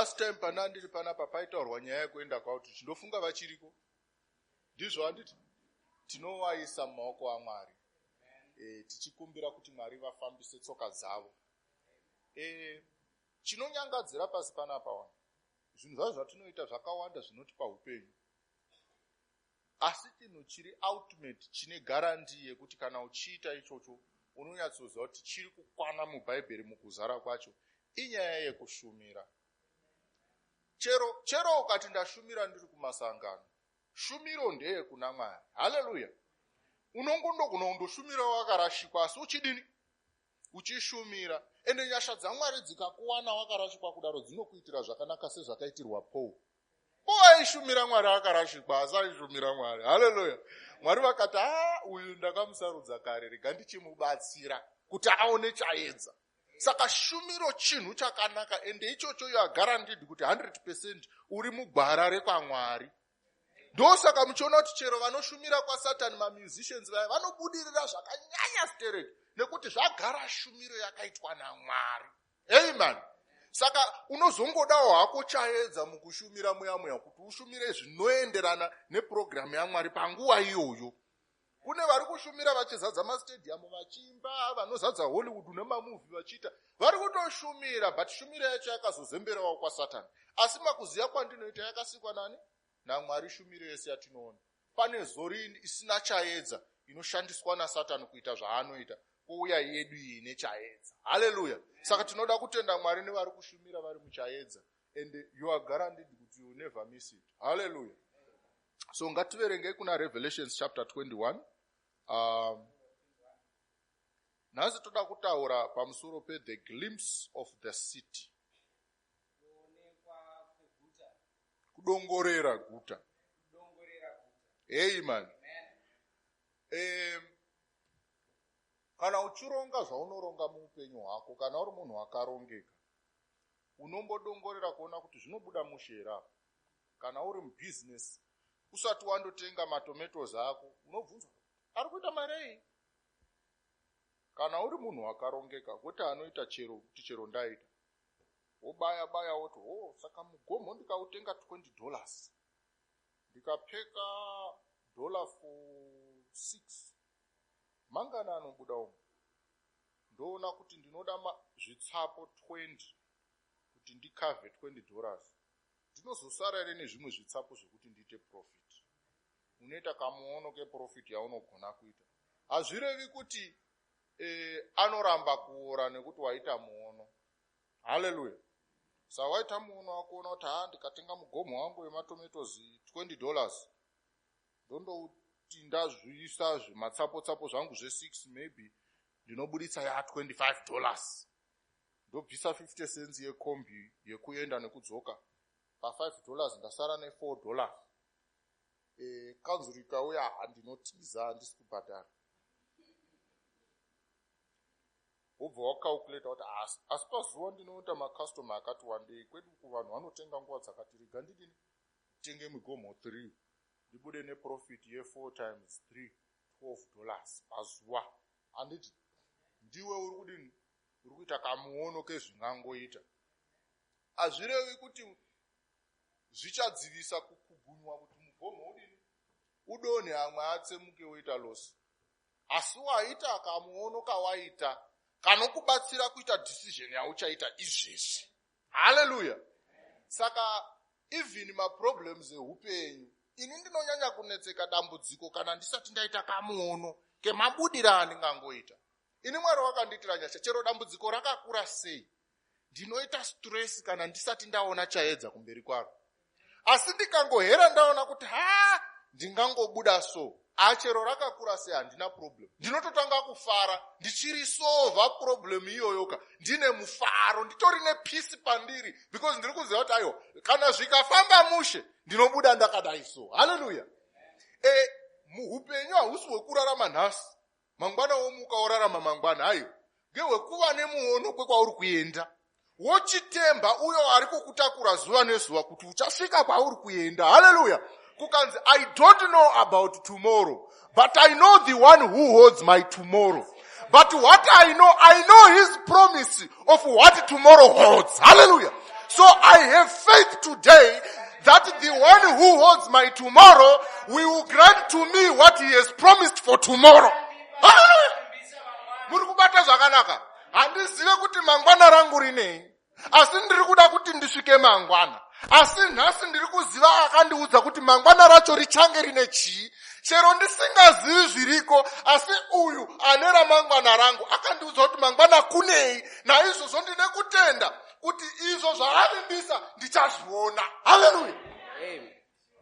Last time pana ndiri panapa paitaurwa nyaya yekuenda kwaoutreach, ndofunga vachiriko. Ndizvo handiti? Tinovaisa mumaoko aMwari. Tichikumbira kuti Mwari vafambise tsoka dzavo. Chinonyangadzira pasi panapa wani. Zvinhu zvazvo zvatinoita zvakawanda zvinotipa upenyu. Asi chinhu chiri ultimate chine guarantee yekuti kana uchiita ichocho unonyatsoziva kuti chiri kukwana muBhaibheri mukuzara kwacho inyaya yekushumira. Chero ukati ndashumira ndiri kumasangano, shumiro ndeye kuna Mwari. Haleluya. Unongondogona kundoshumira wakarashikwa asi uchidini? Uchishumira. Ende nyasha dzaMwari dzikakuwana wakarashikwa kudaro dzinokuitira zvakanaka sezvakaitirwa Paul. Paul aishumira Mwari akarashikwa asi aishumira Mwari. Haleluya. Mwari vakati, "Ah, uyu ndakamusarudza kare, rega ndichimubatsira kuti aone chaedza." Saka shumiro chinhu chakanaka ende ichocho you are guaranteed kuti 100% uri mugwara rekwaMwari. Ndosaka muchiona kuti chero vanoshumira kwaSatani mamusicians vaya vanobudirira zvakanyanya stereki nekuti zvagara shumiro yakaitwa naMwari. Amen. Saka unozongodawo hako chaedza mukushumira muya muya kuti ushumire zvinoenderana nepurogiramu yaMwari panguva iyoyo. Kune vari kushumira vachizadza mastadium vachiimba, vanozadza Hollywood nemamovie vachiita, vari kutoshumira, but shumiro yacho yakazozemberawo kwaSatani. Asi makuziva kwandinoita yakasikwa nani? NaMwari shumiro yese yatinoona. Pane zori isina chaedza inoshandiswa naSatani kuita zvaanoita, kouya yedu iyi ine chaedza. Haleluya. Saka tinoda kutenda Mwari nevari kushumira vari muchaedza, and you are guaranteed kuti you never miss it. Haleluya. So ngativerengei kuna Revelations chapter 21. Nhasi toda kutaura pamusoro pe the glimpse of the city. Kudongorera guta. Amen. Kana uchironga zvaunoronga muupenyu hwako, kana uri munhu akarongeka, unombodongorera kuona kuti zvinobuda mushe here apa. Kana uri mubusiness, usati wandotenga matomatoes ako, unobvunza ari kuita marei. Kana uri munhu wakarongeka, kwete anoita chero kuti chero ndaita, wobaya baya woti, oh, saka mugomo ndikautenga $20, ndikapfeka dollar for 6, mangana anobuda umu? Ndoona kuti ndinoda zvitsapo 20 kuti ndikavhe $20. Ndinozosara here nezvimwe zvitsapo zvekuti ndiite profit? Unoita kamuono keprofit yaunogona kuita. Hazvirevi kuti anoramba kuora nekuti waita muono. Haleluya. Saka waita muono wako, ona kuti ha, ndikatenga mugomo wangu wematomatoes $20, ndondouti ndazviisa zvimatsapo-tsapo zvangu zve6, maybe ndinobuditsa ya $25, ndobvisa 50 cents yekombi yekuenda nekudzoka, pa$5 ndasara ne$4. Kanzuru ikauya, handinotiza, handisi kubhadhara. Wobva wacalculata kuti asi pazuva ndinoita macustomer akati wandei, kwedu kuvanhu vanotenga nguva dzakati, rega ndidini, tenge migomo 3 ndibude neprofit ye4 times 3, $12 pazuva. Handiti ndiwe uri kudini? Uri kuita kamuono kezvingangoita. Hazvirevi kuti zvichadzivisa kukugunywa kuti mugomo udini, udonhe, amwe atsemuke woita loss, asi waita kamuono kawaita kanokubatsira kuita decision yauchaita izvezvi. Haleluya. Saka even maproblems eupenyu, ini ndinonyanya kunetseka dambudziko kana ndisati ndaita kamuono kemabudiro andingangoita. Ini Mwari wakandiitira nyasha, chero dambudziko rakakura sei, ndinoita stress kana ndisati ndaona chaedza kumberi kwaro. Asi ndikangohera ndaona kuti ha, ndingangobuda, so achero rakakura sei handina problem, ndinototanga kufara ndichirisolva problem iyoyoka, ndine mufaro, nditori nepeace pandiri, because ndiri kuziva kuti aiwa, kana zvikafamba mushe ndinobuda ndakadai. So haleluya. Muupenyu hausi hwekurarama nhasi, mangwana womuka worarama mangwana. Aiwa, ngehwekuva nemuono kwekwauri kuenda, wochitemba uyo ari kukutakura zuva nezuva kuti uchasvika kwauri kuenda. Haleluya. Kukanzi, "I don't know about tomorrow, but I know the one who holds my tomorrow. But what I know, I know his promise of what tomorrow holds." Haleluya. So I have faith today that the one who holds my tomorrow will grant to me what he has promised for tomorrow. Hallelujah. Muri kubata zvakanaka? Handizive kuti mangwana rangu rinei, asi ndiri kuda kuti ndisvike mangwana. Asi nhasi ndiri kuziva akandiudza kuti mangwana racho richange rine chii. Chero ndisingazivi zviriko, asi uyu ane ramangwana rangu akandiudza kuti mangwana kunei. Naizvozvo ndine kutenda kuti izvo zvaavimbisa ndichazviona. Haleluya. Amen.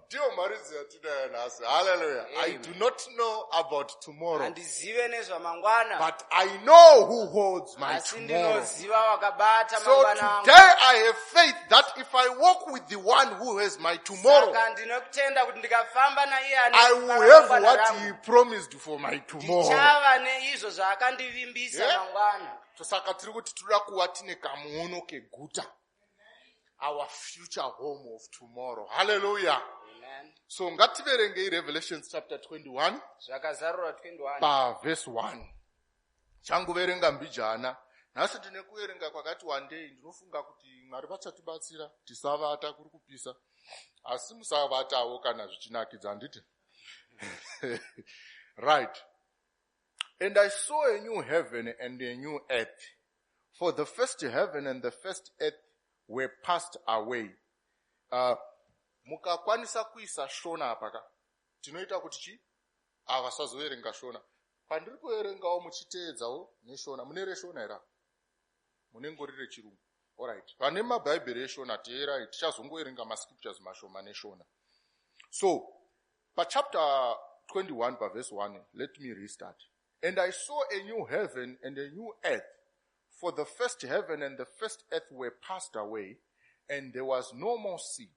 Ndiyo mharidzo yatinayo nhasi. Haleluya. I do not know about tomorrow, Handizive nezvamangwana, but I know who holds my asi tomorrow. ndinoziva wakabata So mangwana angu. today I have faith that if I walk with the one who has my tomorrow, Saka ndinokutenda kuti ndikafamba naiye ane I will have ramangwana what rangu, he promised for my tomorrow. ndichava neizvo zvaakandivimbisa mangwana. Saka tiri kuti tinoda kuva tine kamuono keguta, our future home of tomorrow. Hallelujah. Amen. So ngativerengei Revelations chapter 21 Zvakazarurwa 21. Pavhesi 1. Changuverenga mbijana. Nhasi tine kuverenga kwakati wandei. Ndinofunga kuti Mwari vachatibatsira tisavata, kuri kupisa, asi musavatawo kana zvichinakidza, handiti? Right. "And I saw a new heaven and a new earth, for the first heaven and the first earth were passed away." Mukakwanisa kuisa Shona apa ka, tinoita kuti chi avasazoverenga Shona pandiri kuverengawo, muchiteedzawo neShona. Mune reShona here? Munengori reChirungu? Alright, vane mabhaibheri eShona, teerai, tichazongoverenga mascriptures mashoma neShona. So pachapter 21 paverse 1, let me restart. "And I saw a new heaven and a new earth, for the first heaven and the first earth were passed away, and there was no more sea.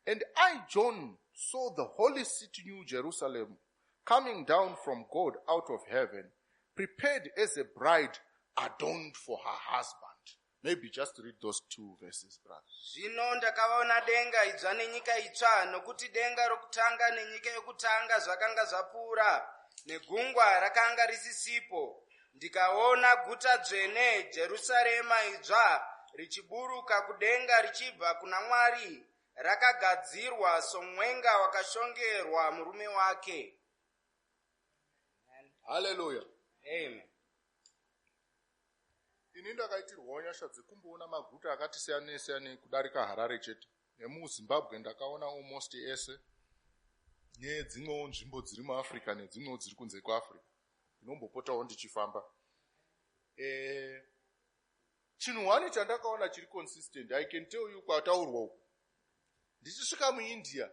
And I, John, saw the holy city, New Jerusalem, coming down from God out of heaven, prepared as a bride adorned for her husband." Maybe just read those two verses, brother. Zvino ndakaona denga idzva nenyika itsva, nokuti denga rokutanga nenyika yokutanga zvakanga zvapfuura, negungwa rakanga risisipo. Ndikaona guta dzvene, Jerusarema idzva, richiburuka kudenga richibva kuna Mwari, rakagadzirwa somwenga wakashongerwa murume wake. Hallelujah. Amen. Ini ndakaitirwawo nyasha dzekumboona maguta akati siyanei siyanei kudarika Harare chete. NemuZimbabwe ndakaona almost ese, nedzimwewo nzvimbo dziri muAfrica, nedzimwewo dziri kunze kweAfrica. Ndinombopotawo ndichifamba. Chinhu one chandakaona chiri consistent, I can tell you, kwataurwa uku, ndichisvika muIndia,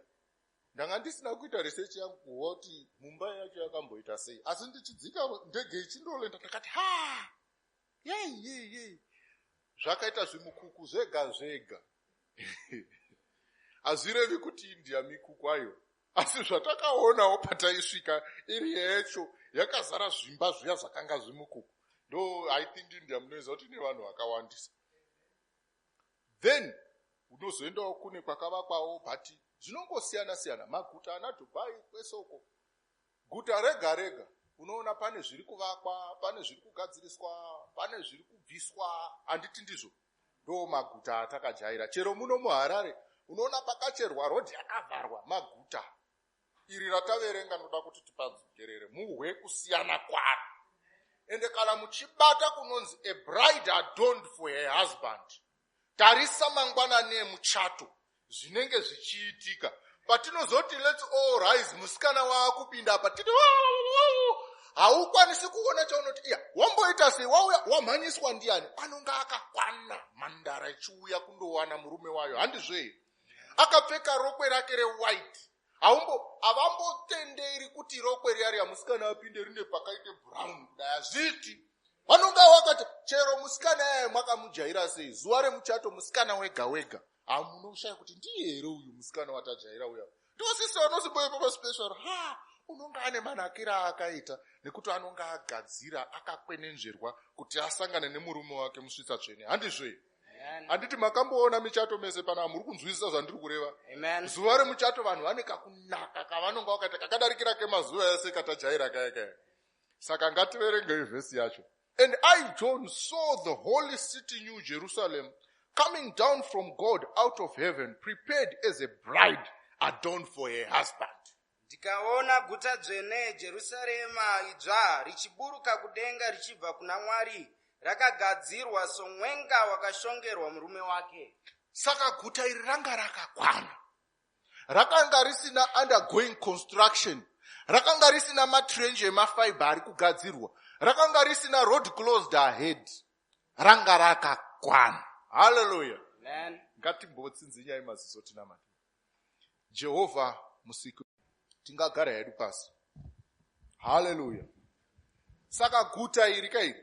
ndanga ndisina kuita research yangu kuhwa kuti Mumbai yacho yakamboita sei, asi ndichidzika ndege ichindolanda, ndakati, "Ha, yei yei yei, zvakaita zvimukuku zvega zvega." Hazvirevi kuti India mikuku ayo, asi zvatakaonawo pataisvika, iri yacho yakazara zvimba zviya zvakanga zvimukuku. Ndo I think India munoziva kuti ine vanhu vakawandisa. Then unozoendawo kune kwakavakwawo, but zvinongosiyana siyana. Maguta ana Dubai, kwese uko, guta rega rega unoona pane zviri kuvakwa, pane zviri kugadziriswa, pane zviri kubviswa, handiti ndizvo? Ndo maguta atakajaira. Chero muno muHarare unoona pakacherwa rodhi yakavharwa. Maguta iri rataverenga, ndoda kuti tipadzokerere muhwe kusiyana kwaro. Ende kana muchibata kunonzi "a bride adorned for her husband", tarisa mangwanani emuchato zvinenge zvichiitika. Patinozoti, "Let's all rise," musikana waakupinda apa, titi haukwanisi kuona chaunoti iya wamboita sei, wauya wamhanyiswa ndiani. Anonga akakwana, mhandara ichiuya kundowana murume wayo, handizvei? Akapfeka rokwe rake rewhite. Haumbo, havambotenderi kuti rokwe riya riya musikana apinde rine pakaite brown kudai, hazviiti. Vanonga wakati chero musikana yaya makamujaira sei, zuva remuchato musikana wega wega hamunoshaya kuti ndiye here uyu musikana watajaira uya. Ndosisi vanozimboipa paspecial. Ha, unonga ane manakiro aakaita nekuti anonga agadzira, akakwenenzverwa kuti asangane nemurume wake musvitsa tsvene, handizvei? Handiti makamboona michato mese pana? Muri kunzwisisa zvandiri kureva? Amen. Zuva remuchato vanhu vane kakunaka kavanonga vakaita kakadarikira kemazuva ese katajaira kaya kaya. Saka ngativerengei vhesi yacho. "And I, John, saw the holy city, New Jerusalem, coming down from God out of heaven, prepared as a bride adorned for her husband. Ndikaona guta dzvene, Jerusarema idzva, richiburuka kudenga richibva kuna Mwari, rakagadzirwa somwenga wakashongerwa murume wake. Saka guta iri ranga rakakwana, rakanga risina undergoing construction, rakanga risina matrench emafiber ari kugadzirwa, rakanga risina road closed ahead, ranga rakakwana. Haleluya. Amen. Ngatimbotsinzinyai maziso tinamate. Jehovha Musiki, tingagara hedu pasi. Haleluya. Saka guta iri kairi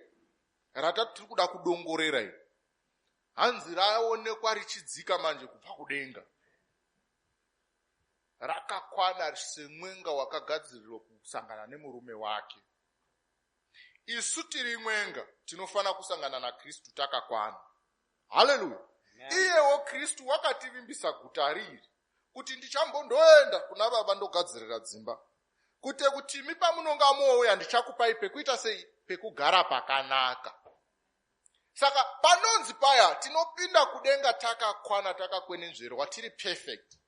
ratati tiri kuda kudongorera iri, hanzi raonekwa richidzika manje kubva kudenga, rakakwana semwenga wakagadzirirwa kusangana nemurume wake. Isu tiri mwenga, tinofanira kusangana naKristu takakwana. Haleluya. Iyewo Kristu wakativimbisa guta riri kuti ndichambondoenda kuna Baba ndogadzirira dzimba, kuti imi pamunonga mouya ndichakupai pekuita sei? Pekugara pakanaka. Saka panonzi paya tinopinda kudenga takakwana, takakwenenzverwa, tiri perfect,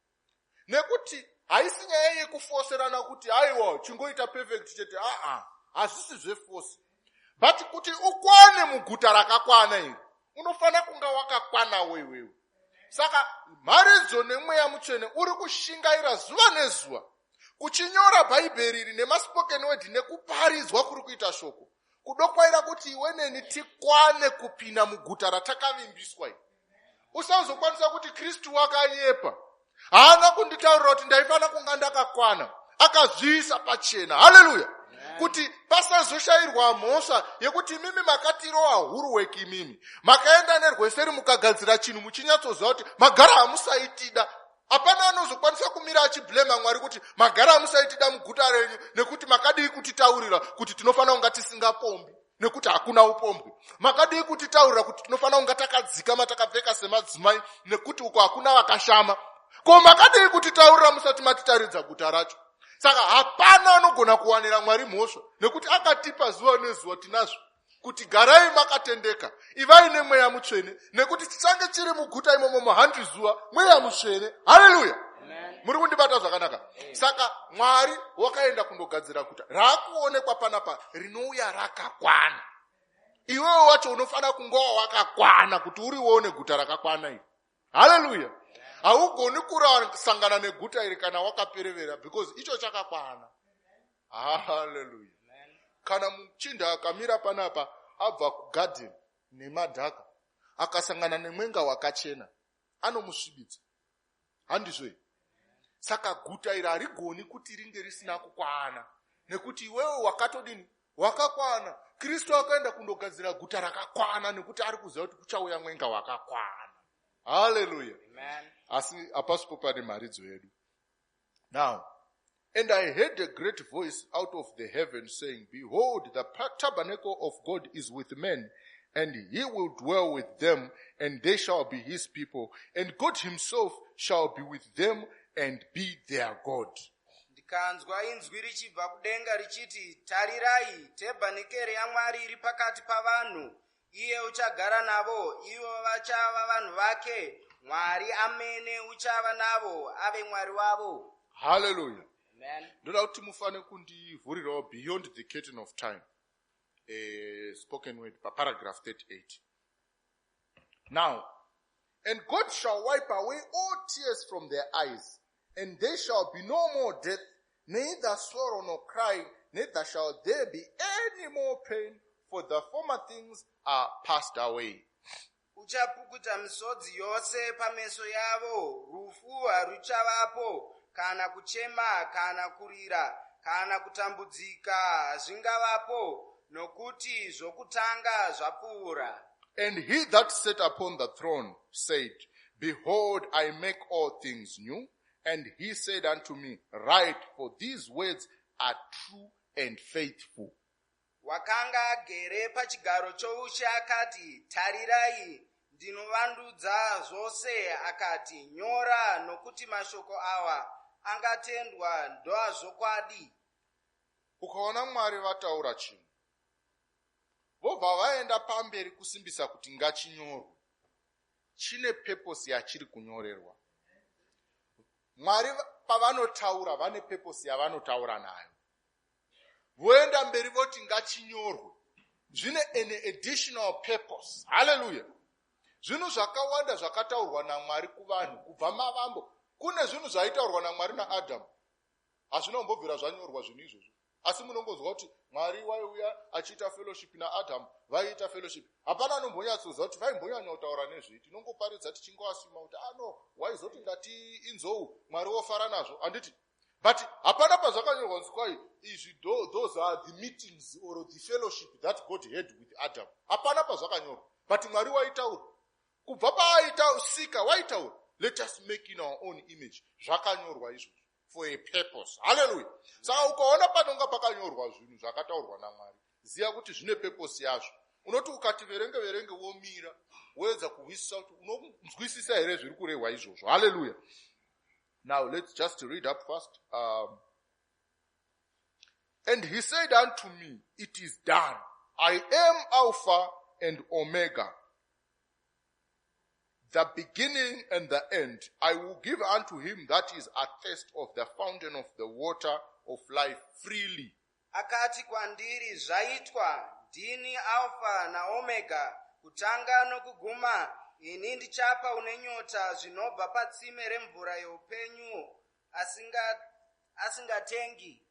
nekuti haisi nyaya yekufoserana kuti aiwa, chingoita perfect chete. Aa, hazvisi zveforce, but kuti ukwane muguta rakakwana iri, unofanira kunga wakakwanawo iwewe. Saka mharidzo neMweya Mutsvene uri kushingaira zuva nezuva kuchinyora Bhaibheri iri nemaspoken word nekuparidzwa kuri kuita shoko, kudokwaira kuti iwe neni tikwane kupinda muguta ratakavimbiswa iri. Usazokwanisa kuti Kristu wakanyepa, haana kunditaurira kuti ndaifanira kunga ndakakwana. Akazviisa pachena, haleluya, kuti pasazoshayirwa mhosva yekuti imimi makatirowa huruweki, imimi makaenda nerweseri mukagadzira chinhu muchinyatsoziva kuti magara hamusaitida. Hapana anozokwanisa kumira achiblema Mwari kuti magara hamusaitida muguta renyu, nekuti makadii kutitaurira kuti tinofanira kunga tisingapombi, nekuti hakuna upombwe? Makadii kutitaurira kuti tinofanira kunga takadzikama, takapfeka semadzimai, nekuti uko hakuna vakashama? Ko makadii kutitaurira musati matitaridza guta racho? Saka hapana anogona kuwanira Mwari mhosva, nekuti akatipa zuva nezuva tinazvo kuti garai makatendeka, ivai neMweya Mutsvene, nekuti tichange chiri muguta imomo muhandi zuva Mweya Mutsvene. Haleluya. Muri kundibata zvakanaka? Saka Mwari wakaenda kundogadzira guta raakuonekwa panapa rinouya rakakwana. Iwewe wacho unofanira kungowa wakakwana kuti urione guta rakakwana iri. Haleluya. Haugoni kurasangana neguta iri kana wakaperevera, because icho chakakwana. Haleluya. Kana muchinda akamira panapa abva kugadheni nemadhaka, akasangana nemwenga wakachena, anomusvibidza, handizvo? Saka guta iri harigoni kuti ringe risina kukwana, nekuti iwewe wakatodini? Wakakwana. Kristu akaenda kundogadzira guta rakakwana nekuti ari kuziva kuti kuchauya mwenga wakakwana. Haleluya. Asi hapasipo pane mharidzo yedu. Now, and I heard a great voice out of the heaven saying, "Behold, the tabernacle of God is with men, and he will dwell with them, and they shall be his people, and God himself shall be with them and be their God." Ndikanzwa inzwi richibva kudenga richiti, "Tarirai, tebhanekeri yaMwari iri pakati pavanhu, iye uchagara navo, ivo vachava vanhu vake, Mwari amene uchava navo ave Mwari wavo." Hallelujah. Amen. Ndoda kuti mufane kundivhurirawo Beyond the Curtain of Time, spoken word, paparagraph 38. Now, "And God shall wipe away all tears from their eyes, and there shall be no more death, neither sorrow nor crying, neither shall there be any more pain, for the former things are passed away." Uchapukuta misodzi yose pameso yavo, rufu haruchavapo, kana kuchema, kana kurira, kana kutambudzika hazvingavapo, nokuti zvokutanga zvapfuura. "And he that sat upon the throne said, 'Behold, I make all things new.' And he said unto me, 'Write, for these words are true and faithful.'" Wakanga agere pachigaro choushe akati, "Tarirai, ndinovandudza zvose." Akati, "Nyora, nokuti mashoko awa angatendwa ndoazvokwadi." Ukaona Mwari vataura chinhu, vobva vaenda pamberi kusimbisa kuti ngachinyorwe. Chine purpose yachiri kunyorerwa. Mwari pavanotaura vane purpose yavanotaura nayo. Voenda mberi voti ngachinyorwe. Zvine an additional purpose. Hallelujah. Zvinhu zvakawanda zvakataurwa naMwari kuvanhu kubva mavambo. Kune zvinhu zvaitaurwa naMwari naAdhamu. Hazvina kumbobvira zvanyorwa zvinhu izvozvo. Asi munongonzwa kuti Mwari waiuya achiita fellowship naAdhamu, vaiita fellowship. Hapana anombonyatsoziva kuti vaimbonyanya kutaura nezvei. Tinongoparidza tichingoasuma kuti ano ah, waizoti ndati inzou, Mwari wofara nazvo. Handiti? But hapana pazvakanyorwa kunzi kwai izvi, those are the meetings or the fellowship that God had with Adam. Hapana pazvakanyorwa. But Mwari waitaura. Kubva paaita sika waitaura. Let us make in our own image. Zvakanyorwa izvozvo for a purpose. Hallelujah. Saka ukaona panonga pakanyorwa zvinhu zvakataurwa naMwari, ziva kuti zvine purpose yazvo. Unoti ukati verenge verenge womira, woedza kuhwisisa kuti unonzwisisa here zviri kurehwa izvozvo. Hallelujah. Now let's just read up fast. And he said unto me, it is done. I am Alpha and Omega, the beginning and the end. I will give unto him that is athirst of the fountain of the water of life freely. Akati kwandiri, zvaitwa, ndini Alfa naOmega, kutanga nokuguma. Ini ndichapa une nyota zvinobva patsime remvura youpenyu asingatengi.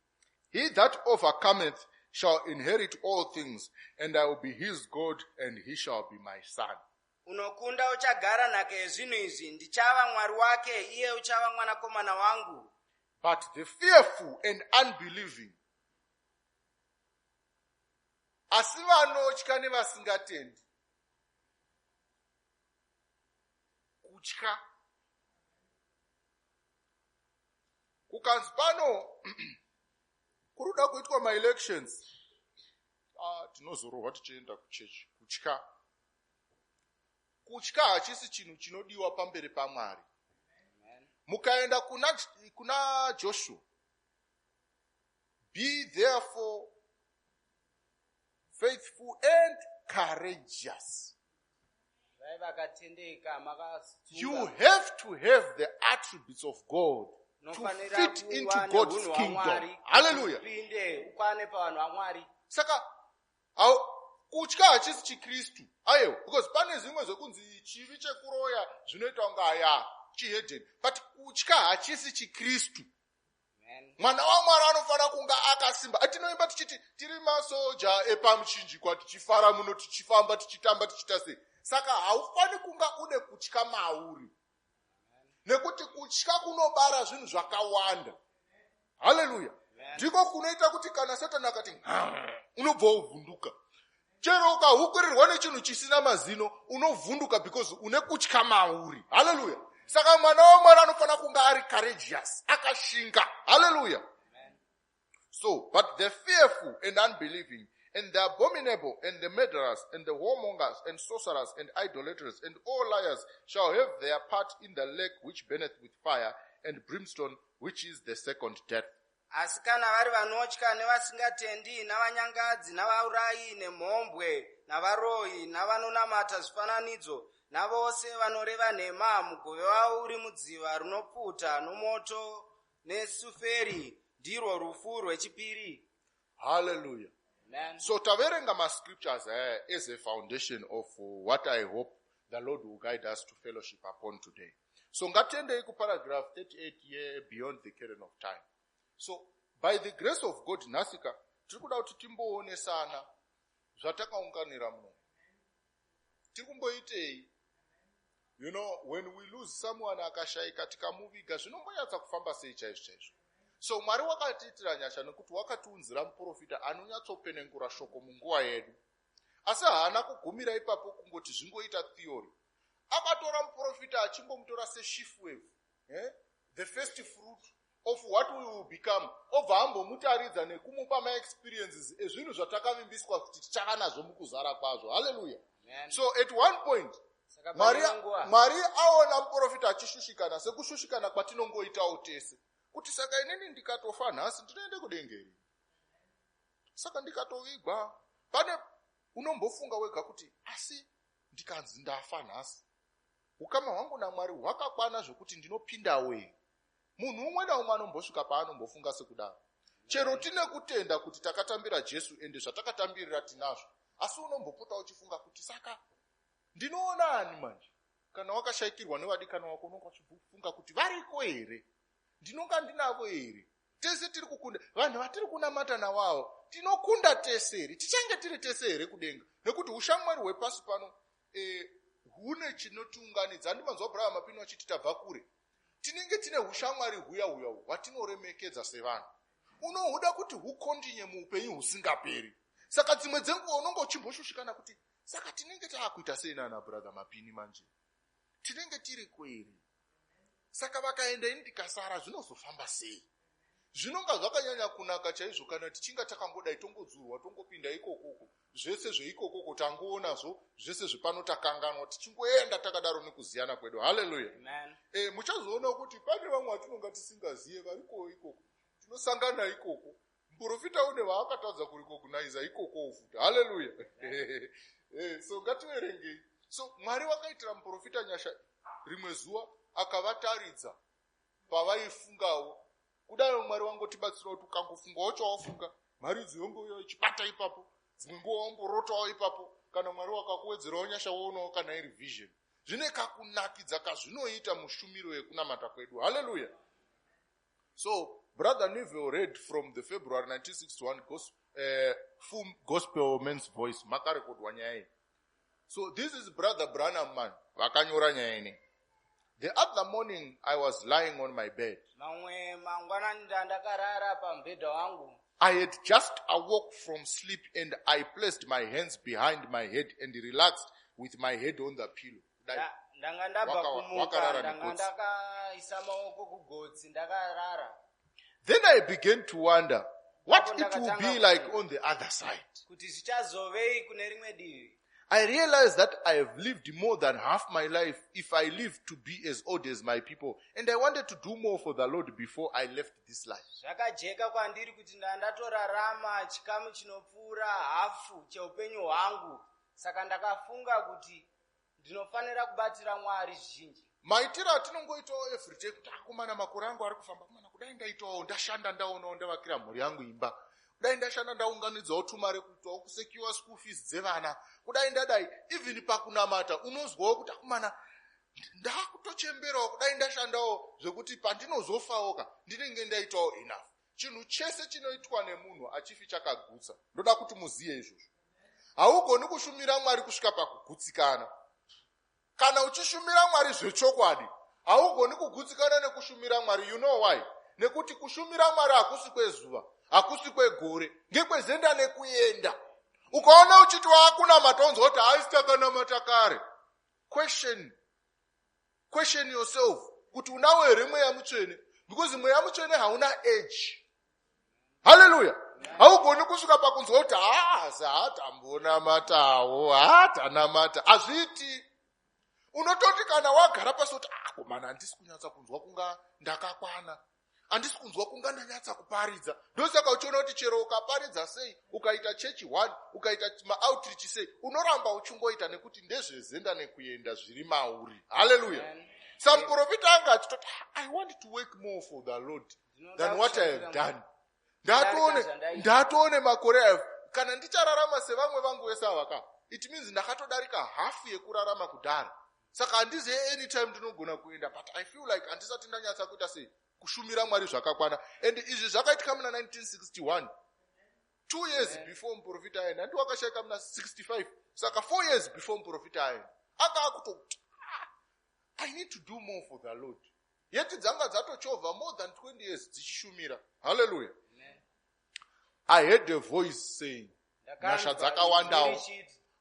He that overcometh shall inherit all things, and I will be his God, and he shall be my son. Unokunda uchagara nhaka yezvinhu izvi, ndichava Mwari wake, iye uchava mwanakomana wangu. But the fearful and unbelieving, asi vanotya nevasingatendi, kutya kukanzi pano kuri kuda kuitwa maelections, tinozorohwa tichienda kuchechi. Kutya, kutya hachisi chinhu chinodiwa pamberi paMwari. Mukaenda kuna Joshua, be therefore faithful and courageous. You have to have the attributes of God to fit into God's kingdom. Hallelujah. Saka kutya hachisi chiKristu, aiwa, because pane zvimwe zvekunzi chivi chekuroya zvinoita kunga aya chihedheni, but kutya hachisi chiKristu. Mwana waMwari anofanira kunga akasimba. Atinoimba tichiti tiri masoja epamuchinjikwa, tichifara muno, tichifamba, tichitamba, tichiita sei. Saka haufani kunga une kutya mauri, nekuti kutya kunobara zvinhu zvakawanda. Haleluya. Ndiko kunoita kuti kana Satani akati unobva uvhunduka. Chero ukahukurirwa nechinhu chisina mazino unovhunduka, because une kutya mauri. Haleluya. Saka mwana waMwari anofanira kunga ari courageous, akashinga. Haleluya. So, but the fearful and unbelieving, and the abominable, and the murderers, and the whoremongers, and sorcerers, and idolaters, and all liars shall have their part in the lake which burneth with fire and brimstone, which is the second death. Asi kana vari vanotya nevasingatendi, navanyangadzi, navaurayi, nemhombwe, navaroyi, navanonamata zvifananidzo, navose vanoreva nhema, mugove wavo uri mudziva rinopfuta nomoto nesuferi, ndirwo rufu rwechipiri. Hallelujah. Amen. So taverenga mascriptures as a foundation of what I hope the Lord will guide us to fellowship upon today. So ngatiendei kuparagraph 38 ye Beyond the Curtain of Time. So by the grace of God, nhasika tiri kuda kuti timboonesana zvatakaunganira muno. Tiri kumboitei? You know, when we lose someone akashaika tikamuviga, zvinombonyatsa kufamba sei chaizvo chaizvo? So Mwari wakatiitira nyasha nekuti wakatiunzira muprofita anonyatsopenengura shoko munguva yedu. Asi haana kugumira ipapo kungoti zvingoita theory. Akatora muprofita achimbomutora sesheaf wave, eh? The first fruit of what we will become, obva ambomutaridza nekumupa maexperiences ezvinhu zvatakavimbiswa kuti tichava nazvo mukuzara kwazvo. Haleluya. So at one point Mwari aona muprofita achishushikana sekushushikana kwatinongoitawo tese, kuti saka inini ndikatofa nhasi ndinoende kudengeri, saka ndikatovigwa pane unombofunga wega kuti asi ndikanzi ndafa nhasi. Ukama hwangu naMwari hwakakwana zvokuti ndinopindawo here? Munhu umwe naumwe anombosvika paanombofunga sekudaro. Chero tine kutenda kuti takatambira Jesu ende zvatakatambirira tinazvo, asi unombopota uchifunga kuti saka ndinoona ani manje? Kana wakashaikirwa nevadikanwa wako unonga uchifunga kuti variko here? Ndinonga ndinavo here? Tese tiri kukunda, vanhu vatiri kunamata navo avo tinokunda tese here? Tichange tiri tese here kudenga? Nekuti ushamwari hwepasi pano hune chinotiunganidza. Handimanzwa Abraham Mapino achiti tabva kure. Tinenge tine ushamwari huya huya hwatinoremekedza sevanhu. Unohuda kuti hukontinye muupenyu husingaperi. Saka dzimwe dzenguva unonge uchimboshushikana kuti saka tinenge taakuita sei nana Brother Mapini manje? Tinenge tiri kweri. Saka vakaenda ini ndikasara zvinozofamba sei? Zvinonga zvakanyanya kunaka chaizvo kana tichinga takangodai tongodzurwa tongopinda ikokoko, zvese zveikokoko tangoonazvo, zvese zvepano takanganwa, tichingoenda takadaro nekuziyana kwedu. Haleluya. Muchazoona kuti pane vamwe vatinonga tisingaziye varikowo ikoko, tinosangana ikoko. Muprofita une vaakatadza kurecogniza ikoko futi. Haleluya. So ngativerengei. So Mwari wakaitira muprofita nyasha rimwe zuva akavataridza pavaifungawo. Kudai Mwari wangotibatsira kuti ukangofungawo chawafunga, mharidzo yongouya ichibata ipapo, dzimwe nguva wamborotawo ipapo, kana Mwari wakakuwedzerawo nyasha woonawo kana iri vision. Zvine kakunakidza kazvinoita mushumiro yekunamata kwedu. Haleluya. So Brother Neville read from the February 1961 Full Gospel Men's Voice. Makarekodwa nyaya iyi. So this is Brother Branham man. Vakanyora nyaya iyi. The other morning I was lying on my bed. Mamwe mangwanani ndandakarara pamubhedha wangu. I had just awoke from sleep and I placed my hands behind my head and relaxed with my head on the pillow. Ndanga ndabva kumuka, Wakarara ndanga negotsi. ndakaisa maoko kugotsi ndakarara. Then I began to wonder what Apo it will be ndakatanga like kufunga on the other side. kuti zvichazovei kune rimwe divi. I realized that I have lived more than half my life if I live to be as old as my people. And I wanted to do more for the Lord before I left this life. Zvakajeka kwandiri kuti ndandatorarama chikamu chinopfuura hafu cheupenyu hwangu. Saka ndakafunga kuti ndinofanira kubatira Mwari zvizhinji. Maitiro atinongoitawo everyday kuti akomana makore angu ari kufamba, komana kudai ndaitawo ndashanda ndaonawo ndavakira mhuri yangu imba. Kudai ndashanda ndaunganidzawo tumare kuitawo kusecure school fees dzevana. Kudai ndadai, even pakunamata unozwawo kuti akomana ndakutochemberawo, kudai ndashandawo zvekuti pandinozofawo ka ndinenge ndaitawo enough. Chinhu chese chinoitwa nemunhu achifi chakagutsa. Ndoda kuti muziye izvozvo. Haugoni kushumira Mwari kusvika pakugutsikana. Kana uchishumira Mwari zvechokwadi, haugoni kugutsikana nekushumira Mwari. You know why? Nekuti kushumira Mwari hakusi kwezuva, hakusi kwegore, ngekwezenda nekuenda. Ukaona uchiti waakunamata unzwa kuti haisi takanamata kare. Question yourself kuti unawo here Mweya Mutsvene? Because Mweya Mutsvene hauna age. Hallelujah. Haugoni kusvika pakunzwa kuti haasi hatambonamatawo, hatanamata. Hazviiti. Unototi kana wagara pasi kuti akomana handisi kunyatsa kunzwa kunga ndakakwana, handisi kunzwa kunga ndanyatsa kuparidza. Ndosaka uchiona kuti chero ukaparidza sei, ukaita chechi 1, ukaita maoutreach sei, unoramba uchingoita nekuti ndezvezenda nekuenda zviri mauri. Hallelujah. Samuprofita anga achitoti I want to work more for the Lord than what I have done. Ndatoone makore ayo. Kana ndichararama sevamwe vangu vese ava ka, it means ndakatodarika hafu yekurarama kudhara. Saka handiziye anytime ndinogona kuenda, but I feel like handisati ndanyatsa kuita sei kushumira Mwari zvakakwana. And izvi zvakaitika muna 1961, 2 years before muprofita aenda. Handi wakashaika muna 65, saka 4 years before muprofita aenda anga akutoti I need to do more for the Lord. Yeti dzanga dzatochovha more than 20 years dzichishumira. Hallelujah. I heard a voice saying, nyasha dzakawandawo.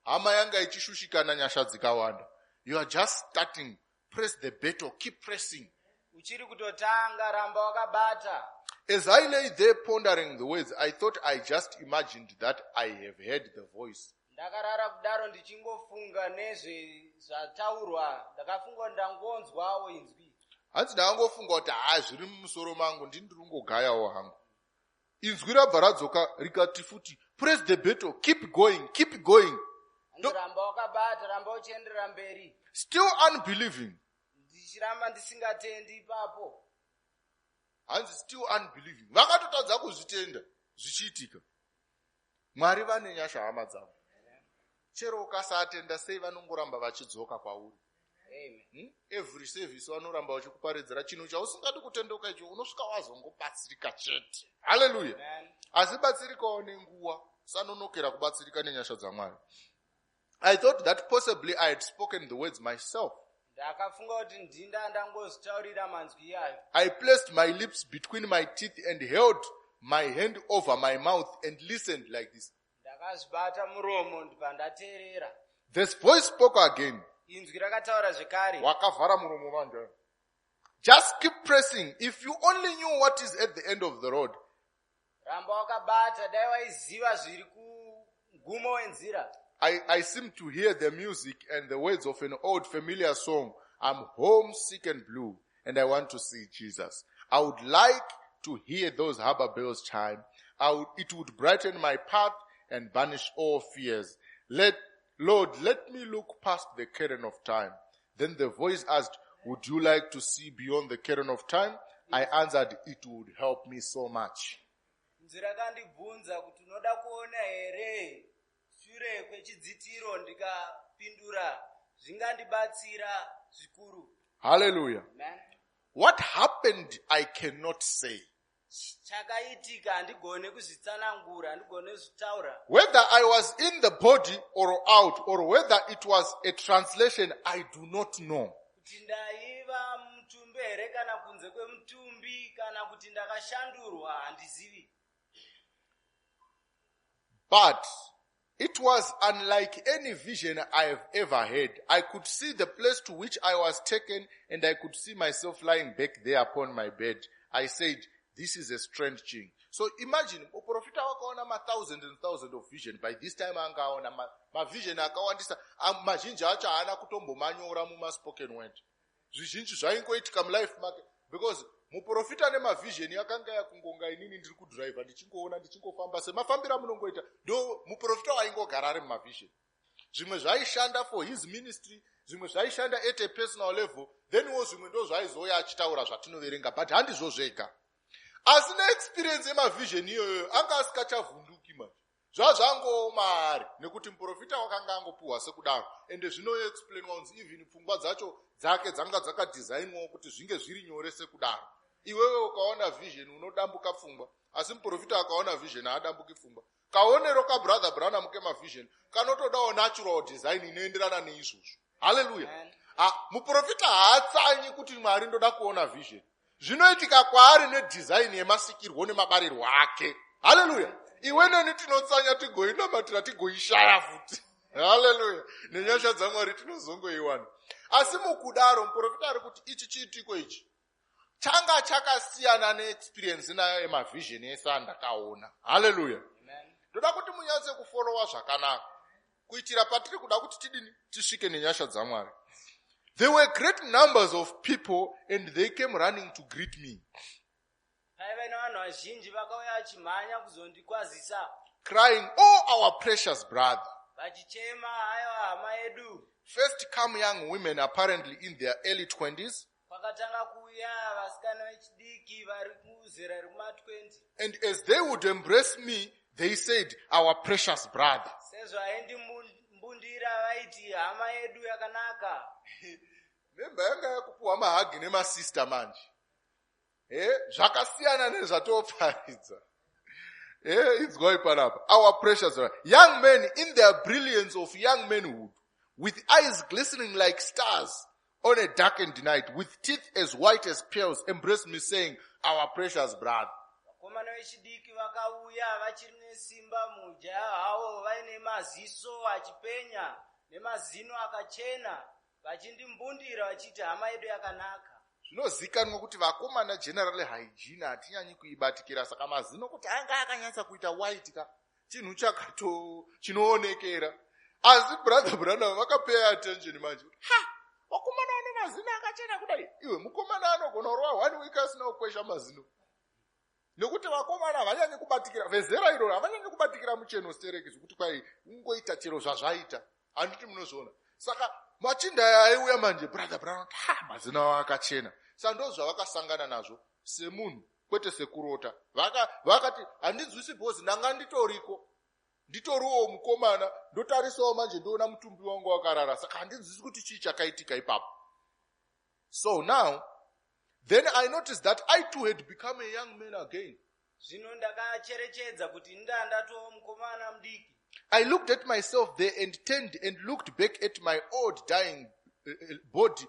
Hama yanga ichishushikana nyasha dzikawanda. You are just starting. Press the battle. Keep pressing. Uchiri kutotanga, ramba wakabata. As I lay there pondering the words, I thought I just imagined that I have heard the voice. Ndakarara kudaro ndichingofunga nezvezvataurwa, ndakafunga ndangonzwawo inzwi. Hanzi ndakangofunga kuti haa zviri mumusoro mangu, ndini ndiri kungogayawo hangu. Inzwi rabva radzoka rikati futi, press the battle, keep going, keep going. Hanzi ramba wakabata, ramba uchienderera mberi. Still unbelieving. Ndichiramba ndisingatendi ipapo. Hanzi still unbelieving, vakatotadza kuzvitenda zvichiitika. Mwari vane nyasha, hama dzavo. Chero ukasatenda sei, vanongoramba vachidzoka kwauri. Amen. Every service vanoramba vachikuparidzira chinhu chausingadi kutendeuka icho. Unosvika wazongobatsirika chete. Haleluya. Amen. Asi batsirikawo nenguva, usanonokera kubatsirika nenyasha dzaMwari. I thought that possibly I had spoken the words myself. Ndakafunga kuti ndinda ndangozvitaurira manzwi iyayo. I placed my lips between my teeth and held my hand over my mouth and listened like this. Ndakazvibata muromo ndibva ndateerera. This voice spoke again. Inzwi rakataura zvekare. Wakavhara muromo manje. Just keep pressing. If you only knew what is at the end of the road. Ramba wakabata, dai waiziva zviri kugumo wenzira. I seem to hear the music and the words of an old familiar song. I'm homesick and blue, and I want to see Jesus. I would like to hear those harbor bells chime. It would brighten my path and banish all fears. Lord, let me look past the curtain of time. Then the voice asked, "Would you like to see beyond the curtain of time?" I answered, "It would help me so much." Inzwi rakandibvunza kuti unoda kuona here shure kwechidzitiro, ndikapindura zvingandibatsira zvikuru. Hallelujah. Amen. What happened, I cannot say. Chakaitika handigone kuzvitsanangura, handigone kuzvitaura. Whether I was in the body or out, or whether it was a translation, I do not know. Kuti ndaiva mutumbi here kana kunze kwemutumbi kana kuti ndakashandurwa, handizivi. But it was unlike any vision I have ever had. I could see the place to which I was taken, and I could see myself lying back there upon my bed. I said, "This is a strange thing." So imagine, muprofita wakaona ma-thousand and thousand of vision. By this time angaona mavision akawandisa, mazhinji acho haana kutombomanyora mumaspoken word. Zvizhinji zvaingoitika mulife make because muprofita nemavision yakanga yakungonga inini ndiri kudhiraivha ndichingoona ndichingofamba semafambiro amunongoita, ndo muprofita waingogara ari mumavision. Zvimwe zvaishanda for his ministry, zvimwe zvaishanda at a personal level, thenwo zvimwe ndo zvaizouya achitaura zvatinoverenga, but handizvo zvega. Asi neexperience yemavision iyoyo anga asikachavhunduki manje, zvazvangooma ari nekuti muprofita wakanga angopiwa sekudaro. Ende zvinoexplainwa kunzi even pfungwa dzacho dzake dzanga dzakadhizainwawo kuti zvinge zviri nyore sekudaro. Iwewe ukaona vision unodambuka pfungwa, asi muprofita akaona vision haadambuki pfungwa. Kaonero kaBrother Branham kemavision kanotodawo natural design inoenderana neizvozvo. Haleluya. Muprofita haatsanyi kuti Mwari ndoda kuona vision. Zvinoitika kwaari nedesign yemasikirwo nemabarirwo ake. Haleluya. Iwe neni tinotsanya tigoinamatira tigoishaya futi. Haleluya. Nenyasha dzaMwari tinozongoiwana. Asi mukudaro muprofita ari kuti ichi chiitiko ichi changa chakasiyana neexperience nayo yemavision ese andakaona. Haleluya. Ndoda kuti munyatse kufollowa zvakanaka kuitira patiri kuda kuti tidini tisvike nenyasha dzaMwari. There were great numbers of people, and they came running to greet me, Paiva nevanhu vazhinji vakauya vachimhanya kuzondikwazisa, crying, "Oh, our precious brother." Vachichema, "Haiwa hama yedu." First come young women, apparently in their early 20s, Kwakatanga kuuya vasikana vechidiki vari muzera rekuma20. And as they would embrace me, they said, "Our precious brother." Sezvo aindimbundira vaiti, "Hama yedu yakanaka." Memba yanga yakupiwa mahugs nemasista manje. Zvakasiyana nezvatoparidza. Inzwai panapa. "Our precious brother." Young men in their brilliance of young manhood, with eyes glistening like stars on a darkened night, with teeth as white as pearls, embraced me, saying, "Our precious brother." Vakomana vechidiki vakauya vachiri nesimba mujaya hwavo, vaine maziso achipenya nemazino akachena, vachindimbundira vachiti, "Hama yedu yakanaka." Zvinozikanwa kuti vakomana generally hygiene hatinyanyi kuibatikira, saka mazino kuti anga akanyatsa kuita white ka chinhu chakato chinoonekera. Asi Brother Branham vakapay attention manje, ha, vakomana vane mazino akachena kudai. Iwe mukomana anogona kurova one week asina kukwesha mazino, nekuti vakomana havanyanyi kubatikira vezera iroro, havanyanyi kubatikira mucheno stereki zvekuti kwai ungoita chero zvazvaita. Handiti munozviona? Saka machinda aya aiuya manje, Brother Branham, ha, mazino avo akachena. Saka ndo zvavakasangana nazvo semunhu, kwete sekurota. Vakati handinzwisi because ndanga nditoriko, nditoriwo mukomana, ndotarisawo manje, ndoona mutumbi wangu wakarara, saka handinzwisi kuti chii chakaitika ipapo. So now then I noticed that I too had become a young man again. Zvino ndakacherechedza kuti ndandatova mukomana mudiki. I looked at myself there and turned and looked back at my old dying body,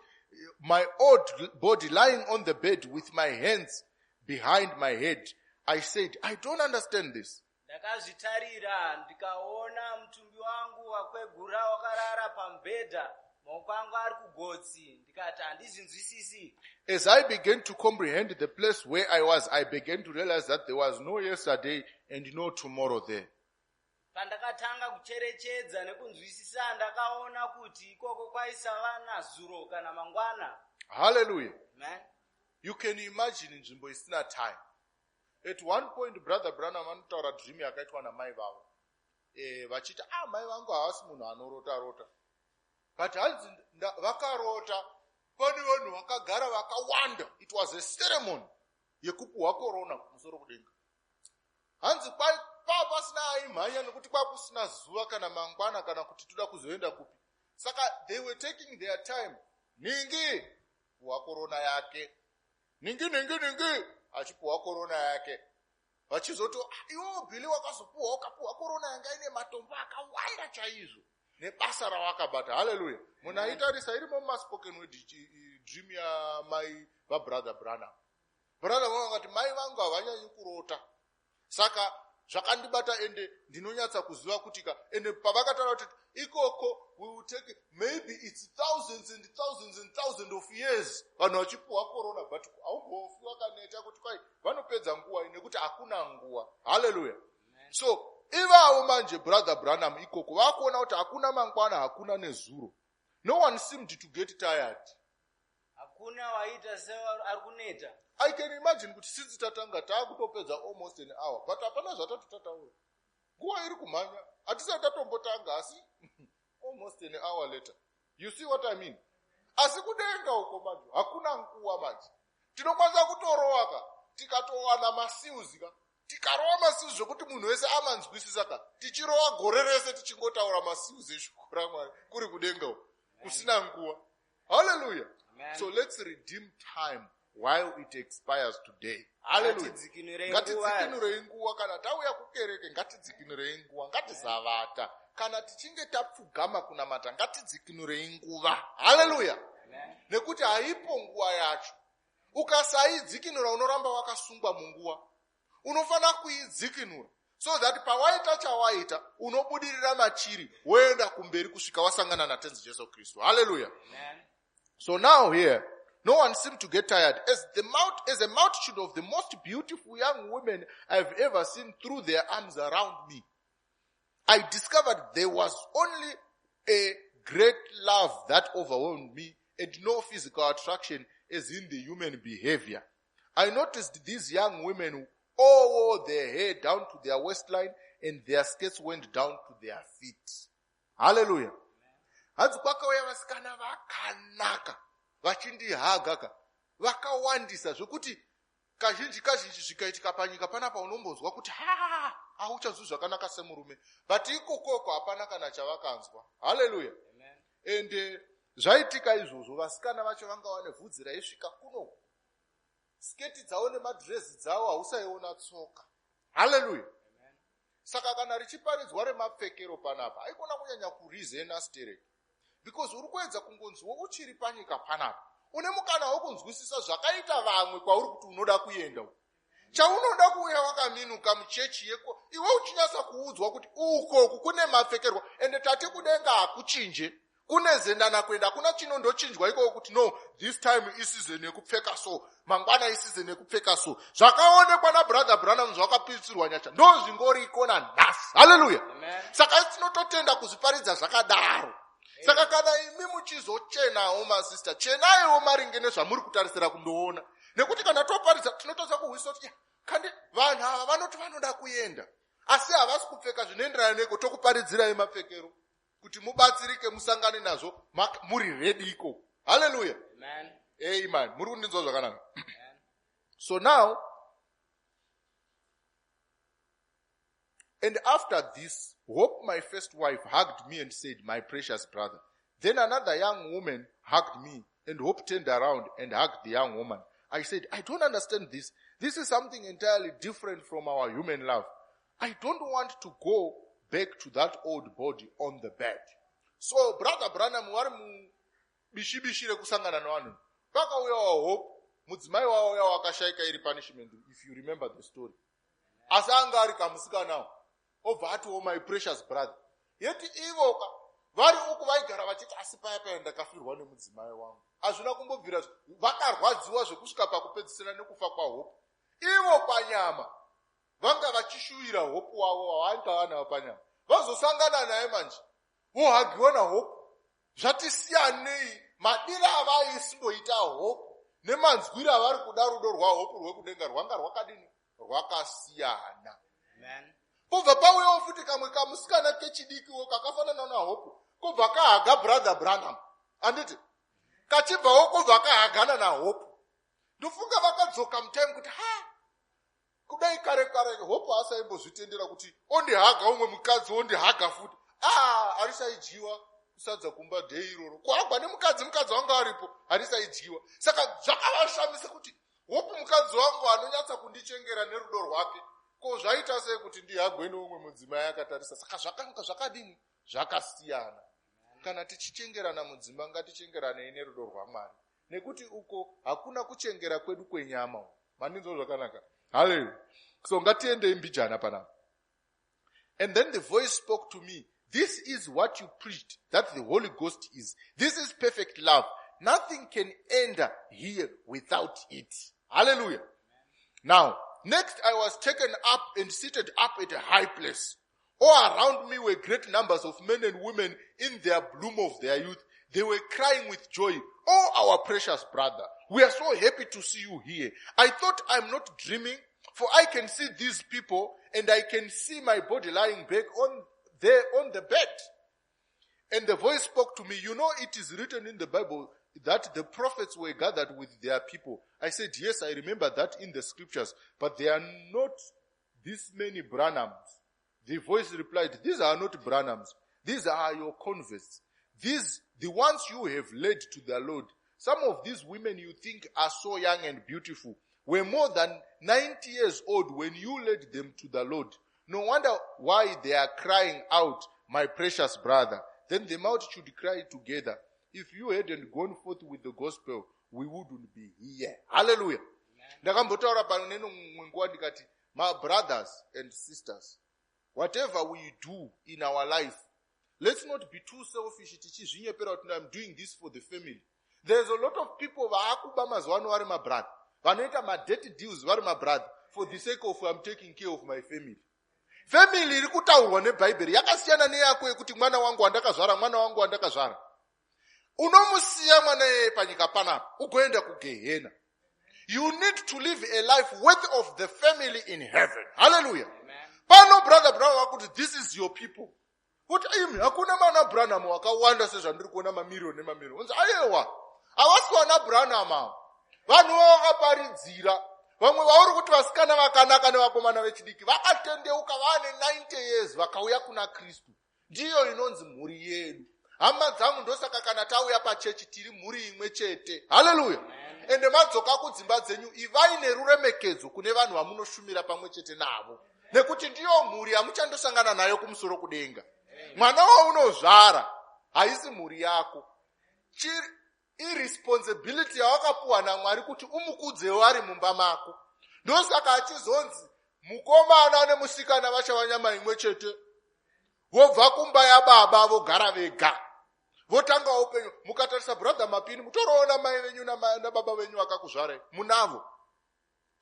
my old body lying on the bed with my hands behind my head. I said, "I don't understand this." Ndakazvitarira ndikaona mutumbi wangu wakwegura wakarara pamubhedha, maoko angu ari kugotsi, ndikati handizvinzwisisi. As I began to comprehend the place where I was, I began to realize that there was no yesterday and no tomorrow there. Pandakatanga kucherechedza nekunzwisisa, ndakaona kuti ikoko kwaisava nazuro kana mangwana. Hallelujah. Amen. You can imagine nzvimbo isina time. At one point, Brother Branham vanotaura dream yakaitwa namai vavo, vachiti, ah, mai vangu havasi munhu anorota rota, but hanzi vakarota pane vanhu vakagara vakawanda. It was a ceremony yekupuhwa korona kumusoro kudenga. Hanzi paa pasina aimhanya nekuti kwakusina zuva kana mangwana kana kuti toda kuzoenda kupi. Saka they were taking their time, ningi puhwa korona yake, ningi ningi ningi achipuhwa korona yake, vachizoti, "Ah, iwewo Billy wakazopuhwa, ukapuhwa korona yanga ine matombo akawanda chaizvo nebasa rawakabata." Haleluya. Munhu aitarisa irimo mumaspoken word dream yamai vaBrother Branham. Brother vangu vakati mai vangu havanyanyi kurota, saka zvakandibata, ende ndinonyatsa kuziva kuti ka, ende pavakataura kuti ikoko we will take maybe it's thousands and thousands and thousands of years vanhu vachipuhwa korona, but haumbofi wakaneta kuti kwai vanopedza nguva nekuti hakuna nguva. Haleluya. So ivavo manje Brother Branham ikoko vakuona kuti hakuna mangwana, hakuna nezuro. No one seemed to get tired. Hakuna waita seari kuneta. I can imagine kuti since tatanga taakutopedza almost an hour, but hapana zvatati tataura. Nguva iri kumhanya, hatisati tatombotanga, asi almost an hour later. You see what I mean? Asi kudenga uko manje hakuna nguva manje. Tinokwanisa kutorova ka, tikatowana maseals ka, tikarova maseals zvokuti munhu wese amanzwisisa ka, tichirova gore rese tichingotaura maseals eshoko raMwari kuri kudenga uko kusina nguva. Haleluya. Amen. So let's redeem time while it expires today. Haleluya. Ngatidzikinurei nguva. Ngatidzikinurei nguva. Kana tauya kukereke, ngatidzikinurei nguva. Ngatisavata. Kana tichinge tapfugama kunamata, ngatidzikinurei nguva. Haleluya. Amen. Nekuti haipo nguva yacho. Ukasaidzikinura, unoramba wakasungwa munguva. Unofanira kuidzikinura so that pawaita chawaita, unobudirira machiri, woenda kumberi kusvika wasangana naTenzi Jesu Kristu. Haleluya. Amen. So now here, no one seemed to get tired. As a multitude of the most beautiful young women I've ever seen threw their arms around me, I discovered there was only a great love that overwhelmed me and no physical attraction as in the human behavior. I noticed these young women all wore their hair down to their waistline and their skirts went down to their feet. Hallelujah. Hanzi kwakauya vasikana vakanaka vachindihaga ka, vakawandisa zvokuti kazhinji kazhinji zvikaitika panyika panapa unombonzwa kuti ha, hauchanzwi zvakanaka semurume, but ikokoko hapana kana chavakanzwa. Haleluya. Amen. Ende zvaitika izvozvo, vasikana vacho vanga vane vhudzi raisvika kuno, sketi dzavo nemadhirezi dzavo hausaiona tsoka. Haleluya. Saka kana richiparidzwa remapfekero panapa, haikona kunyanya kurizena stereki, because uri kuedza kungonziwo uchiri panyika panapa une mukana wekunzwisisa zvakaita vamwe kwauri kuti unoda kuenda uko. Chaunoda kuuya wakaminuka muchechi yeko, iwe uchinyatsa kuudzwa kuti ukoku kune mapfekerwa. Ende tati kudenga hakuchinje, kune zendana kuenda, hakuna chinondochinjwa ikoko kuti no, this time iseason yekupfeka so, mangwana iseason yekupfeka so. Zvakaonekwa naBrother Branham, zvakapisirwa nyasha, ndo zvingoriko nanhasi. Haleluya. Amen. Saka tinototenda kuzviparidza zvakadaro. Saka kana imi muchizochenawo, masista, chenaiwo maringe nezvamuri kutarisira kundoona, nekuti kana toparidza tinotadza kuhwisa kuti, "Ya, kandi vanhu ava vanoti vanoda kuenda asi havasi kupfeka zvinoenderana neko." Tokuparidzirai mapfekero. Kuti mubatsirike musangane nazvo muri ready ikoko. Hallelujah. Amen. Amen. Muri kundinzwa zvakanaka? So now, and after this, Hope, my first wife, hugged me and said, "My precious brother." Then another young woman hugged me, and Hope turned around and hugged the young woman. I said, "I don't understand this. This is something entirely different from our human love. I don't want to go back to that old body on the bed." So, Brother Branham, vari mubishibishi rekusangana nevanhu, pakauyawo Hope, mudzimai wavo uya wakashaika iri punishment, if you remember the story. Asi anga ari kamusikanawo, obva atiwo, "My precious brother." Yeti ivoka vari uku vaigara vachiti, "Asi paya paya ndakafirwa nemudzimai wangu." Hazvina kumbobvira, vakarwadziwa zvekusvika pakupedzisira nekufa kwaHope. Ivo panyama vanga vachishuvira Hope wavo wavanga vanavo panyama. Vazosangana naye manje, vohagiwa naHope, zvatisiyanei. Madiro avaisimboita Hope nemanzwiro avari kuda rudo rwaHope rwekudenga rwanga rwakadini? Rwakasiyana. Amen. Kubva pauyawo futi kamwe kamusikana kechidikiwo kakafanana naHope, kubva kahaga Brother Branham, handiti? Kachibvawo kubva kahagana naHope. Ndofunga vakadzoka mutime kuti, ha, kudai kare kare Hope asaimbozvitendera kuti ondihaga umwe mukadzi, ondihaga futi. A, harisaidyiwa kusadza kumba dhei iroro, kuhagwa nemukadzi, mukadzi wanga aripo, harisaidyiwa. Saka zvakavashamisa kuti Hope, mukadzi wangu anonyatsa kundichengera nerudo rwake, ko zvaita sei kuti ndihagwe neumwe mudzimai akatarisa? Saka zvakanga zvakadini? Zvakasiyana. Kana tichichengerana mudzimba, ngatichengeranei nerudo rwaMwari, nekuti uko hakuna kuchengera kwedu kwenyama. Mandinzwa zvakanaka? Haleluya. So ngatiendei mbijana panapa. And then the voice spoke to me, "This is what you preached that the Holy Ghost is. This is perfect love. Nothing can enter here without it." Hallelujah. Now, next I was taken up and seated up at a high place. All around me were great numbers of men and women in their bloom of their youth. They were crying with joy, "Oh, our precious brother, we are so happy to see you here." I thought, "I'm not dreaming, for I can see these people and I can see my body lying back on there on the bed." And the voice spoke to me, "You know, it is written in the Bible that the prophets were gathered with their people." I said, "Yes, I remember that in the scriptures, but there are not this many Branhams." The voice replied, "These are not Branhams. These are your converts. These, the ones you have led to the Lord. Some of these women you think are so young and beautiful were more than 90 years old when you led them to the Lord. No wonder why they are crying out, 'My precious brother.' Then the multitude cried together. If you hadn't gone forth with the gospel, we wouldn't be here." Hallelujah. Ndakambotaura pano nenomwe nguva ndikati, my brothers and sisters, whatever we do in our life, let's not be too selfish tichizvinyepera kuti, "I'm doing this for the family." There's a lot of people vaakuba mazuva ano vari mabrother, vanoita madirty deals vari mabrother for the sake of, "I'm taking care of my family." Family iri kutaurwa nebhaibheri yakasiyana neyako yekuti mwana wangu wandakazvara, mwana wangu wandakazvara. Unomusiya mwana iyeye panyika panapa ugoenda kugehena. You need to live a life worth of the family in heaven. Hallelujah. Pano Brother Branham vakuti, "This is your people." Kuti imi, hakuna mana Branham wakawanda sezvandiri kuona, mamiriyoni nemamiriyoni. Unzi aiwa, havasi vana Branham avo, vanhu vavakaparidzira. Vamwe vauri kuti vasikana vakanaka nevakomana vechidiki vakatendeuka vaane 90 years, vakauya kuna Kristu. Ndiyo inonzi mhuri yedu, hama dzangu. Ndosaka kana tauya pachechi tiri mhuri imwe chete. Haleluya. Ende madzoka kudzimba dzenyu, ivai neruremekedzo kune vanhu vamunoshumira pamwe chete navo, nekuti ndiyo mhuri yamuchandosangana nayo kumusoro kudenga. Mwana waunozvara haisi mhuri yako. Iresponsibility yawakapuwa naMwari kuti umukudzewo ari mumba mako. Ndosaka achizonzi mukomana nemusikana vachava nyama imwe chete, vobva kumba yababa, vogara vega, votanga upenyu. Mukatarisa Brother Mapini, mutoroona mai venyu nababa venyu vakakuzvarai munavo,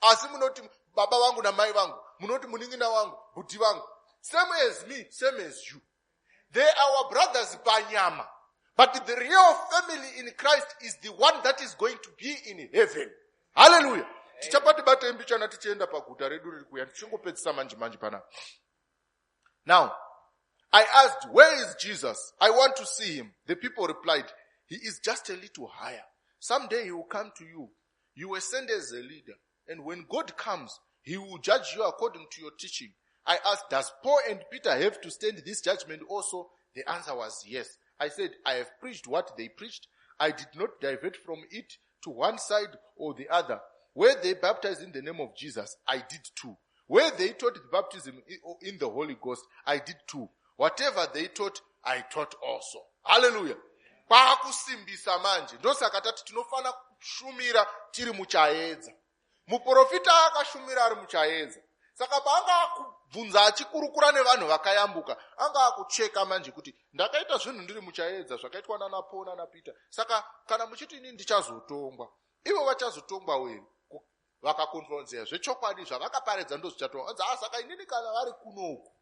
asi munoti baba vangu namai vangu, munoti munin'ina wangu, bhuti vangu. Same as me, same as you, they are our brothers panyama, but the real family in Christ is the one that is going to be in heaven. Hallelujah. Tichapati batei mbichana tichienda paguta redu riri kuya. Tichingopedzisa manje manje panapa. Now, I asked, Where is Jesus? I want to see him. The people replied, He is just a little higher. Someday he will come to you. You were sent as a leader. And when God comes, he will judge you according to your teaching. I asked, Does Paul and Peter have to stand this judgment also? The answer was yes. I said, I have preached what they preached. I did not divert from it to one side or the other. Where they baptized in the name of Jesus, I did too. Where they taught the baptism in the Holy Ghost, I did too. Whatever they taught, I taught also. Hallelujah. Kwakusimbisa manje. Ndosaka tati tinofana kushumira tiri muchaedza. Muprofita akashumira ari muchaedza. Saka paanga akubvunza achikurukura nevanhu vakayambuka, anga akucheka manje kuti ndakaita zvinhu ndiri muchaedza zvakaitwa nana Paul nana Peter. Saka kana muchiti ini ndichazotongwa, ivo vachazotongwa here? Vakakonfronzera zvechokwadi zvavakaparidza ndozvichatongwa. Anzi, ah, saka inini kana vari kunoku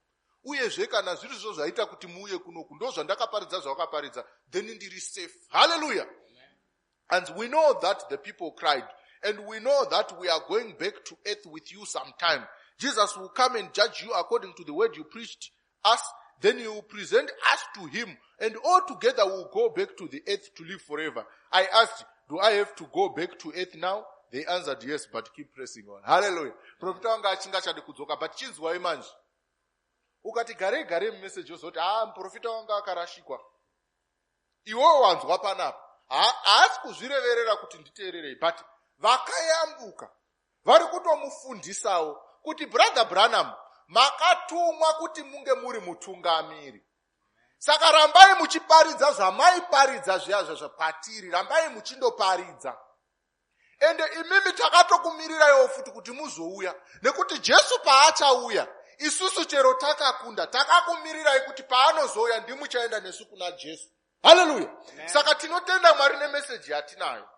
uyezve kana zviri zvo zvaita kuti muuye kunoku ndo zvandakaparidza zvavakaparidza, then ndiri safe. Hallelujah. And we know that the people cried, and we know that we are going back to earth with you sometime. Jesus will come and judge you according to the word you preached us. Then you will present us to him, and all together we will go back to the earth to live forever. I asked, Do I have to go back to earth now? They answered yes, but keep pressing on. Hallelujah. Profita wanga achingachadi kudzoka, but chinzwai manje. Ukati garei garei mumeseji wozoti, ah, muprofita wanga akarashikwa. Iwewe wanzwa panapa. Haasi kuzvireverera kuti nditeererei, but vakayambuka vari kutomufundisawo kuti Brother Branham makatumwa kuti munge muri mutungamiri. Saka rambai muchiparidza zvamaiparidza zviya zvakwatiri, rambai muchindoparidza. Ende imimi takatokumirirawo futi kuti muzouya, nekuti Jesu paachauya isusu chero takakunda, takakumirirai kuti paanozouya ndimuchaenda nesu kuna Jesu. Haleluya. Saka tinotenda Mwari nemeseji yatinayo.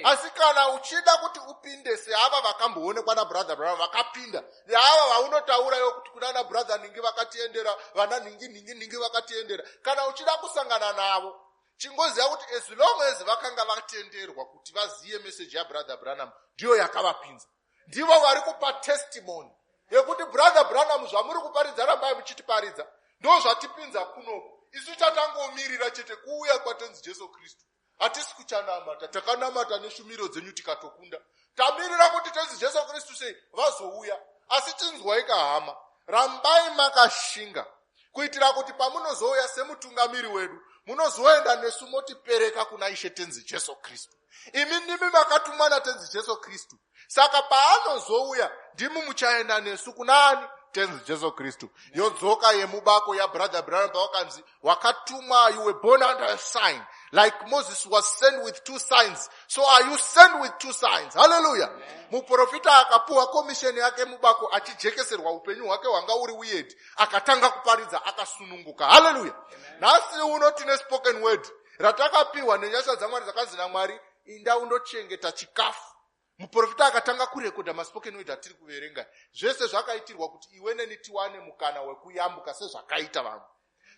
Asi kana uchida kuti upinde seava vakamboonekwa naBrother Branham vakapinda, neava vaunotaurayo kuti kunana brother ningi vakatiendera, vana ningi ningi ningi vakatiendera, kana uchida kusangana navo, chingoziva kuti as long as vakanga vatenderwa kuti vaziye meseji yaBrother Branham, ndiyo yakavapinza. Ndivo vari kupa testimony yekuti Brother Branham zvamuri kuparidza, rambai muchitiparidza, ndo zvatipinza kunoku. Isu chatangomirira chete kuuya kwaTenzi Jesu Kristu. Hatisi kuchanamata, takanamata neshumiro dzenyu tikatokunda. Tamirira kuti Tenzi Jesu Kristu sei vazouya. Asi chinzwai kahama, rambai makashinga kuitira kuti pamunozouya semutungamiri wedu, munozoenda nesu motipereka kuna Ishe Tenzi Jesu Kristu. Imi ndimi makatumwa naTenzi Jesu Kristu, saka paanozouya ndimi muchaenda nesu kuna ani? Tenzi Jesu Kristu. Yodzoka yemubako yaBrother Branham pavakanzi wakatumwa, you were born under a sign. Like Moses was sent with two signs, so are you sent with two signs. Hallelujah. Muprofita akapuwa komisheni yake mubako achijekeserwa upenyu hwake hwanga uri weird, akatanga kuparidza akasununguka. Haleluya. Nhasi uno tine spoken word ratakapiwa nenyasha dzaMwari dzakanzi naMwari, inda undochengeta chikafu. Muprofita akatanga kurekodha maspoken word atiri kuverenga. Zvese zvakaitirwa kuti iwe neni tiwane mukana wekuyambuka sezvakaita vamwe.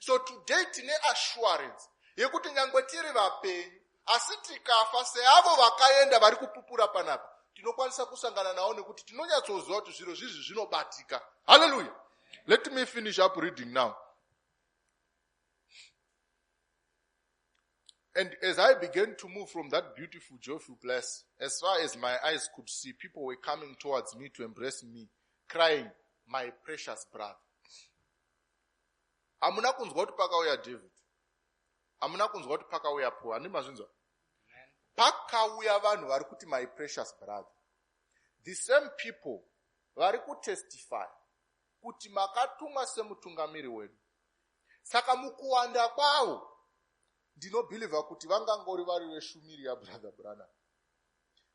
So today tine assurance yekuti nyangwe tiri vapenyu, asi tikafa seavo vakaenda vari kupupura panapa, tinokwanisa kusangana navo nekuti tinonyatsoziva kuti zviro zvizvi zvinobatika. Haleluya. Let me finish up reading now. And as I began to move from that beautiful, joyful place, as far as my eyes could see, people were coming towards me to embrace me, crying, "My precious brother." Hamuna kunzwa kuti pakauya David, hamuna kunzwa kuti pakauya Paul, handi mazvinzwa? Pakauya vanhu vari kuti, "My precious brother." The same people vari kutestify kuti makatumwa semutungamiri wedu. Saka mukuwanda kwavo ndinobhilivha kuti vangangori vari veshumiri yaBrother Branham,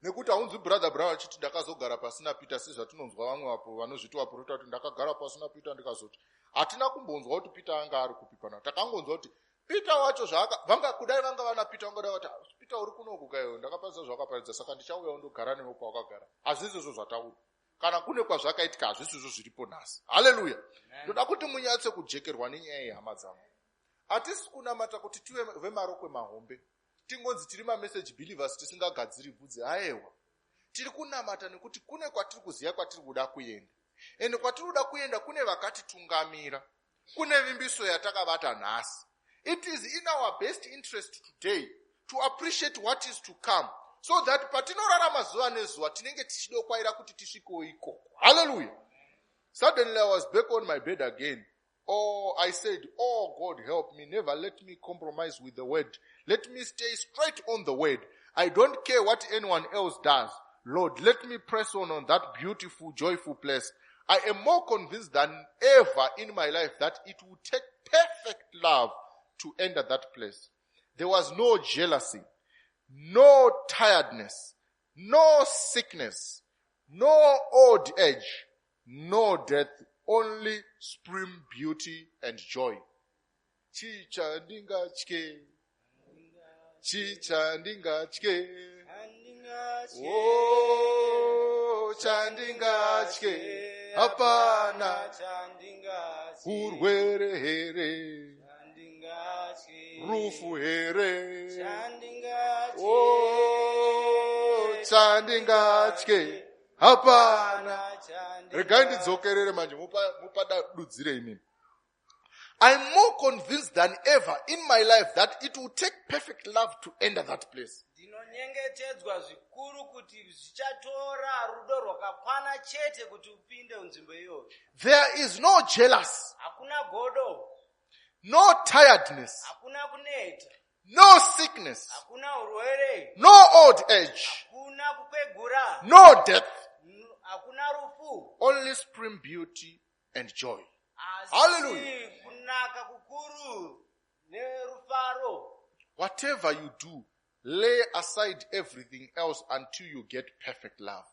nekuti haunzwi Brother Branham achiti ndakazogara pasina Peter, sezvatinonzwa vamwe vapo vanozviti vaprofita kuti ndakagara pasina Peter ndikazoti. Hatina kumbonzwa kuti Peter anga ari kupi pana. Takangonzwa kuti Peter wacho zvaaka vanga kudai vanga vana Peter vangadai vati, "Peter uri kunoku kaiwe, ndakaparidza zvawakaparidza, saka ndichauya undogara newe kwawakagara." Hazvisizvo zvataura. Kana kune kwazvakaitika, hazvisizvo zviripo nhasi. Haleluya. Ndoda kuti munyatse kujekerwa nenyaya yehama dzangu. Hatisi kunamata kuti tive vemarokwe mahombe, tingonzi tiri mamessage believers tisingagadziri bvudzi. Aiwa, tiri kunamata nekuti kune kwatiri kuziva kwatiri kuda kuenda, ende kwatiri kuda kuenda kune vakatitungamira. Kune vimbiso yatakabata nhasi. It is in our best interest today to appreciate what is to come so that patinorarama zuva nezuva tinenge tichidokwaira kuti tisvikewo ikoko. Hallelujah. Suddenly I was back on my bed again. Oh, I said, oh God, help me. Never let me compromise with the word. Let me stay straight on the word. I don't care what anyone else does. Lord, let me press on that beautiful, joyful place. I am more convinced than ever in my life that it will take perfect love to enter that place. There was no jealousy, no tiredness, no sickness, no old age, no death, only supreme beauty and joy. Chii chandingatye, chii chandingatye, oh, chandingatye, hapana urwere here, rufu here, oh, chandingatye, hapana. Regai ndidzokerere manje, mupadudzire imini. I'm more convinced than ever in my life that it will take perfect love to enter that place. Ndinonyengetedzwa zvikuru kuti zvichatora rudo rwakakwana chete kuti upinde munzvimbo iyoyo. There is no jealous, Hakuna godo, no tiredness, hakuna kuneta, no sickness, hakuna urwere, no old age, hakuna kukwegura, no death, hakuna rufu, only supreme beauty and joy. Asi Hallelujah. kunaka kukuru nerufaro. Whatever you do, lay aside everything else until you get perfect love.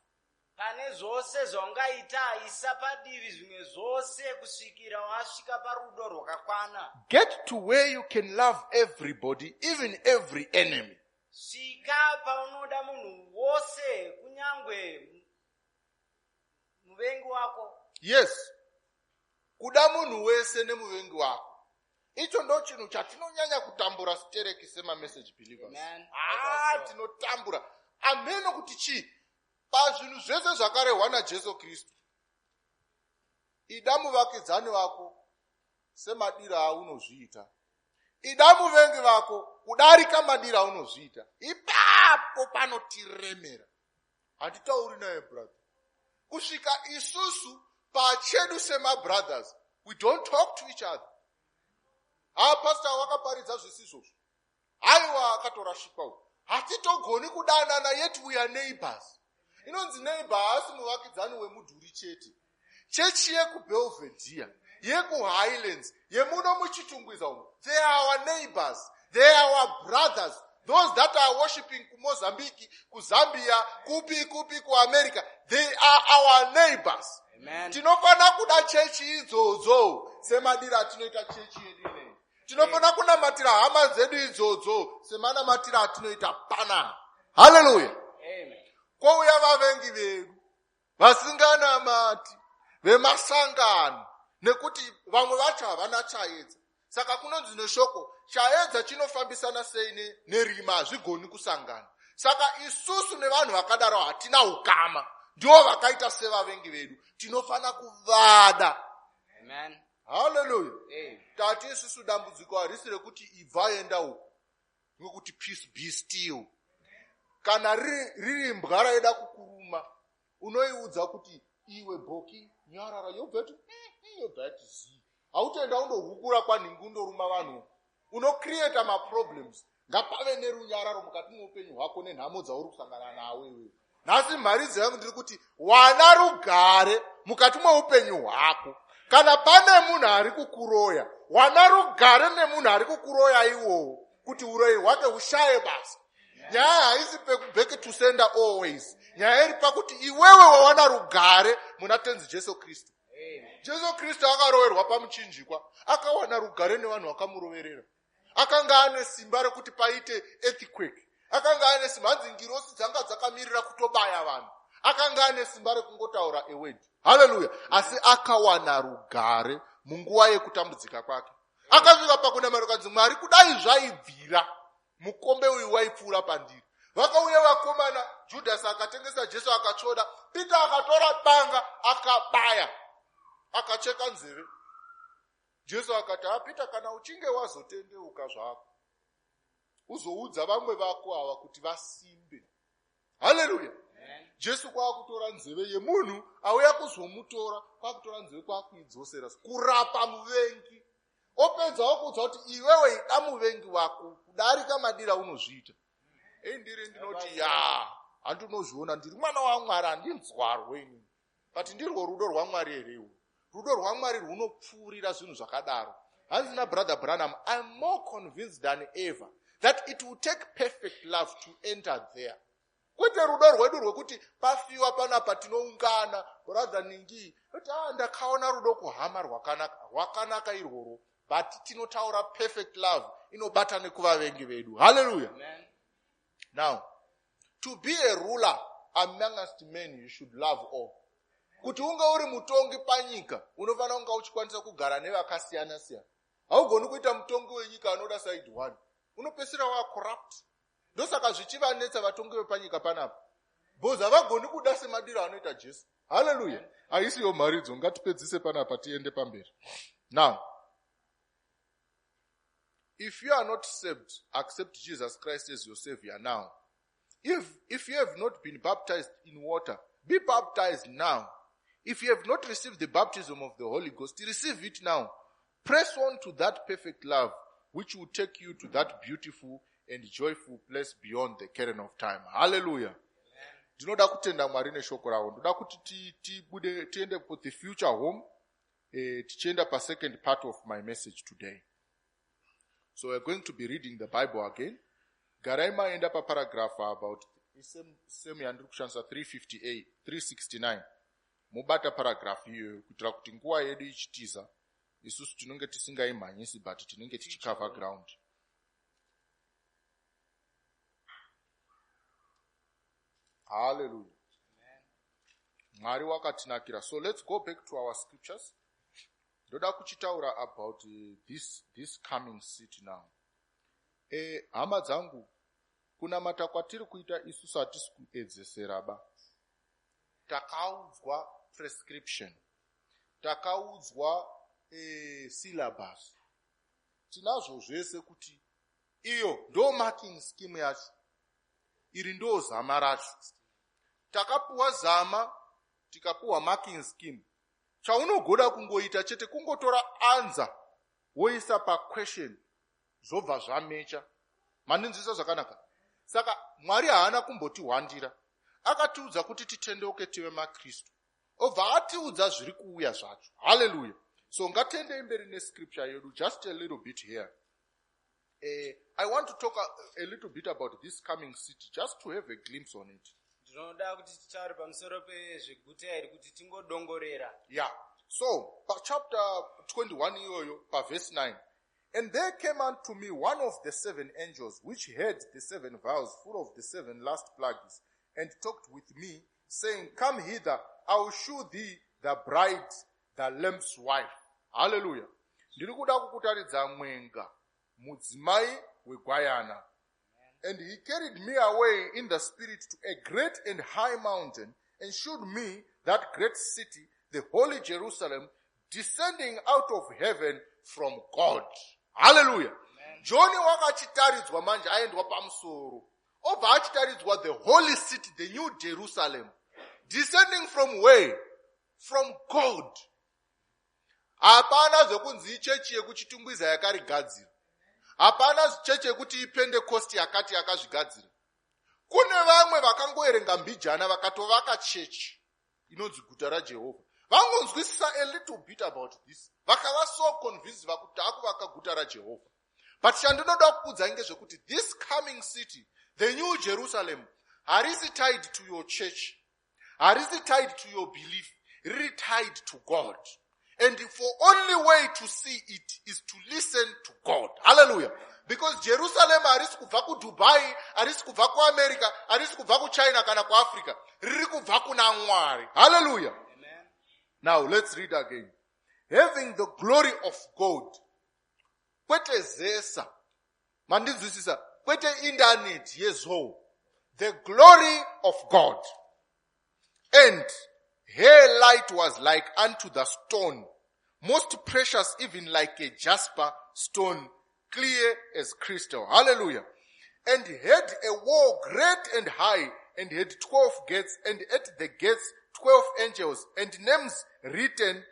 Pane zvose zvaungaita, isa padivi zvimwe zvose kusvikira wasvika parudo rwakakwana. Get to where you can love everybody, even every enemy. Svika paunoda munhu wose, kunyangwe muvengi wako. Yes. Kuda munhu wese nemuvengi wako. Icho ndo chinhu chatinonyanya kutambura stereki semaMessage believers. Amen. Ah, tinotambura. Ameno kuti chii? Pazvinhu zvese zvakarehwa naJesu Kristu, ida muvakidzani vako semadiro aunozviita. Ida muvengi vako kudarika madiro aunozviita. Ipapo panotiremera. Handitauri naye, brother. Kusvika isusu pachedu semabrothers, we don't talk to each other. Ha, pastor wakaparidza zvisizvozvo. Haiwa, akatorashikwa uyu. Hatitogoni kudanana, yet we are neighbors. Inonzi neighbor haasi muvakidzani wemudhuri chete. Chechi yekuBelvedere, yekuHighlands, yemuno muChitungwiza umu, they are our neighbors, they are our brothers. Those that are worshiping kuMozambique, kuZambia, kupi kupi, kuAmerica, they are our neighbors. Amen. Tinofana kuda chechi idzodzo semadiro atinoita chechi yedu ineyi. Tinofana kunamatira hama dzedu idzodzo semanamatira atinoita pana. Haleluya. Amen. Kwouya vavengi vedu vasinganamati, vemasangano, nekuti vamwe vacho havana chaedza. Saka kunonzi neshoko, chaedza chinofambisana sei nerima? Hazvigoni kusangana. Saka isusu nevanhu vakadaro hatina ukama, ndivo vakaita sevavengi vedu. Tinofana kuvada. Amen. Haleluya. Amen. Tati isusu dambudziko harisi rekuti ibva enda uku, nekuti peace be still. Kana riri imbwa raida kukuruma, unoiudza kuti iwe boki, nyarara, yobva yati yobva yati zii. Hautoenda undohukura kwanhingi, undoruma vanhu, unocreata maproblems. Ngapave nerunyararo mukati meupenyu hwako nenhamo dzauri kusangana nawo iwewe. Nhasi mharidzo yangu ndiri kuti wana rugare mukati meupenyu hwako. Kana pane munhu ari kukuroya, wana rugare nemunhu ari kukuroya iwowo, kuti uroyi hwake hushaye basa. Nyaya haisi back to sender always. Nyaya iri pakuti iwewe wawana rugare muna Tenzi Jesu Kristu. Amen. Jesu Kristu akaroverwa pamuchinjikwa, akawana rugare nevanhu vakamuroverera. Akanga ane simba rekuti paite earthquake. Akanga ane simba, hanzi ngirosi dzanga dzakamirira kutobaya vanhu. Akanga ane simba rekungotaura a word. Haleluya. Asi akawana rugare munguva yekutambudzika kwake. Akasvika pakunamata, kanzi, Mwari, kudai zvaibvira, mukombe uyu waipfuura pandiri. Vakauya vakomana, Judhasi akatengesa Jesu akatsvoda Peter, akatora banga, akabaya, akacheka nzeve. Jesu akati, ha Peter, kana uchinge wazotendeuka zvako, uzoudza vamwe vako ava kuti vasimbe. Haleluya. Jesu kwakutora nzeve yemunhu auya kuzomutora, kwakutora nzeve kwakuidzosera, kurapa muvengi. Opedza okuudza kuti iwewe ida muvengi wako kudarika madira unozviita. Ei ndiri ndinoti ya, handinozviona, ndiri mwana waMwari, handinzwarwe inini. But ndirwo rudo rwaMwari here iwo? Rudo rwaMwari rwunopfuurira zvinhu zvakadaro. Hanzi naBrother Branham, I'm more convinced than ever that it will take perfect love to enter there. Kwete rudo rwedu rwekuti pafiwa panapa tinoungana, brother Ningi, kuti ndakaona rudo kuhama rwakanaka, rwakanaka irworwo, but tinotaura perfect love inobata nekuvavengi vedu. Hallelujah. Amen. Now, to be a ruler amongst men, you should love all. Kuti unge uri mutongi panyika, unofanira kunge uchikwanisa kugara nevakasiyana siyana. Haugoni kuita mutongi wenyika anoda side one. Unopedzisira wa corrupt. Ndosaka zvichivanetsa vatongi vepanyika panapa. Because havagoni kuda semadiro anoita Jesu. Hallelujah. Haisiyo mharidzo, ngatipedzise panapa tiende pamberi. Now, if you are not saved, accept Jesus Christ as your savior now. If you have not been baptized in water, be baptized now. If you have not received the baptism of the Holy Ghost, receive it now. Press on to that perfect love, which will take you to that beautiful and joyful place beyond the curtain of time. Hallelujah. Ndinoda kutenda Mwari neshoko ravo. Ndoda kuti tibude tiende for the future home, tichienda pa second part of my message today. So we're going to be reading the Bible again. Garai maenda pa paragraph about same yandiri kushandisa 358, 369. Mobata paragraph iyoyo kuitira kuti nguva yedu ichitiza, isusu tinenge tisingaimhanyisi, but tinenge tichicover ground. Hallelujah. Mwari wakatinakira. So let's go back to our scriptures. Ndoda kuchitaura about this coming city now. Hama dzangu, kunamata kwatiri kuita isusu hatisi kuedzesera ba. Takaudzwa prescription. Takaudzwa syllabus. Tinazvo zvese kuti iyo ndo marking scheme yacho. Iri ndo zama racho. Takapuwa zama, tikapuwa marking scheme. Chaunogoda kungoita chete kungotora answer woisa pa question, zvobva zvamecha. Mandinzwisa zvakanaka? Saka Mwari haana kumbotihwandira. Akatiudza kuti titendeuke tive maKristu. Obva atiudza zviri kuuya zvacho. Hallelujah. So ngatendei mberi nescripture yedu just a little bit here. I want to talk a little bit about this coming city, just to have a glimpse on it. Ndinoda kuti titaure pamusoro pezveguta iri kuti tingodongorera. Yeah. So, pa chapter 21 iyoyo, pa verse 9. And there came unto me one of the seven angels, which had the seven vials full of the seven last plagues, and talked with me, saying, Come hither, I will shew thee the bride, the Lamb's wife. Hallelujah. Ndiri kuda kukutaridza mwenga, mudzimai wegwayana. And he carried me away in the spirit to a great and high mountain, and showed me that great city, the holy Jerusalem, descending out of heaven from God. Hallelujah. Amen. John wakachitaridzwa manje aendwa pamusoro. Obva achitaridzwa the holy city, the new Jerusalem. Descending from where? From God. Hapana zvekunzi ichechi yekuChitungwiza yakarigadzira. Hapana chechi yekuti iPentecost yakati yakazvigadzira. Kune vamwe vakangoerenga mbijana vakatovaka chechi inonzi guta raJehovha. Vangonzwisisa a little bit about this. Vakava so convinced vakuti takuvaka guta raJehovha. But chandinoda kukuudzai ngezvekuti this coming city, the new Jerusalem, harisi tied to your church. Harisi tied to your belief. Riri tied to God. And for only way to see it is to listen to God. Hallelujah. Because Jerusalem harisi kubva kuDubai, harisi kubva kuAmerica, harisi kubva kuChina kana kuAfrica. Riri kubva kuna Mwari. Hallelujah. Amen. Now let's read again. Having the glory of God. Kwete zesa. Mandinzwisisa. Kwete internet yezo. The glory of God. And her light was like unto the stone, Most precious, even like a jasper stone, clear as crystal. Hallelujah. And had a wall great and high, and had 12 gates, and at the gates 12 angels, and names written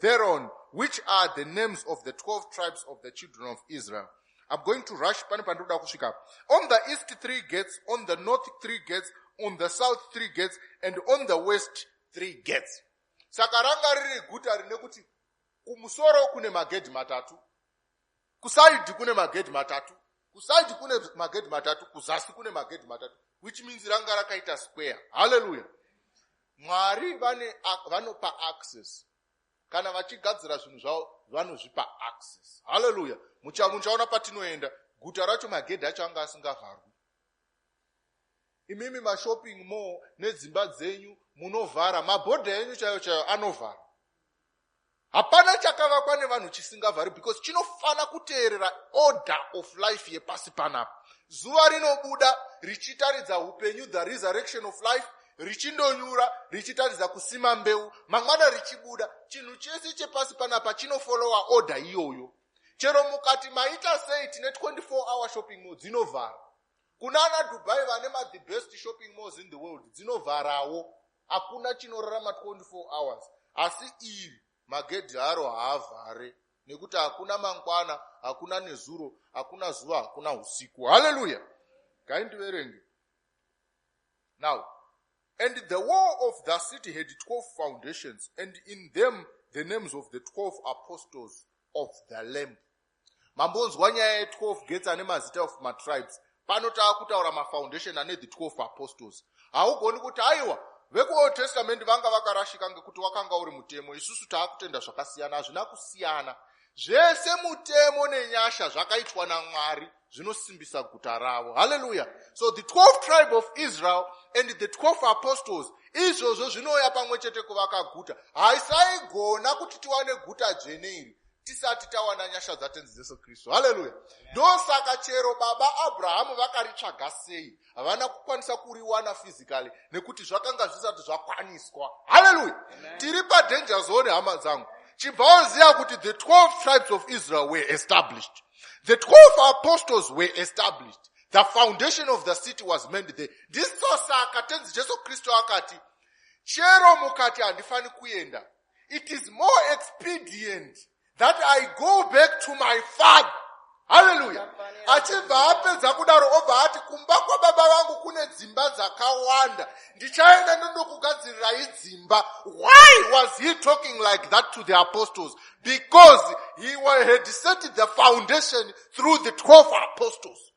thereon, which are the names of the 12 tribes of the children of Israel. I'm going to rush pane pandinoda kusvika. On the east three gates, on the north three gates, on the south three gates, and on the west three gates. Saka ranga riri guta rine kuti kumusoro kune magedhi matatu, kusaidhi kune magedhi matatu, kusaidhi kune magedhi matatu, kuzasi kune magedhi matatu, which means ranga rakaita square. Hallelujah. Mwari vane vanopa access. Kana vachigadzira zvinhu zvavo, vanozvipa access. Haleluya. Muchaona patinoenda, guta racho magedhi acho anga asingavharwi. Imimi mashopping mall nedzimba dzenyu munovhara, mabhodha enyu chaiyo chaiyo anovhara. Hapana chakavakwa nevanhu chisingavhari, because chinofana kuteerera order of life yepasi panapa. Zuva rinobuda richitaridza upenyu, the resurrection of life, richindonyura richitaridza kusima mbeu, mangwana richibuda. Chinhu chese chepasi panapa chinofollowa order iyoyo. Chero mukati maita sei, tine 24 hour shopping mall, dzinovhara. Kuna ana Dubai vane the best shopping malls in the world, dzinovharawo. Hakuna chinorarama 24 hours, asi iri magedhi aro haavhare, nekuti hakuna mangwana, hakuna nezuro, hakuna zuva, hakuna usiku. Haleluya. Ngaindiverenge now. And the wall of the city had 12 foundations, and in them the names of the 12 apostles of the Lamb. Mambonzwa nyaya ye12 gates ane mazita of matribes. Pano taakutaura mafoundation ane the 12 apostles. Haugoni kuti aiwa, vekuOld Testament vanga vakarashika ngekuti wakanga uri mutemo, isusu taakutenda zvakasiyana. Hazvina kusiyana. Zvese mutemo nenyasha zvakaitwa naMwari zvinosimbisa guta ravo. Haleluya. So the 12 tribe of Israel and the 12 apostles, izvozvo zvinouya pamwe chete kuvaka guta. Haisaigona kuti tiwane guta dzvene iri tisati tawana nyasha dzaTenzi Jesu Kristu. Haleluya. Ndosaka chero baba Abrahamu vakaritsvaga sei, havana kukwanisa kuriwana physically, nekuti zvakanga zvisati zvakwaniswa. Haleluya. Tiri padanger zone, hama dzangu. Chibva waziva kuti the 12 tribes of Israel were established, the 12 apostles were established, the foundation of the city was made there. Ndiso saka Tenzi Jesu Kristu akati, chero mukati handifani kuenda, it is more expedient that I go back to my father. Haleluya. Achibva apedza kudaro, obva ati, kumba kwababa vangu kune dzimba dzakawanda, ndichaenda ndondokugadzirirai dzimba. Why was he talking like that to the apostles? Because he had set the foundation through the 12 apostles.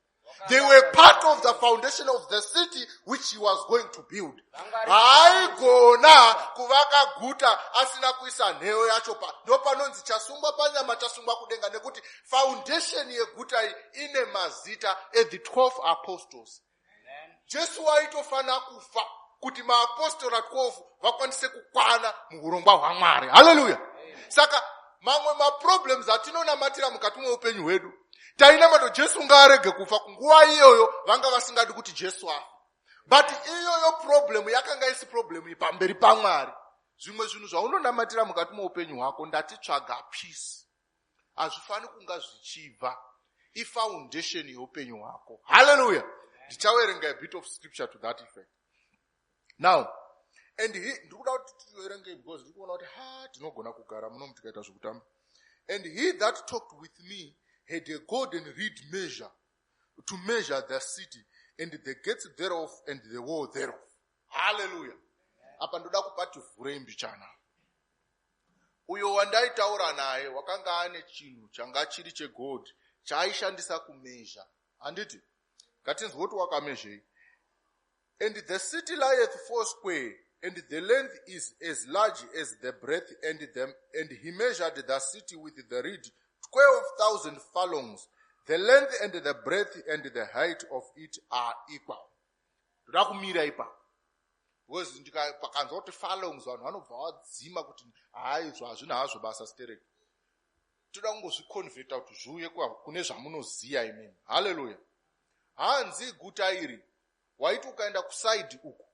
They were part of the foundation of the city which he was going to build. Haaigona kuvaka guta asina kuisa nheyo yacho pa. Ndo panonzi chasungwa panyama chasungwa kudenga, nekuti foundation yeguta iyi ine mazita ethe 12 apostles. Jesu waitofanira kufa kuti maapostora 12 vakwanise kukwana muurongwa hwaMwari. Haleluya. Saka mamwe maproblems atinonamatira mukati meupenyu hwedu, tainamata Jesu ngaarege kufa. Nguva iyoyo vanga vasingadi kuti Jesu afa, but iyoyo problem yakanga isi problem pamberi paMwari. Zvimwe zvinhu zvaunonamatira mukati meupenyu hwako, ndatitsvaga peace, hazvifani kunga zvichibva ifoundation yeupenyu hwako. Haleluya. Ndichaverenga a bit of scripture to that effect now. And he, ndiri kuda kuti tiverenge because ndiri kuona kuti ha, tinogona kugara muno tikaita zvekutamba. And he that talked with me had a golden reed measure to measure the city and the gates thereof and the wall thereof. Haleluya. Apa ndoda kupa tivhurei mbichana. Uyo wandaitaura naye wakanga ane chinhu changa chiri chegold chaaishandisa kumeasure, handiti? Ngatinzwe kuti wakamezhei. And the city lieth four square, and the length is as large as the breadth, and he measured the city with the reed 12,000 furlongs. The length and the breadth and the height of it are equal. Ndoda kumira ipapo because pakanzwa kuti furlongs, vanhu vanobva vadzima kuti hai, izvo hazvina hazvo basa stereki. Toda kungozviconverta kuti zviuye kune zvamunoziva imimi. Haleluya. Hanzi guta iri waiti ukaenda kusaidhi uku.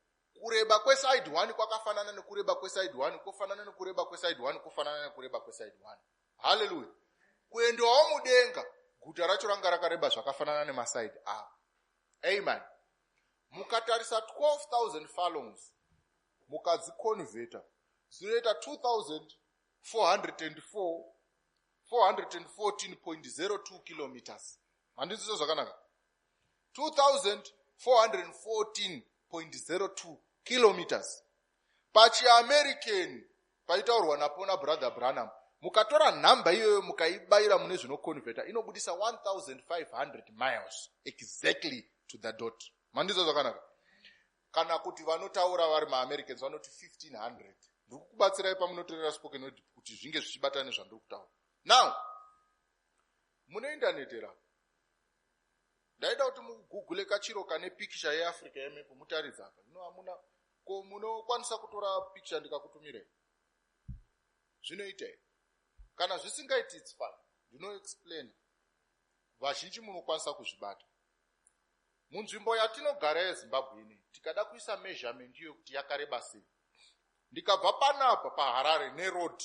Kureba kweside 1 kwakafanana nekureba kweside 1, kufanana nekureba kweside 1, kufanana nekureba kweside 1. Haleluya! Kuendawo mudenga, guta racho ranga rakareba zvakafanana nemaside avo. Amen. Mukatarisa 12,000 furlongs, mukadziconverta, zvinoita 2404 414.02 kilometers. Handinzwisa zvakanaka? 2414.02 kilometers pachiAmerican paitaurwa napo naBrother Branham. Mukatora nhamba iyoyo, mukaibayira mune zvinoconverta, inobudisa 1500 miles exactly to the dot. Mandinzwa zvakanaka? Kana kuti vanotaura vari maAmericans vanoti 1500. Ndiri kukubatsirai pamunotorera spoken word kuti zvinge zvichibatana nezvandiri kutaura. Now mune internet ra, ndaida kuti mugoogle kachiro kane pikicha yeAfrica yemap, mutaridza apa. Ino hamuna ko? Munokwanisa kutora pikicha ndikakutumirai? Zvinoita here? Kana zvisingaiti, it's fine, ndinoexplain. Vazhinji munokwanisa kuzvibata. Munzvimbo yatinogara yeZimbabwe inei, tikada kuisa measurement iyo kuti yakareba sei, ndikabva panapa paHarare neroad,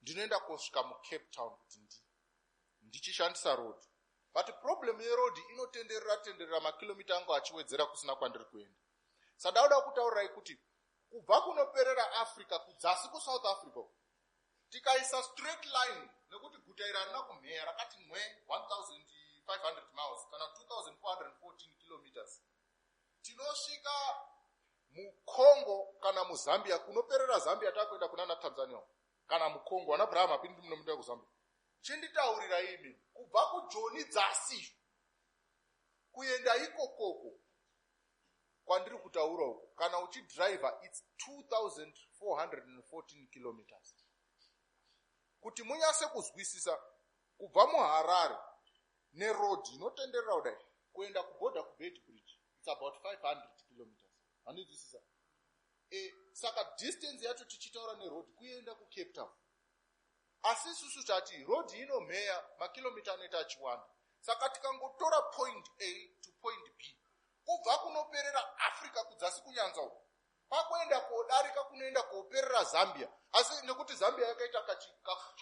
ndinoenda kosvika muCape Town kuti ndichishandisa road. But problem yeroad, inotenderera tenderera, makilomita angu achiwedzera kusina kwandiri kuenda. Sandauda kutaurirai kuti kubva kunoperera Africa kudzasi kuSouth Africa, tikaisa straight line, nekuti guta iri harina kumheya, rakati mwe 1500 miles kana 2414 kilometers, tinosvika muCongo kana muZambia. Kunoperera Zambia, takuenda kunana Tanzania kana muCongo. Ana Abraham apindi munomuenda kuZambia. Chinditaurira imi, kubva kuJoni dzasi kuenda ikokoko kwandiri kutaura uku, kana uchidhiraivha, it's 2414 kilometers. Kuti munyase kuzwisisa, kubva muHarare neroad inotenderera kudai kuenda kubhodha kuBeitbridge, it's about 500 kilometers. Handinzwisisa? Saka distance yacho tichitaura neroad kuenda kuCape Town. Asi isusu tati road inomheya, makilomita anoita achiwanda. Saka tikangotora point A to point B, kubva kunoperera Africa kudzasi kunyanza uku, kwakuenda kodarika kunoenda koperera Zambia. Asi nekuti Zambia yakaita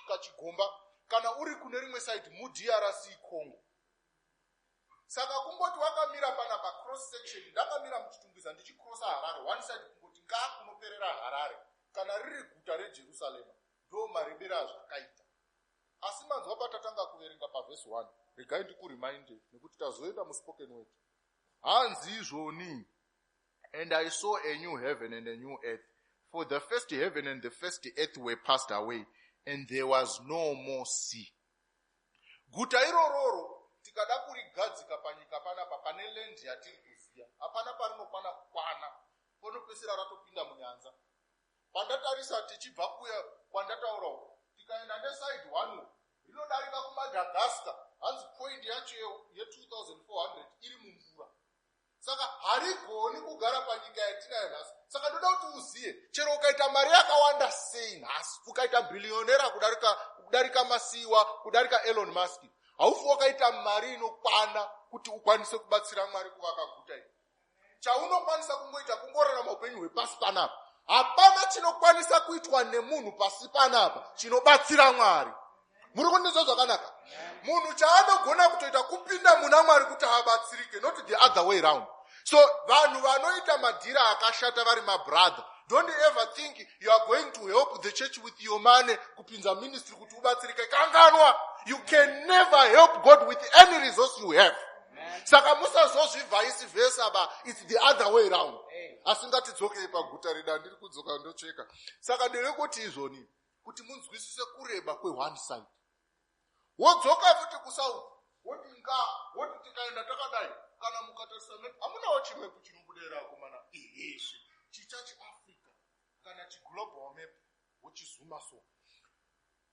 kachigomba, kana uri kune rimwe side muDRC Congo. Saka kungoti wakamira panapa, cross section, ndakamira muChitungwiza ndichicrossa Harare, one side, kungoti ngakunoperera Harare, kana riri guta reJerusarema, ndo marebero azvakaita. Asi manzwa patatanga kuverenga pavhesi 1? Regai ndikureminde nekuti tazoenda muspoken word. Hanzi izvoni, "And I saw a new heaven and a new earth, for the first heaven and the first earth were passed away, and there was no more sea." Guta irororo, tikada kurigadzika panyika panapa pane land yatiri kuziya, hapana parinokwana kukwana, ponopesera ratopinda munyanza. Pandatarisa tichibva kuya kwandataurawo, tikaenda neside 1, rinodarika kuMadagascar. Hanzi point yacho ye2400 iri mumvura. Saka harigoni kugara panyika yatinayo nhasi. Saka ndoda kuti uziye, chero ukaita mari yakawanda sei nhasi, ukaita billionaire kudarika Masiyiwa, kudarika Elon Musk, haufi wakaita mari inokwana kuti ukwanise kubatsira Mwari kuvaka guta iri. Chaunokwanisa kungoita kungorarama upenyu hwepasi panapa. Hapana chinokwanisa kuitwa nemunhu pasi panapa chinobatsira Mwari. Muri kundinzwa zvakanaka? Munhu chaanogona kutoita kupinda muna Mwari kuti abatsirike, not the other way round. So vanhu vanoita madhira akashata vari mabrother, don't ever think you are going to help the church with your money, kupinza ministry kuti ubatsirike. Kanganwa. You can never help God with any resource you have. Saka musazozvivice versa ba, it's the other way round. Asi ngatidzokei paguta redu. Handiri kudzoka, ndocheka. Saka ndiri kuti izvoni, kuti munzwisise kureba kweone side, wodzoka futi kusouth, woti nga woti tikaenda takadai, kana mukatarisa map, hamunawo chimap chinobudera akomana? Iheshe chicha chiAfrica kana chiglobal map, wochizuma so,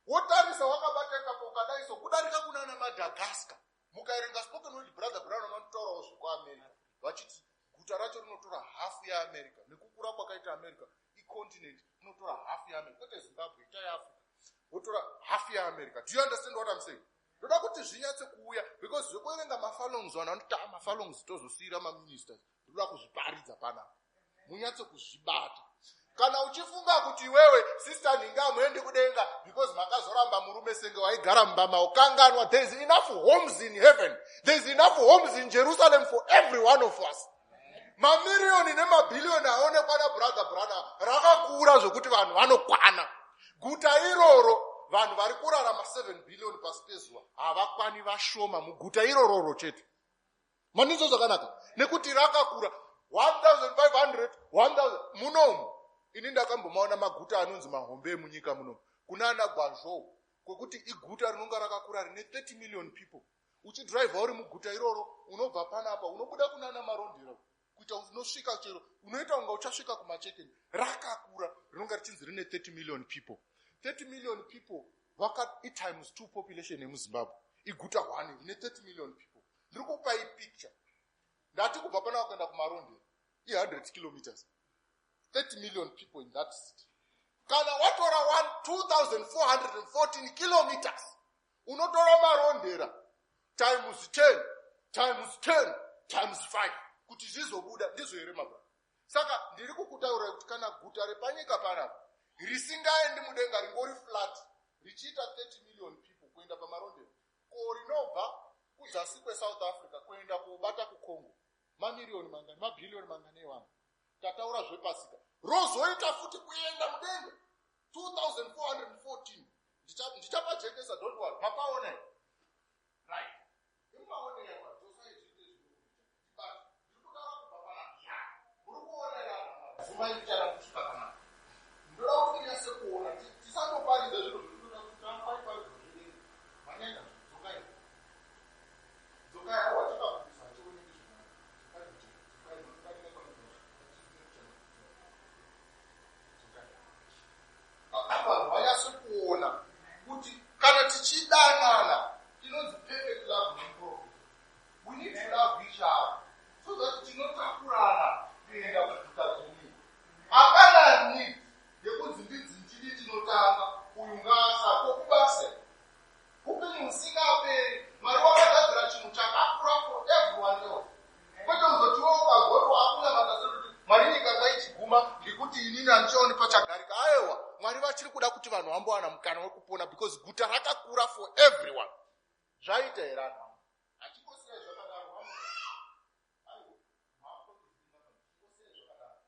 wotarisa wakabata ipapo, ukadai so, kudarika kunana Madagascar. Mukaerenga spoken word, Brother Branham vanotaurawo zvekuAmerica, vachiti guta racho rinotora hafu yeAmerica. Nekukura kwakaita America, icontinent, inotora hafu yeAmerica, kwete Zimbabwe, ita yeAfrica, wotora hafu yeAmerica. Do you understand what I'm saying? Ndoda kuti zvinyatse kuuya, because zvekuverenga mafurlongs, vanhu vanoti, "Ah, mafurlongs tozosiyira maministers." Ndoda kuzviparidza panapa. Munyatse kuzvibata. Kana uchifunga kuti iwewe, sister nhinga, hamuendi kudenga because makazoramba murume senge waigara mumba maukanganwa, there is enough homes in heaven, there is enough homes in Jerusalem for every one of us. Mamiriyoni nemabhiliyoni aonekwa nabrother Branham, rakakura zvokuti vanhu vanokwana guta iroro. Vanhu vari kurarama 7 billion pasi pezuva havakwani, vashoma muguta irororo chete. Mandinzwa zvakanaka? Nekuti rakakura, 1500 1000 munomu. Ini ndakambomaona maguta anonzi mahombe emunyika munomu, kuna ana Guangzhou, kwekuti iguta rinonga rakakura rine 30 million people. Uchidhiraivha uri muguta iroro, unobva panapa unobuda kunana Marondera, kuita unosvika chero unoita kunga uchasvika kuMachekeni. Rakakura, rinonga richinzi rine 30 million people. 30 million people vaka itimes 2 population yemuZimbabwe. Iguta 1 rine 30 million people. Ndiri kupai picture. Ndati kubva panapa kuenda kuMarondera i100 kilometers, 30 million people in that city. Kana watora 2414 kilometers, unotora Marondera times 10 times 10 times 5 kuti zvizobuda. Ndizvo here, mabra? Saka ndiri kukutaurirai kuti kana guta repanyika panapa risingaendi mudenga, ringori flat, richiita 30 million people kuenda paMarondera, ko rinobva kuzasi kweSouth Africa kuenda kobata kuCongo, mamiriyoni mangani, mabhiliyoni mangani evanhu? Tataura zvepasika, rozoita futi kuenda mudenga 2414. Ndichapajekesa, don't worry. Mapaona here? Right, imaone yapa. Dzosai zviite zvinokuita. Ndiri kutaura kubva panapa. Ya, muri kuona here? Zumai ndichada kusvika panapa. Ndoda kuti tinyase kuona, tisandoparidza zvinhu zvinoda kuti tafaiparidza zvedenga. Manyanya, dzokai, dzokai. Awa chakabvisa, hachioneki zvakanaka. Dzokai, dzokai, manodarika panobva. Dzokai, vanhu vanyase kuona kuti kana tichidanana, inonzi perfect love neprofit. We need to love each other so that tinotakurana kuenda kuguta dzemii. Hapana need yekunzi ndidzi ndini tinotanga, uyu ngaasa kokubasa. Upenyu husingaperi, Mwari wakagadzira chinhu chakakura for everyone else, kwete kuzotiwo ukazwa kuti wakunamata sekuti Mwari, nyika ngaichiguma ngekuti inini handichaoni pachagarika. Aiwa, Mwari vachiri kuda kuti vanhu vambowana mukana wekupona because guta rakakura for everyone. Zvaita here, anhu? Hachingosiyai zvakadaro. Aiwa, chingosiyai zvakadaro.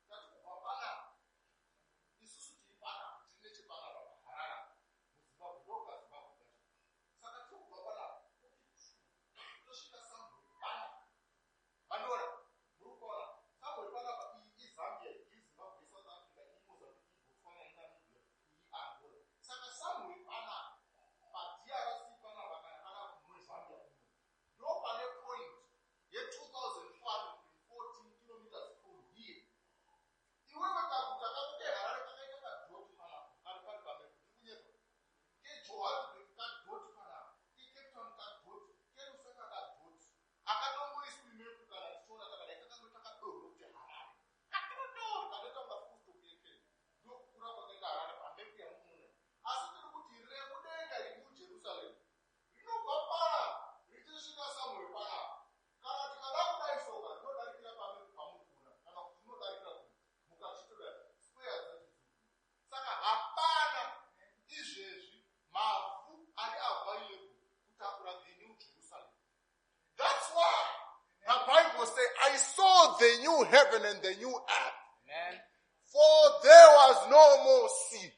Tati kubva panapa, isusu tiri panapa, tiri nechepanapa paHarara muZimbabwe, ndokaZimbabwe kacho. Saka tiri kubva panapa tosvika somewhere panapa. Mandiona? Muri kuona somewhere panapa? Iyi iZambia, iyi Zimbabwe, iSouth Africa, iyi Mozambique, iBotswana, iNamibia, iyi Angola. Saka somewhere panapa paDRC panapa, kana panapa muZambia muno, ndo pane point ye2414 kilometers from here. Iwewe kaguta kako keHarare kakaita kadot panapa, kari pari pamepo. Tikunyepa? KeJohannesburg kadot panapa, keCape Town kadot, keLusaka kadot, akatomboiswi mepu. Kana tichiona takadai, kakangoita kadonho kuti Harare, katotori kanoita kunga full stop yekenya. Ndokukura kwakaita Harare pamepu yamunoona. Asi tiri kuti remudenga remuJerusalem rinobva panapa richisvika somewhere panapa. Kana tikada kudai soka, rinodarikira pamepu pamuri kuona, kana kuti rinodarikira kuno mukachitodai square dzacho dziri. Saka hapana izvezvi mavhu ari available kutakura the New Jerusalem. That's why the Bible say, "I saw the new heaven and the new earth." Amen. For there was no more sea,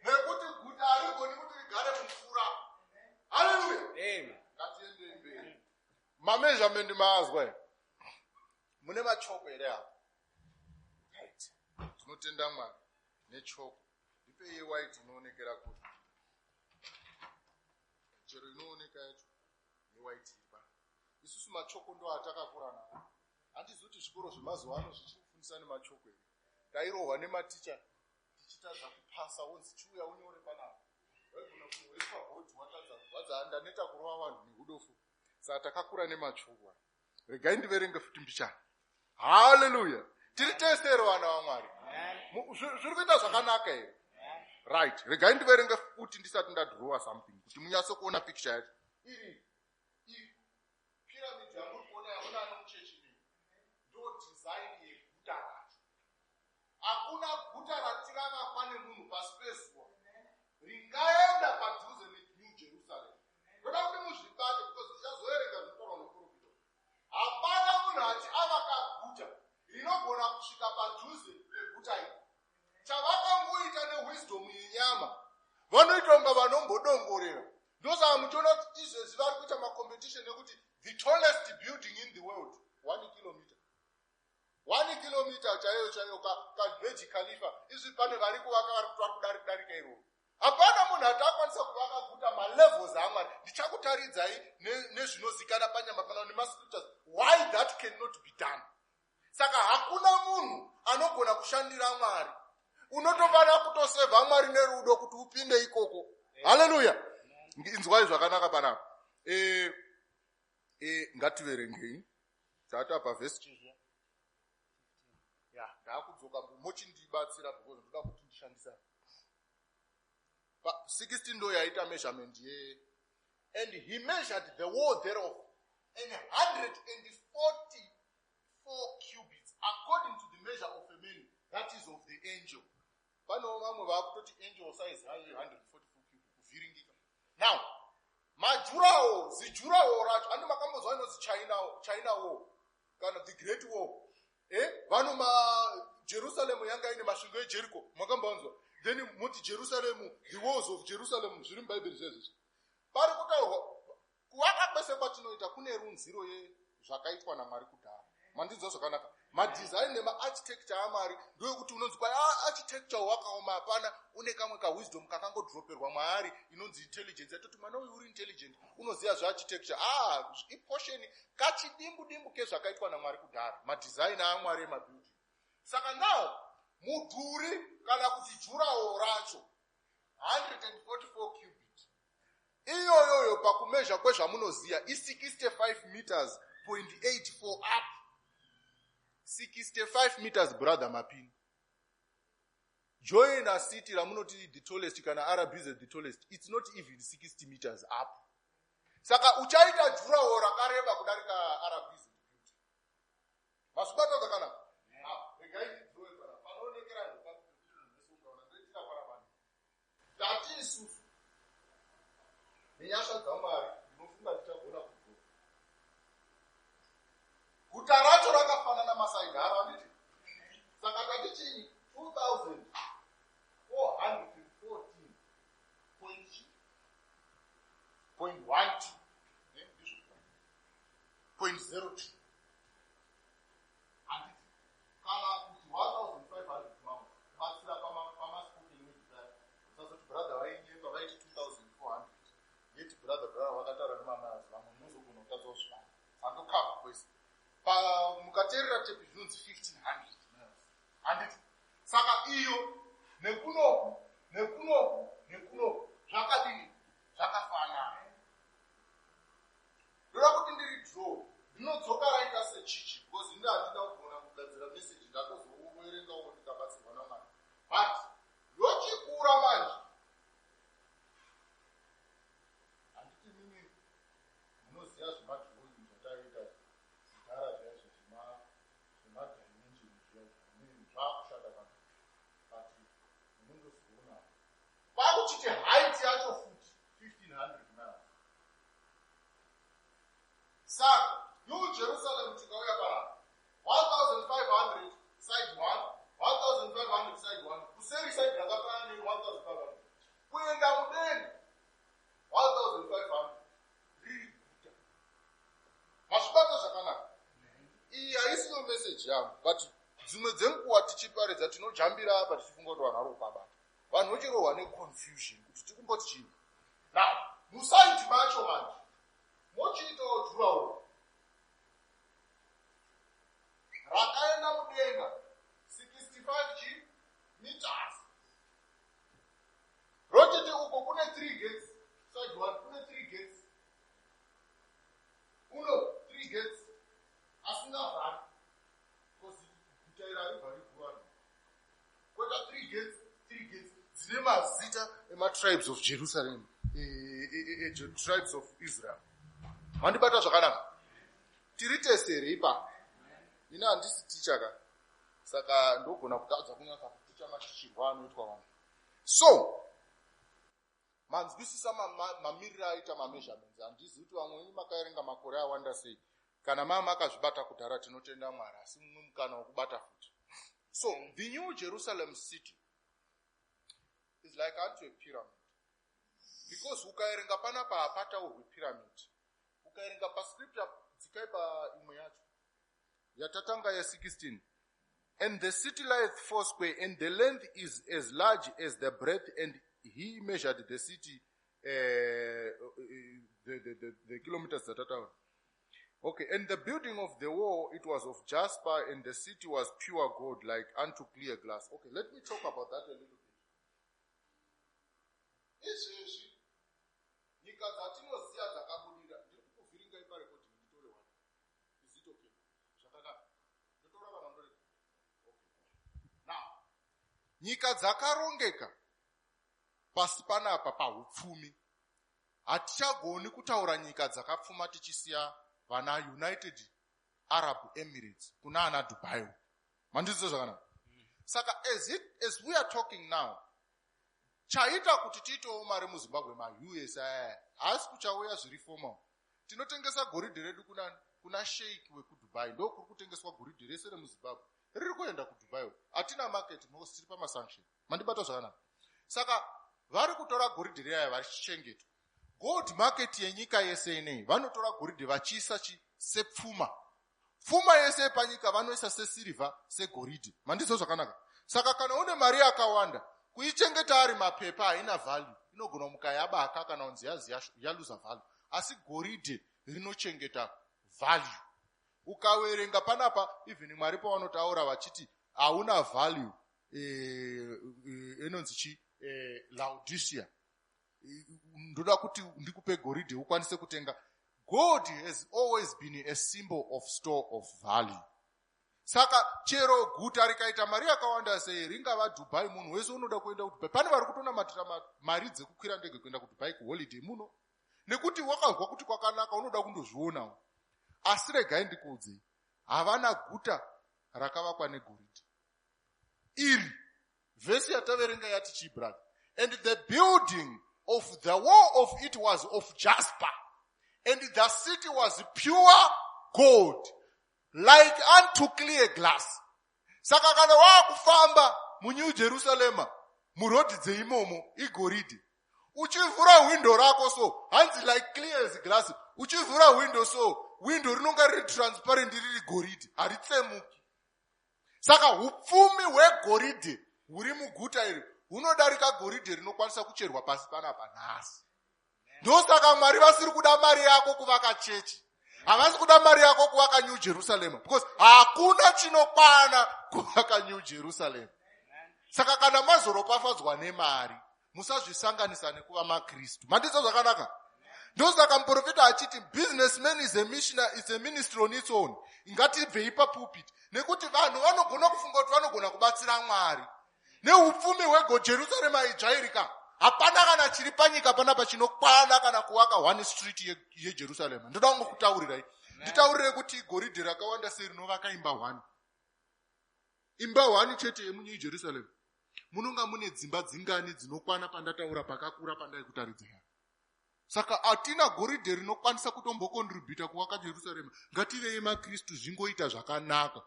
nekuti guta harigoni kuti rigare mumvura. Haleluya. Amen. Ngatiendei mberi. Mameasurement maazwa here? Mune machoko here apa? Right, tinotenda Mwari nechoko. Ndipei yewhite inoonekera kure, chero inooneka yacho yewhite iri pano. Isusu machoko ndo atakakura nawo. Handizi kuti zvikoro zvemazuva ano zvichikufundisa nemachoko here? Tairohwa nematicha tichitadza kupasa, wonzi chiuya unyore panapa. Waigona kunyoreswa bhodhi watadza kubvadza. Ndaneta kurova vanhu neudofu. Saka takakura nemachoko aya. Regai ndiverenge futi mbichana. Haleluya. Tiri tese here, vana vaMwari? Amen. Zviri kuita zvakanaka here? Right, regai ndiverenge futi ndisati ndadhirowa something kuti munyatso kuona picture yacho. Iri pyramid yamuri kuona, yamunano muchechi nei, ndo design yeguta. Guta racho. Hakuna guta rati ravakwa nemunhu pasi pezuva ringaenda padhuze neNew Jerusalem. Ndoda kuti muzvibate because tichazoerenga zvinotaurwa nemuprofita. Hapana munhu ati avaka guta rinogona kusvika padhuze peguta iri. Chavakangoita newisdom yenyama, vanoita kunga vanombodongorera. Ndosaka muchiona kuti izvezvi vari kuita macompetition ekuti the tallest building in the world, 1 kilometer, 1 kilometer chaiyo chaiyo, kaBurj Khalifa. Izvi pane vari kuvaka vari kuti vari kudarika iroro. Hapana munhu ati akwanisa kuvaka guta malevels aMwari. Ndichakutaridzai nezvinozikana panyama pana nemascriptures why that cannot be done. Saka hakuna munhu anogona kushandira Mwari. Unotofanira kutosevha Mwari nerudo kuti upinde ikoko. Haleluya! Inzwai zvakanaka panapa. Ngativerengei tata pavhesi chizvo ya ndaakudzoka. Mochindibatsira because ndoda kuti ndishandisa pa 16. Ndo yaita measurement ye. "And he measured the wall thereof, an 144 cubits, according to the measure of a man, that is, of the angel." Panewo vamwe vaakutoti angel size hayo 144 cubits, kuvhiringika. Now madurawall, zidurawall racho, andi makambozwa inonzi China Wall kana the Great Wall? Vanhu, Jerusalem yanga ine masvingo eJericho, makambanzwa? Then muti Jerusalem, the walls of Jerusalem, zviri mubhaibheri zvezvizvi. Pari kutaurwa kuvaka kwese kwatinoita kune runziro yezvakaitwa naMwari kudhara. Mandinzwa zvakanaka? Madesign nemaarchitecture aMwari ndoyekuti unonzi kwai, "Ah, architecture wakaoma." Hapana, une kamwe kawisdom kakangodroperwa mwaari inonzi intelligence, yatoti mwana uyu uri intelligent, unoziva zvearchitecture. Ah, iportion kachidimbu dimbu kezvakaitwa naMwari kudhara, madesign aMwari emabuilding. Saka now mudhuri kana kuti durawall racho 144 cubit iyoyoyo, pakumeasure kwezvamunoziva i65 meters point 84 up, 65 meters. Brother Mapini, Joina City ramunoti the tallest kana RBZ the tallest, it's not even 60 meters up. Saka uchaita durawall rakareba kudarika RBZ building. Masvibata zvakanaka? Ah, regai ndidrowe pana panoonekera ndoitira pana. Tati isusu nenyasha dzaMwari ndinofunga ndichagona kudrowa. Guta racho rakafanana masides aro, handiti? Saka tati chii? 2414 point 12, ndizvo, point 02, handiti? Kana kuti 1500 miles. Batsira pamaspoken word paya, usazoti brother vainyepa vaiti 2400, yeti brother vakataura nemamiles. Vamwe munozogona kutadza kuzvibata, sandokavha kwese. Mukateerera tepi zvinonzi 1500 miles, handiti? Saka iyo nekunoku nekunoku nekunoku zvakadini? Zvakafanana. Ndoda kuti ndiri draw, ndinodzoka raita sechichi because indi handina kugona kugadzira meseji, ndatozoverengawo ndikabatsirwa naMwari. But yochikura manje, handiti? Mimi munoziva zvemadrawing zvataiita kudhara zvaizvo, zvemadimension zviya, zvaakushanda pano, but munondozoona kwakuchiti height yacho futi 1500 miles. Saka New Jerusalem tikauya panapa, 1500 side 1, 1500 side 1, kuseri side rakafanana ne 1500, kuenda mudenga 1500, riri guta. Mazvibata zvakanaka? Iyi haisiyo meseji yangu, but dzimwe dzenguva tichiparidza tinojambira apa tichifunga kuti vanhu vari kupabata. Vanhu vochirohwa neconfusion kuti tikumboti chii. Now muside macho manje mochiitawo durawall rakaenda mudenga 65 chi meters, rochiti uko kune 3 gates, side 1 kune 3 gates, uno 3 gates asingavhari because guta iri harivhari guvanhu. Kweta 3 gates, 3 gates dzine mazita ematribes of Jerusalem, tribes of Israel. Mandibata zvakanaka? Tiri tese here ipapo? Ini handisi ticha ka. Saka ndogona kutadza kunyatsa kuticha matichirwo anoitwa vanhu. So manzwisisa mamiriro aita mameasurements. Handizivi kuti vamwe venyu makaerenga makore awanda sei. Kana maa makazvibata kudhara, tinotenda Mwari, asi mumwe mukana wokubata futi. So the New Jerusalem city is like unto a pyramid, because ukaerenga panapa hapataurwi pyramid. Ukaerenga pascripture, dzikai paimwe yacho yatatanga ye16: "And the city lieth foursquare, and the length is as large as the breadth. And he measured the city," the kilometers dzatataura. Okay, "And the building of the wall, it was of jasper, and the city was pure gold, like unto clear glass." Okay, let me talk about that a little bit. Izvezvi nyika dzatinoziva dzakabudirira, ndiri kukuvhiringai parecording, nditore one. Is it okay? Zvakanaka, ndotora kana ndorega? Okay. Now, nyika dzakarongeka pasi panapa paupfumi, hatichagoni kutaura nyika dzakapfuma tichisiya vana United Arab Emirates, kuna ana Dubai. Mandizvo zvakanaka? Saka as we are talking now, chaita kuti tiitewo mari muZimbabwe, maUS aya haasi kuchauya zviri formal. Tinotengesa goridhe redu kuna sheik wekuDubai. Ndo kuri kutengeswa goridhe rese remuZimbabwe, riri kuenda kuDubai. Hatina market because tiri pamasanction. Mandibata zvakanaka? Saka vari kutora goridhe riyaya vachichengetwa. Gold market yenyika yese inei, vanotora goridhe vachiisa sepfuma. Pfuma yese yepanyika vanoisa sesirivha, segoridhe. Mandizvo zvakanaka? Saka kana une mari yakawanda, kuichengeta ari mapepa haina value, inogona muka yabaka kana kunzi yazi yaluza value. Asi goridhe rinochengeta value. Ukaverenga panapa, even Mwari pavanotaura vachiti hauna value, inonzi chi, Laodicea, ndoda kuti ndikupe goridhe ukwanise kutenga. Gold has always been a symbol of store of value. Saka chero guta rikaita mari yakawanda sei, ringava Dubai, munhu wese unoda kuenda kuDubai. Pane vari kutonamatira mari dzekukwira ndege kuenda kuDubai kuholiday muno, nekuti wakazwa kuti kwakanaka, unoda kundozvionawo. Asi regai ndikuudzei, havana guta rakavakwa negoridhe iri. Vhesi yataverenga yati chii, brother? "And the building of the wall of it was of jasper, and the city was pure gold, like unto clear glass." Saka kana waakufamba muNew Jerusalema, murodhi dzeimomo igoridhe. Uchivhura hwindo rako so, hanzi "like clear as glass". Uchivhura hwindo so, hwindo rinonga riri transparent, riri goridhe, haritsemuki. Saka upfumi hwegoridhe huri muguta iri hunodarika goridhe rinokwanisa kucherwa pasi panapa nhasi. Ndosaka Mwari vasiri kuda mari yako kuvaka chechi, havasi kuda mari yako kuvaka New Jerusalem, because hakuna chinokwana kuvaka New Jerusalem. Saka kana mazoropafadzwa nemari, musazvisanganisa nekuva maKristu. Mandizvo zvakanaka? Ndosaka muprofita achiti businessman is a missioner, is a ministry on its own. Ngatibvei papulpit, nekuti vanhu vanogona kufunga kuti vanogona kubatsira Mwari neupfumi hwegojerusarema idzva irika. Hapana kana chiri panyika panapa chinokwana kana kuvaka one street yeJerusarema. Ndoda kungokutaurirai, nditaurire kuti goridhe rakawanda sei rinovaka imba one, imba one chete yemuNew Jerusalem. Munonga mune dzimba dzingani dzinokwana pandataura pakakura pandai kutaridzira? Saka hatina goridhe rinokwanisa kutombokontributa kuvaka Jerusarema. Ngativei maKristu, zvingoita zvakanaka.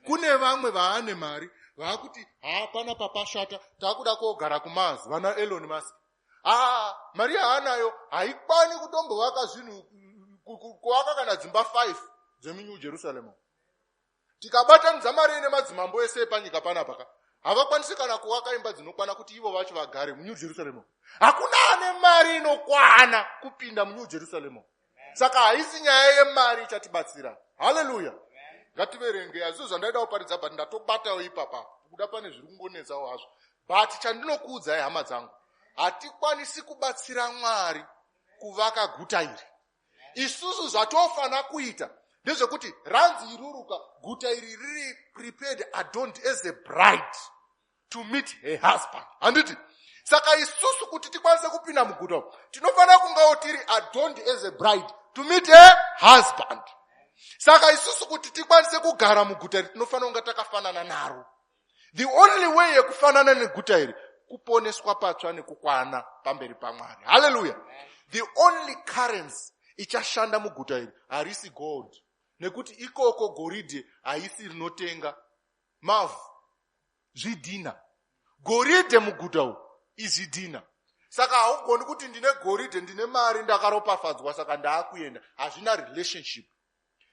Kune vamwe vaane mari vaakuti hapana papashata, taakuda kogara kuMars. Vana Elon Musk, aa, mari yaanayo haikwani kutombovaka zvinhu, kuvaka kana dzimba 5 dzemuNew Jerusalem. Tikabatanidza mari nemadzimambo ese epanyika panapa ka, havakwanisi kana kuvaka imba dzinokwana kuti ivo vacho vagare muNew Jerusalem. Hakuna ane mari inokwana kupinda muNew Jerusalem. Saka haisi nyaya yemari ichatibatsira. Haleluya! Ngativerenge. Hazvizvo zvandaida kuparidza, but ndatobatawo ipapa kuda pane zviri kungonetsawo hazvo. But chandinokuudzai, hama dzangu, hatikwanisi kubatsira Mwari kuvaka guta iri. Isusu zvatofana kuita ndezvekuti ranzi iruruka guta iri riri prepared, adorned as a bride to meet her husband, handiti? Saka isusu kuti tikwanise kupinda muguta umu, tinofanira kungawo tiri adorned as a bride to meet her husband. Saka isusu kuti tikwanise kugara muguta iri, tinofanira kunga takafanana naro. The only way yekufanana neguta iri kuponeswa patsva nekukwana pamberi paMwari. Haleluya. The only currency ichashanda muguta iri harisi gold, nekuti ikoko goridhe haisi rinotenga mavhu, zvidhina. Goridhe muguta umu izvidhina. Saka haugoni kuti ndine goridhe, ndine mari, ndakaropafadzwa, saka ndaakuenda. Hazvina relationship.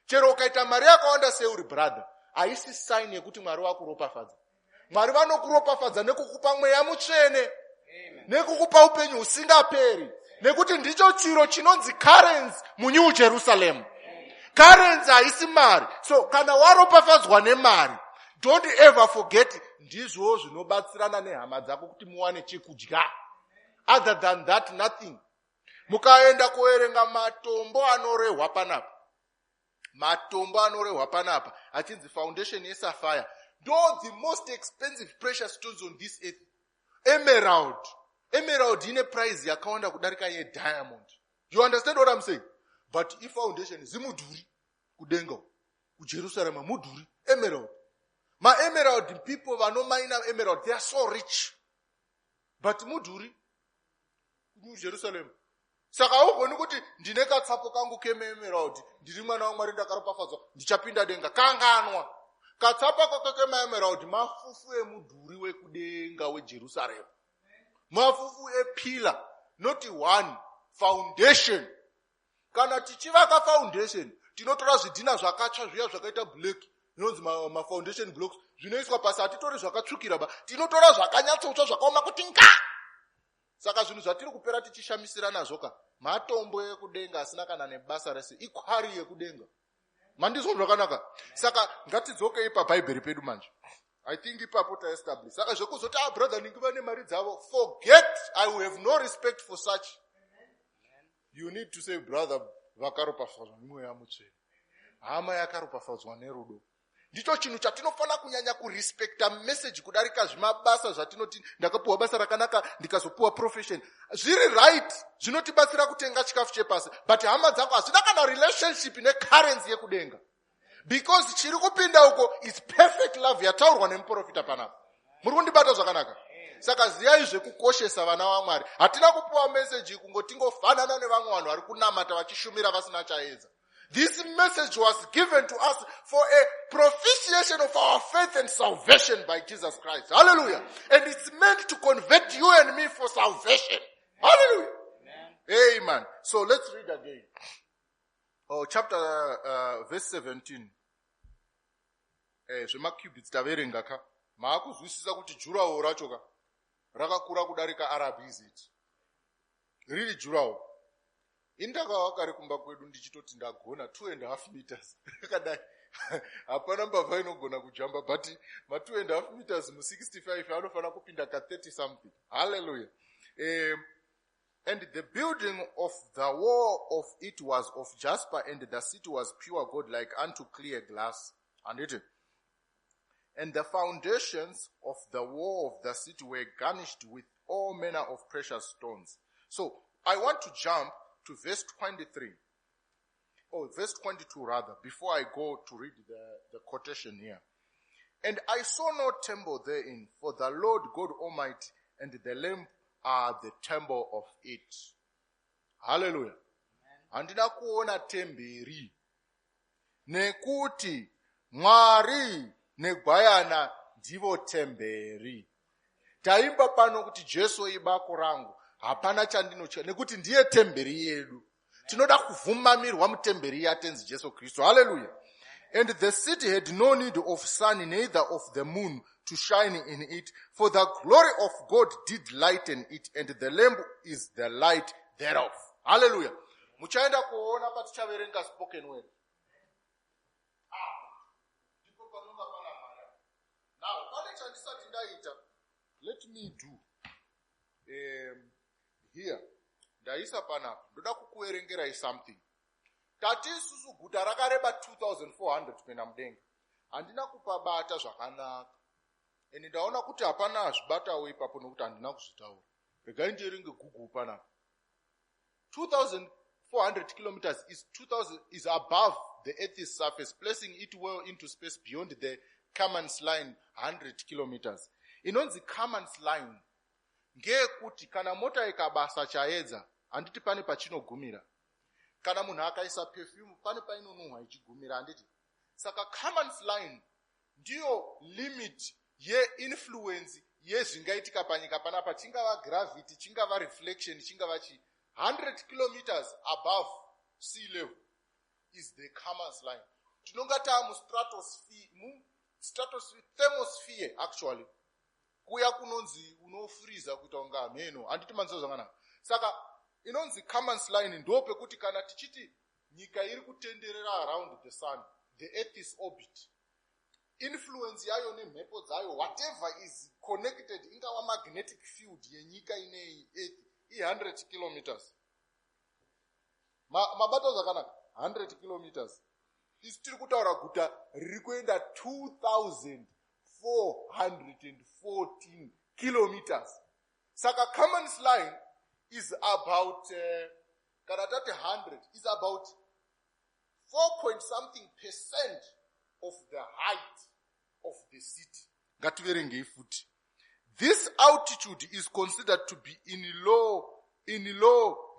Chero ukaita mari yakawanda seuri, brother, haisi sign yekuti Mwari wakuropafadza. Mwari vanokuropafadza nekukupa Mweya Mutsvene, nekukupa upenyu husingaperi, nekuti ndicho chiro chinonzi currency muNew Jerusalem. Currency haisi mari. So kana waropafadzwa nemari, don't ever forget ndizvo zvinobatsirana nehama dzako kuti muwane chekudya. Other than that, nothing. Mukaenda kuverenga matombo anorehwa panapa, matombo anorehwa panapa achinzi foundation yesafire, ndo the most expensive precious stones on this earth. Emerald, emerald ine price yakawanda kudarika yediamond. You understand what I'm saying? But ifoundation zimudhuri kudenga kuJerusarema, mudhuri emerald. Maemerald, people vanomaina emerald, they are so rich, but mudhuri kuJerusalem. Saka haugoni kuti ndine katsapo kangu kemaemerald, ndiri mwana waMwari, ndakaropafadzwa, ndichapinda denga. Kanganwa katsapa kako kemaemerald. Mafufu emudhuri wekudenga weJerusarema, mafufu epillar, not one foundation. Kana tichivaka foundation, tinotora zvidhina zvakatsva zviya zvakaita black, zvinonzi mafoundation blocks, zvinoiswa pasi. Hatitori zvakatsvukira ba, tinotora zvakanyatsotsva, zvakaoma kuti nga. Saka zvinhu zvatiri kupera tichishamisira nazvo ka matombo ekudenga asina kana nebasa rese, iquarry yekudenga. Mandizwa zvakanaka? Saka ngatidzokei pabhaibheri pedu manje. I think ipapo taestablish. Saka zvekuzoti, "Ah, brother ningi vane mari dzavo," forget. I will have no respect for such. You need to say, "Brother vakaropafadzwa nemweya Mutsvene, hama yakaropafadzwa nerudo." Ndicho chinhu chatinofanira kunyanya kurespekta message kudarika zvimabasa zvatinoti ndakapiwa basa rakanaka, ndikazopiwa profession. Zviri right, zvinotibatsira kutenga chikafu chepasi, but hama dzangu, hazvina kana relationship necurrency yekudenga, because chiri kupinda uko is perfect love yataurwa nemuprofita panapa. Muri kundibata zvakanaka? Saka ziyai zvekukoshesa, vana vaMwari. Hatina kupiwa meseji kungotingofanana nevamwe vanhu vari kunamata vachishumira vasina chaedza. This message was given to us for a propitiation of our faith and salvation by Jesus Christ. Hallelujah. And it's meant to convert you and me for salvation. Hallelujah. Amen, amen. So let's read again. Oh, chapter verse 17. Zvemacubits taverenga ka. Maakuzwisisa kuti durawall racho ka rakakura kudarika RBZ. Riri durawall. Indakava kare kumba kwedu ndichitoti ndagona 2.5 meters akadai, hapana mbavha inogona kujamba, but ma2.5 meters mu65 anofanira kupinda ka30 something. Hallelujah. And the building of the wall of it was of jasper, and the city was pure gold, like unto clear glass. Handiti? And the foundations of the wall of the city were garnished with all manner of precious stones. So I want to jump to verse 23. Oh, verse 22 rather, before I go to read the quotation here. And I saw no temple therein, for the Lord God Almighty and the Lamb are the temple of it. Hallelujah. Handina kuona temberi nekuti Mwari negwayana ndivo temberi. Taimba pano kuti Jesu ibako rangu, hapana chandinotya, nekuti ndiye temberi yedu. Tinoda kuvhumamirwa mutemberi yaTenzi Jesu Kristu. Haleluya. And the city had no need of sun, neither of the moon, to shine in it, for the glory of God did lighten it, and the Lamb is the light thereof. Haleluya. Muchaenda kuona patichaverenga spoken word. Ndipo panonga pana Mwari. Now pane chandisati ndaita. Let me do here. Ndaisa panapa, ndoda kukuverengerai something. Tati isusu guta rakareba 2400 kuenda mudenga. Handina kupabata zvakanaka, ende ndaona kuti hapana azvibatawo ipapo, nokuti handina kuzvitaura. Regai ndierenge Google panapa. 400 kilometers is 2000 is above the earth's surface, placing it well into space beyond the Kármán's line, 100 kilometers. Inonzi Kármán's line ngeyekuti kana mota ikabasa chaedza, handiti pane pachinogumira? Kana munhu akaisa perfume, pane painonhuhwa ichigumira, handiti? Saka Kármán's line ndiyo limit yeinfluence yezvingaitika panyika panapa, chingava gravity, chingava reflection, chingava chi 100 kilometers above sea level is the Kármán's line. Tinonga taa mustratosphere, mustratosphere, thermosphere actually, kuya kunonzi unofuriza kuita kunga hameno, handiti manziva zvakanaka? Saka inonzi Kármán's line ndo pekuti kana tichiti nyika iri kutenderera around the sun, the earth is orbit, influence yayo nemhepo dzayo, whatever is connected, ingava magnetic field yenyika inei, earth, i100 kilometers. Mabata zvakanaka? 100 kilometers. Isi tiri kutaura guta riri kuenda 2414 kilometers. Saka Kármán's line is about, kana tati 100, is about 4 point something percent of the height of the city. Ngativerengei futi. This altitude is considered to be in low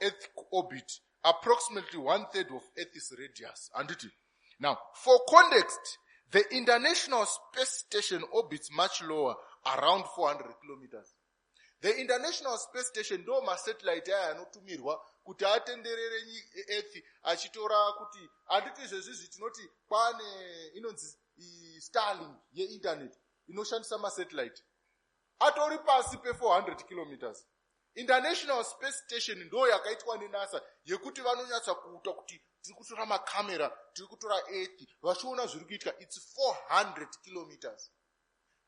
earth orbit, approximately one third of earth's radius, handiti? Now, for context, the International Space Station orbits much lower, around 400 kilometers. The International Space Station ndo masatellite aya anotumirwa kuti atenderere earth achitora kuti, handiti izvezvizvi tinoti kwane inonzi Starlink yeinternet inoshandisa masatellite, atori pasi pe400 kilometers. International Space Station ndo yakaitwa neNASA yekuti vanonyatsa kuita kuti tiri kutora makamera, tiri kutora earth, vachiona zviri kuitika. It's 400 kilometers,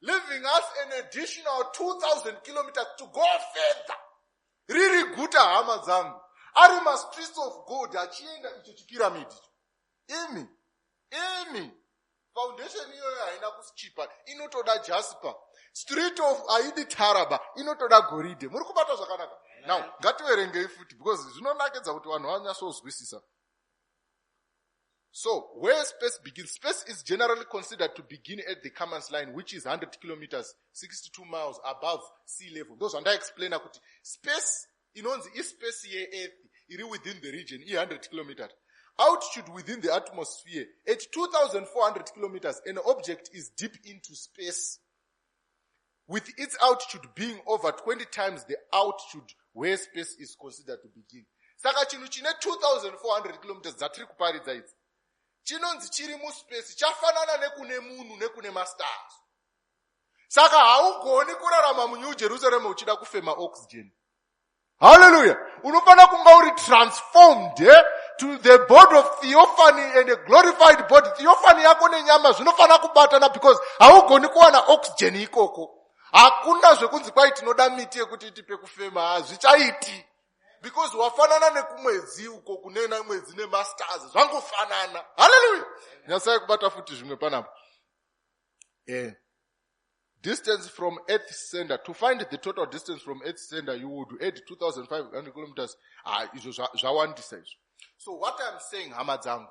leaving us an additional 2000 kilometers to go further. Riri guta, hama dzangu, ari mastreets of gold achienda icho chipiramidi imi imi. Foundation iyoyo haina kuchipa, inotoda jasper. Street of haidi taraba, inotoda goridhe. Muri kubata zvakanaka? Now ngativerengei futi, because zvinonakidza kuti vanhu vanyatsozwisisa. So where space begins: space is generally considered to begin at the Kármán's line, which is 100 kilometers, 62 miles, above sea level. Ndo zvandaexplaina kuti space inonzi ispace yeearth iri within the region i100 kilometers. Altitude within the atmosphere: at 2400 kilometers, an object is deep into space, with its altitude being over 20 times the altitude where space is considered to begin. Saka chinhu chine 2400 kilometers dzatiri kuparidza idzi chinonzi chiri muspace, chafanana nekune munhu nekune mastars. Saka haugoni kurarama muNew Jerusalem uchida kufema oxygen. Haleluya! Unofanira kunga uri transformed to the body of theophany and a glorified body. Theophany yako nenyama zvinofanira kubatana, because haugoni kuwana oxygen ikoko. Hakuna zvekunzi kwai tinoda miti yekuti itipe kufema, hazvichaiti, because wafanana nekumwedzi uko kunena mwedzi nemastars, zvangofanana. Haleluya! Nyasai kubata futi zvimwe panapa. Distance from earth center: to find the total distance from earth center, you would add 2500 kilometers. Ah, izvo zvawandisa izvo. So what I'm saying, hama dzangu,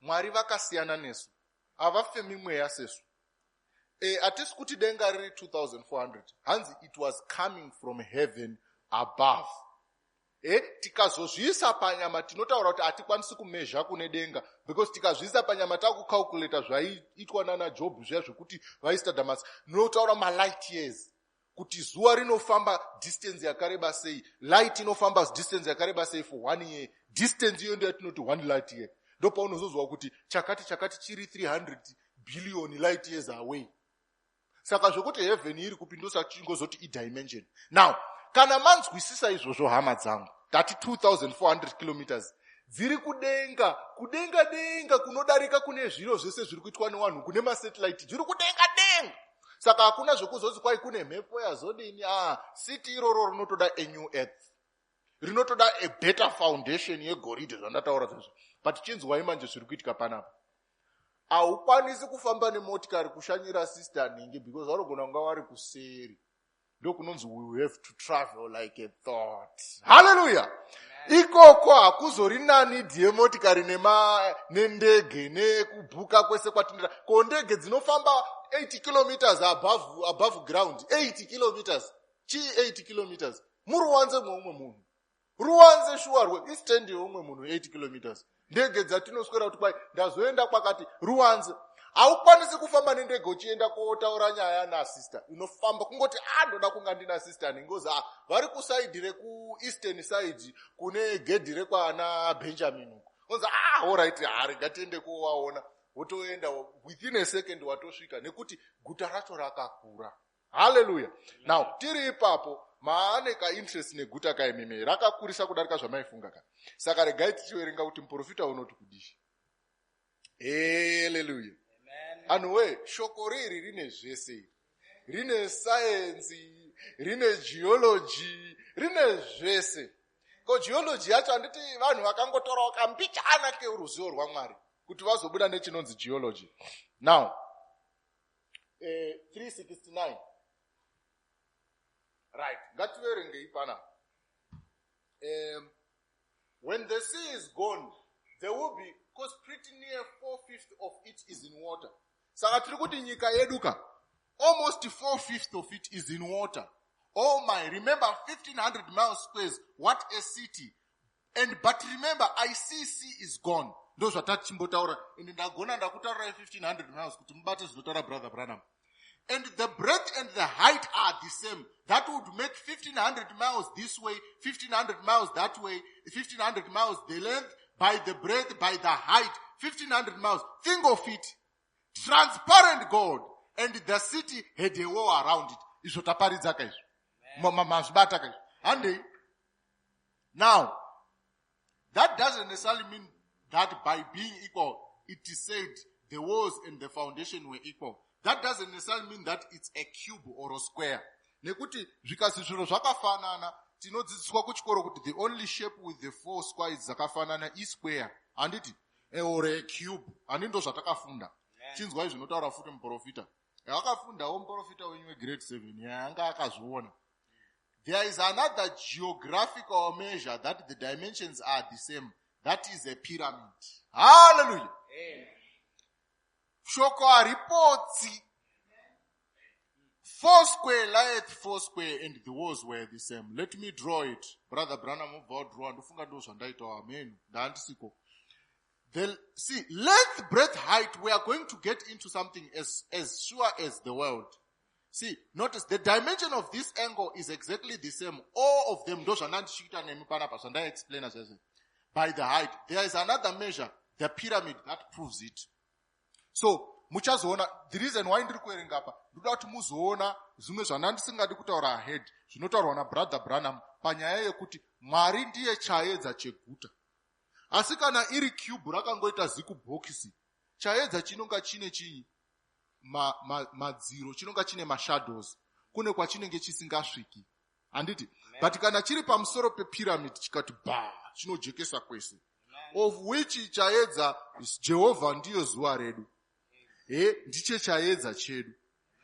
Mwari vakasiyana nesu, havafemi mweya sesu. Hatisi kuti denga riri 2400. Hanzi it was coming from heaven above. Tikazozviisa panyama, tinotaura kuti hatikwanisi kumeasure kune denga, because tikazviisa panyama takucalculata zvaiitwa nana Job zviya zvekuti vaista Damascus, notaura malight years, kuti zuva rinofamba distance yakareba sei, light inofamba distance yakareba sei for one year. Distance iyo ndo yatinoti one light year. Ndopaunozozwa kuti chakati chakati chiri 300 billion light years away. Saka zvokuti heaven iri kupi, ndosachingozoti idimension. Now kana manzwisisa izvozvo, hama dzangu, tati 2400 kilometers dziri kudenga, kudenga denga kunodarika kune zviro zvese zviri kuitwa nevanhu, kune masatellite, zviri kudenga denga. Saka hakuna zvekuzoti kwai kune mhepo yazodini. A city iroro rinotoda a new earth, rinotoda a better foundation yegoridhe, zvandataura zvazvo. But chinzwai manje zviri kuitika panapa. Haukwanisi kufamba nemotikari kushanyira sister nhingi, because vanogona kunga vari kuseri. Ndokunonzi we have to travel like a thought. Hallelujah! Ikoko hakuzori nani dhiye motikari nendege nekubhuka kwese kwatinoita. Ko ndege dzinofamba 80 kilometers above ground, 80 kilometers, chii 80 kilometers muruwanze mweumwe munhu, ruwanze shuwa rwe istand yeumwe munhu, 8 kilometers. Ndege dzatinoswera kuti kwai ndazoenda kwakati, ruwanze. Haukwanisi kufamba nendege uchienda kotaura nyaya nasister. Inofamba kungoti a ndoda kunga ndina sister ningozi a vari kuside rekueastern side kune gedhi rekwana Benjamin uko. Onzi, "Ah, alright, ha, tiende kowaona." Wotoenda, within a second watosvika, nekuti guta racho rakakura. Haleluya! Now tiri ipapo, maane kainterest neguta kaimimi, rakakurisa kudarika zvamaifunga ka. Saka regai tichiverenga kuti muprofita unoti kudii. Haleluya! Anhuwe, shoko riri rine zvese, rine sayenzi, rine geology, rine zvese. Ko geology yacho, handiti vanhu vakangotorawo kambichana keruzivo rwaMwari kuti vazobuda nechinonzi geology? Now 369, right, ngativerengei pana. When the sea is gone, there will be, because pretty near 4/5 of it is in water. Saka tiri kuti nyika yedu ka, almost 4/5 of it is in water. Oh my, remember, 1500 miles squares, what a city. And but remember, I see sea is gone. Ndo zvatachimbotaura, ende ndagona ndakutaurirai 1500 miles kuti mubate zvinotaura Brother Branham. And the breadth and the height are the same. That would make 1500 miles this way, 1500 miles that way, 1500 miles the length by the breadth by the height, 1500 miles. Think of it. Transparent God. And the city had a wall around it. Izvo taparidza kaizvo. Mazvibata kaizvo. Handei. Now, that doesn't necessarily mean that by being equal, it is said the walls and the foundation were equal. That doesn't necessarily mean that it's a cube or a square. Nekuti zvikazi zviro zvakafanana, tinodzidziswa kuchikoro kuti the only shape with the four squares dzakafanana isquare, handiti? Or a cube, handi ndo zvatakafunda? Chinzwai zvinotaura futi muprofita. Akafundawo muprofita wenyu wegrade 7 yaanga akazviona. There is another geographical measure that the dimensions are the same. That is a pyramid. Hallelujah! Shoko haripotsi. Four square lieth four square, and the walls were the same. Let me draw it. Brother Branham ubva wadrawa, ndofunga ndo zvandaitawo, amen, ndaandisiko. See, length, breadth, height, we are going to get into something as sure as the world. See, notice the dimension of this angle is exactly the same. All of them, ndo zvandandichiita nemi panapa, zvandaexplaina zvese. By the height. There is another measure, the pyramid, that proves it. So, muchazoona, the reason why ndiri kuverenga apa, ndoda kuti muzoona zvimwe zvandandisingadi kutaura ahead, zvinotaurwa naBrother Branham panyaya yekuti Mwari ndiye chaedza cheguta. Asi kana iri cube rakangoita zikubhokisi, chaedza chinonga chine chinyi? Madziro, chinonga chine mashadows, kune kwachinenge chisingasviki, handiti? But kana chiri pamusoro pepyramid, chikati ba, chinojekesa kwese, of which chaedza Jehovha ndiyo zuva redu, he, ndiche chaedza chedu.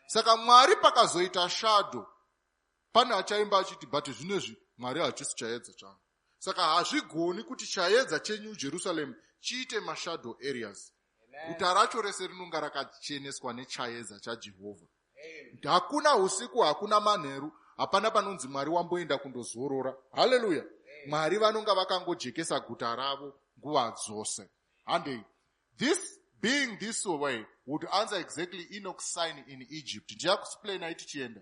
Saka Mwari pakazoita shadow, pane achaimba achiti, "But zvinezvi Mwari hachisi chaedza changu." Saka hazvigoni kuti chaedza cheNew Jerusalem chiite mashadow areas. Guta racho rese rinonga rakacheneswa nechaedza chaJehovha. Hakuna usiku, hakuna manheru, hapana panonzi Mwari wamboenda kundozorora. Haleluya! Mwari vanonga vakangojekesa guta ravo nguva dzose. Handei. This being this way would answer exactly Enoch's sign in Egypt. Ndichakuexplaina tichienda.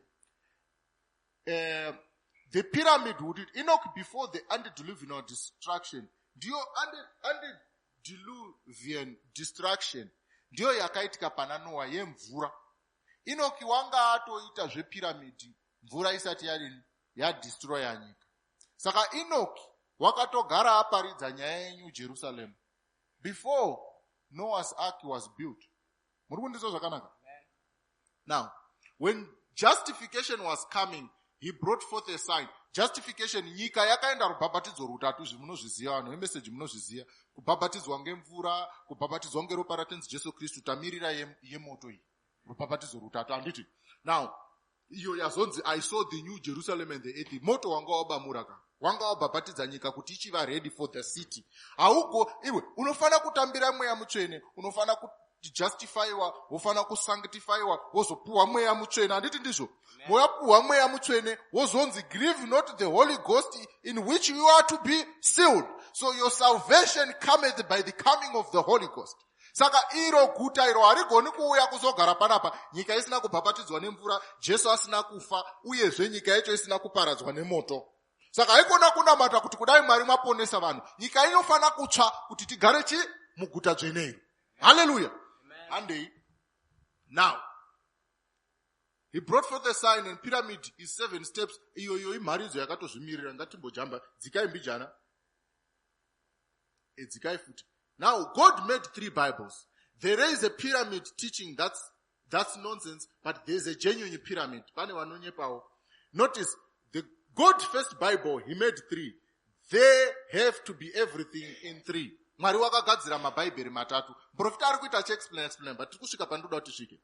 The pyramid would it Enoch before the antediluvian destruction, ndiyo antediluvian destruction ndiyo yakaitika pana Noa yemvura. Enoki wanga atoita zvepyramid mvura isati yadini, yadestroya nyika. Saka Enoki wakatogara aparidza nyaya yeNew Jerusalem before Noah's ark was built. Muri kundizwa zvakanaka? Now, when justification was coming, he brought forth a sign. Justification, nyika yakaenda rubhabhatidzo rutatu, izvi munozviziva, vanhu vemeseji munozviziva: kubhabhatidzwa ngemvura, kubhabhatidzwa ngeropa raTenzi Jesu Kristu, tamirira yemoto iyi, rubhabhatidzo rutatu, handiti? Now Iyo yazonzi, "I saw the New Jerusalem and the earth." Moto wanga wabamura ka, wanga wabhabhatidza nyika kuti ichiva ready for the city. Haugo iwe unofanira kutambira Mweya Mutsvene, unofanira kujustifyiwa, wofanira kusanctifyiwa, wozopuhwa Mweya Mutsvene, handiti ndizvo? Moyapuhwa Mweya Mutsvene, wozonzi, "Grieve not the Holy Ghost, in which you are to be sealed." So your salvation cometh by the coming of the Holy Ghost. Saka iro guta iro harigoni kuuya kuzogara panapa nyika isina kubhabhatidzwa nemvura, Jesu asina kufa, uyezve nyika yacho isina kuparadzwa nemoto. Saka haikona kunamata kuti kudai Mwari maponesa vanhu. Nyika inofanira kutsva kuti tigare chi muguta dzvene iro. Haleluya! Handei. Now he brought forth a sign, and pyramid is seven steps. Iyo imharidzo yakatozvimirira. Ngatimbojamba, dzikai mbijana, edzikai futi. Now God made three Bibles. There is a pyramid teaching, that's nonsense, but there's a genuine pyramid. Pane vanonyepawo. Notice the God first Bible, he made three. There have to be everything in three. Mwari wakagadzira mabhaibheri matatu. Muprofita ari kuita achiexplain, explain, but tiri kusvika pandoda kuti tisvike.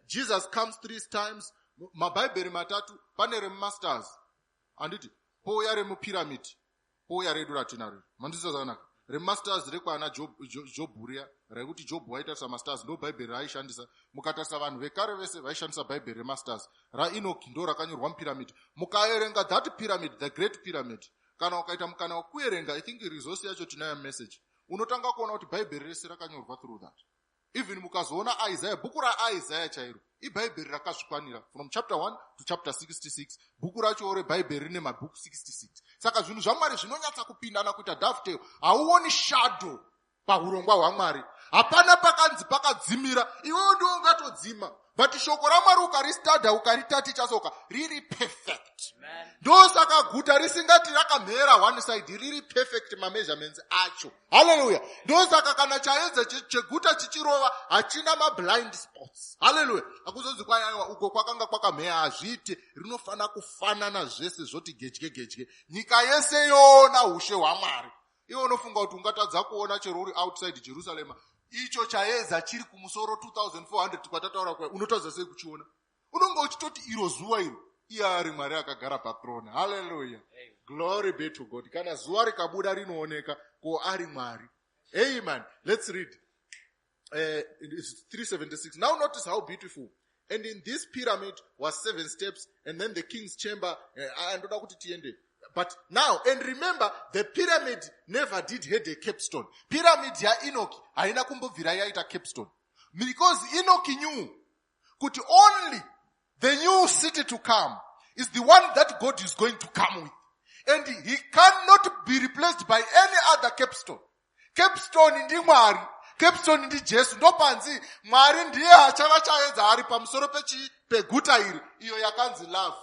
Jesus comes three times. Mabhaibheri matatu: pane remumastars, handiti? Pouya remupyramid, pouya redu ratinaro. Mandizwa zvakanaka? Remastars rekwana Jobhu riya rekuti Jobhu waitarisa mastars, ndo bhaibheri raaishandisa. Mukatarisa vanhu vekare vese vaishandisa bhaibheri remastars. RaEnoch ndo rakanyorwa mupyramid. Mukaerenga that pyramid, the great pyramid, kana ukaita mukana wekuerenga, I think resource yacho tinayo, message, unotanga kuona kuti bhaibheri rese rakanyorwa through that. Even mukazoona Isaiah, bhuku raIsaiah chairo ibhaibheri rakazvikwanira from chapter 1 to chapter 66. Bhuku racho rebhaibheri rine mabhuku 66. Saka zvinhu zvaMwari zvinonyatsa kupindana kuita dovetail. Hauoni shadow paurongwa hwaMwari. Hapana pakanzi pakadzimira. Iwewo ndiwo ungatodzima, but shoko raMwari ukaristadha, ukaritaticha soka, riri perfect. Ndosaka guta risingati rakamhera one side, riri perfect mameasurements acho. Haleluya! Ndosaka kana chaedza cheguta chichirova, hachina mablind spots. Haleluya! Hakuzonzi kwaiaiwa uko kwakanga kwakamheya, hazviite. Rinofanira kufanana zvese, zvoti gedye gedye, nyika yese yoona ushe hwaMwari. Iwe unofunga kuti ungatadza kuona chero uri outside Jerusarema, icho chaedza chiri kumusoro 2400 kwatataura kwai, unotadza sei kuchiona? Unonge uchitoti iro zuva iro, iye ari Mwari akagara pathrone. Haleluya! Glory be to God. Kana zuva rikabuda rinooneka, ko ari Mwari? Amen. Let's read. It's 376. Now notice how beautiful. And in this pyramid was seven steps, and then the king's chamber. Andoda kuti tiende. But now, and remember, the pyramid never did had a capstone. Pyramid yaEnoch haina kumbobvira yaita capstone, because Enoch knew kuti only the new city to come is the one that God is going to come with, and he cannot be replaced by any other capstone. Capstone ndiMwari, capstone ndiJesu. Ndopanzi Mwari ndiye achava chaedza ari pamusoro peguta iri, iyo yakanzi Love.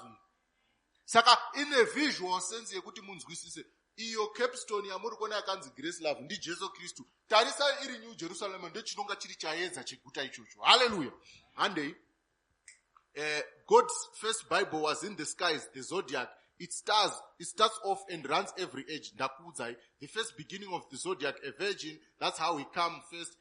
Saka ine visual sense yekuti munzwisise, iyo capstone yamuri kuona yakanzi Grace Love ndiJesu Kristu. Tarisai, iri New Jerusalem ndochinonga chiri chaedza cheguta ichocho. Haleluya! Handei. God's first Bible was in the skies, the zodiac. It starts off and runs every age. Ndakuudzai, the first beginning of the zodiac, a virgin, that's how he come first.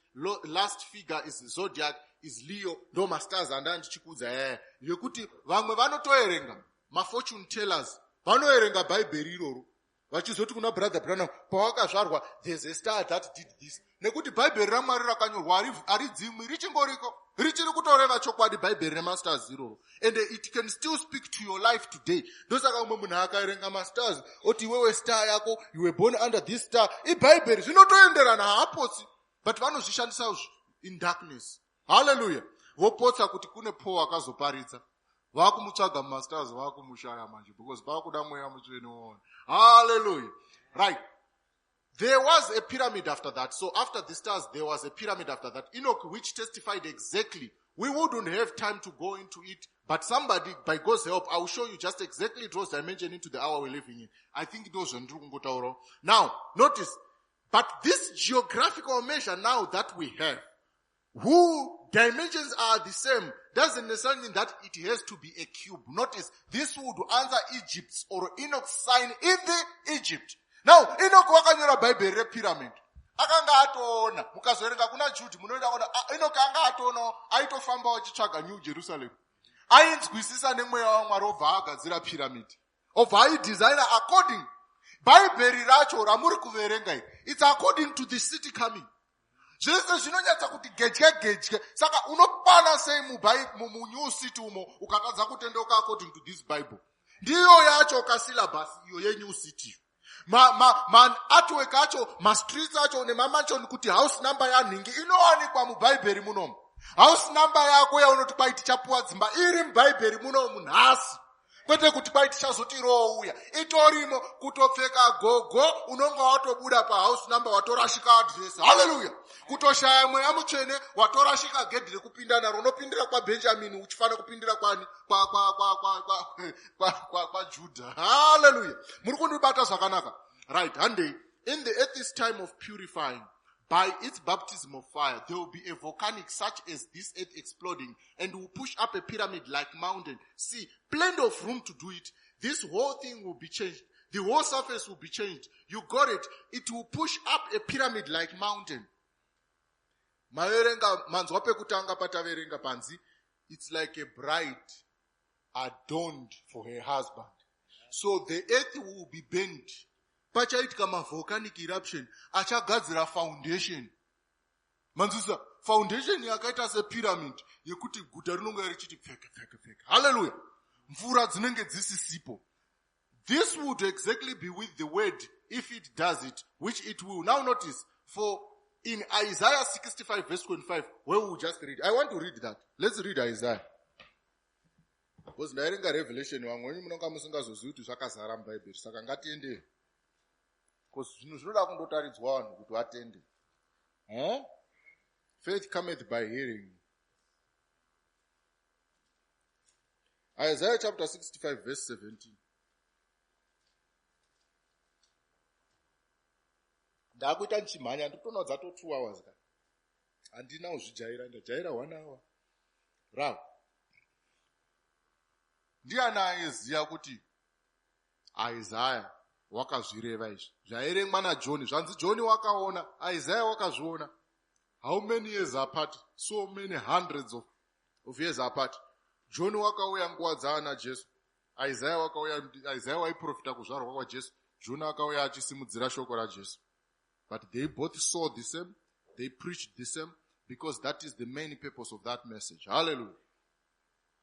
Last figure is the zodiac is Leo. Ndo mastars anda ndichikuudza yaya yekuti vamwe vanotoerenga, mafortune tellers vanoerenga bhaibheri iroro vachizoti kuna Brother Branham, "Pawakazvarwa there's a star that did this," nekuti bhaibheri raMwari rakanyorwa haridzimwi, richingoriko, richiri kutoreva chokwadi, bhaibheri remastars iroro, and it can still speak to your life today. Ndosaka umwe munhu akaerenga mastars oti, "Iwewe star yako, you were born under this star," ibhaibheri, zvinotoenderana, haapotsi. But vanozvishandisa in darkness. Haleluya! Vopotsa kuti kune Paul akazoparidza, vakumutsvaga mumastars, vakumushaya manje, because vakuda Mweya Mutsvene woona. Haleluya! Right. There was a pyramid after that. So after the stars, there was a pyramid after that. Enoch, which testified exactly. We wouldn't have time to go into it, but somebody, by God's help, I will show you just exactly it was dimension into the hour we're living in. I think those are. Now, notice, but this geographical measure now that we have, who dimensions are the same, doesn't necessarily mean that it has to be a cube. Notice, this would answer Egypt's or Enoch's sign in the Egypt. Now, Enoch wakanyora bhaibheri repyramid. Akanga atoona, mukazoerenga kuna Jude, munoenda kuona Enoch anga atoona, aitofamba achitsvaga New Jerusalem. Ainzwisisa nemweya waMwari obva agadzira pyramid. Obva aidesigner according. Bhaibheri racho ramuri kuverenga iri, it's according to the city coming. Zvese zvinonyatsa kuti gedye gedye. Saka unokwana sei munew city umo ukatadza kutendeuka according to this Bible? Ndiyo yacho kasyllabus iyo yenew city. Maartwork acho, mastreets acho nemamansion, kuti house number yanhingi inowanikwa mubhaibheri munomu. House number yako yaunoti kwai tichapuwa dzimba iri mubhaibheri munomu nhasi. Kwete kuti kwai tichazoti rouya, itorimo. Kutopfeka gogo unonga watobuda pahouse number, watorashika address. Haleluya! Kutoshaya mweya mutsvene, watorashika gedhi rekupinda naro. Unopindira kwaBenjamini uchifanira kupindira kwani? KwaJudha. Haleluya! Muri kundibata zvakanaka? Right, handei. In the earth's time of purifying by its baptism of fire, there will be a volcanic such as this earth exploding and will push up a pyramid like mountain. See, plenty of room to do it. This whole thing will be changed. The whole surface will be changed. You got it. It will push up a pyramid like mountain. Maverenga, manzwa pekutanga pataverenga panzi, it's like a bride adorned for her husband. So the earth will be bent. Pachaitika mavolcanic eruption achagadzira foundation. Manzwisisa? Foundation yakaita sepyramid yekuti guta rinonga richiti pfeke pfeke pfeke. Haleluya! Mvura dzinenge dzisisipo. This would exactly be with the word if it does it, which it will. Now notice, for in Isaiah 65 verse 25, where we will just read. I want to read that. Let's read Isaiah. Because ndaerenga Revelation, vamwe wenyu munonga musingazozivi kuti zvakazara mubhaibheri. Saka ngatiende. Because zvinhu zvinoda kundotaridzwa vanhu kuti vatende. Huh? Faith cometh by hearing. Isaiah chapter 65 verse 17. Ndakuita ndichimhanya, ndikutoona dzato 2 hours ka. Handina kuzvijaira, ndajaira 1 hour. Ra. Ndiani aiziya kuti Isaiah wakazvireva izvi zvairengwa naJohn? Zvanzi John wakaona, Isaiah wakazviona. How many years apart? So many hundreds of years apart. John wakauya nguva dzaana Jesu. Isaiah wakauya, Isaiah waiprofita kuzvarwa kwaJesu. John akauya achisimudzira shoko raJesu. But they both saw the same, they preached the same, because that is the main purpose of that message. Hallelujah.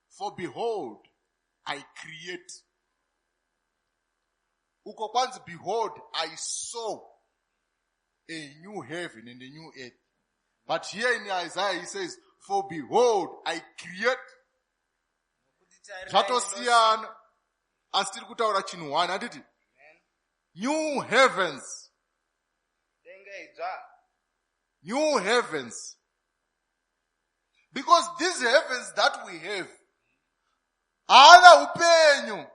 For behold, I create. Uko kwanzi, behold, I saw a new heaven and a new earth. But here in Isaiah he says, for behold, I create. Zvatosiyana, asi tiri kutaura chinhu one, handiti? New heavens. New heavens. Because these heavens that we have, haana upenyu.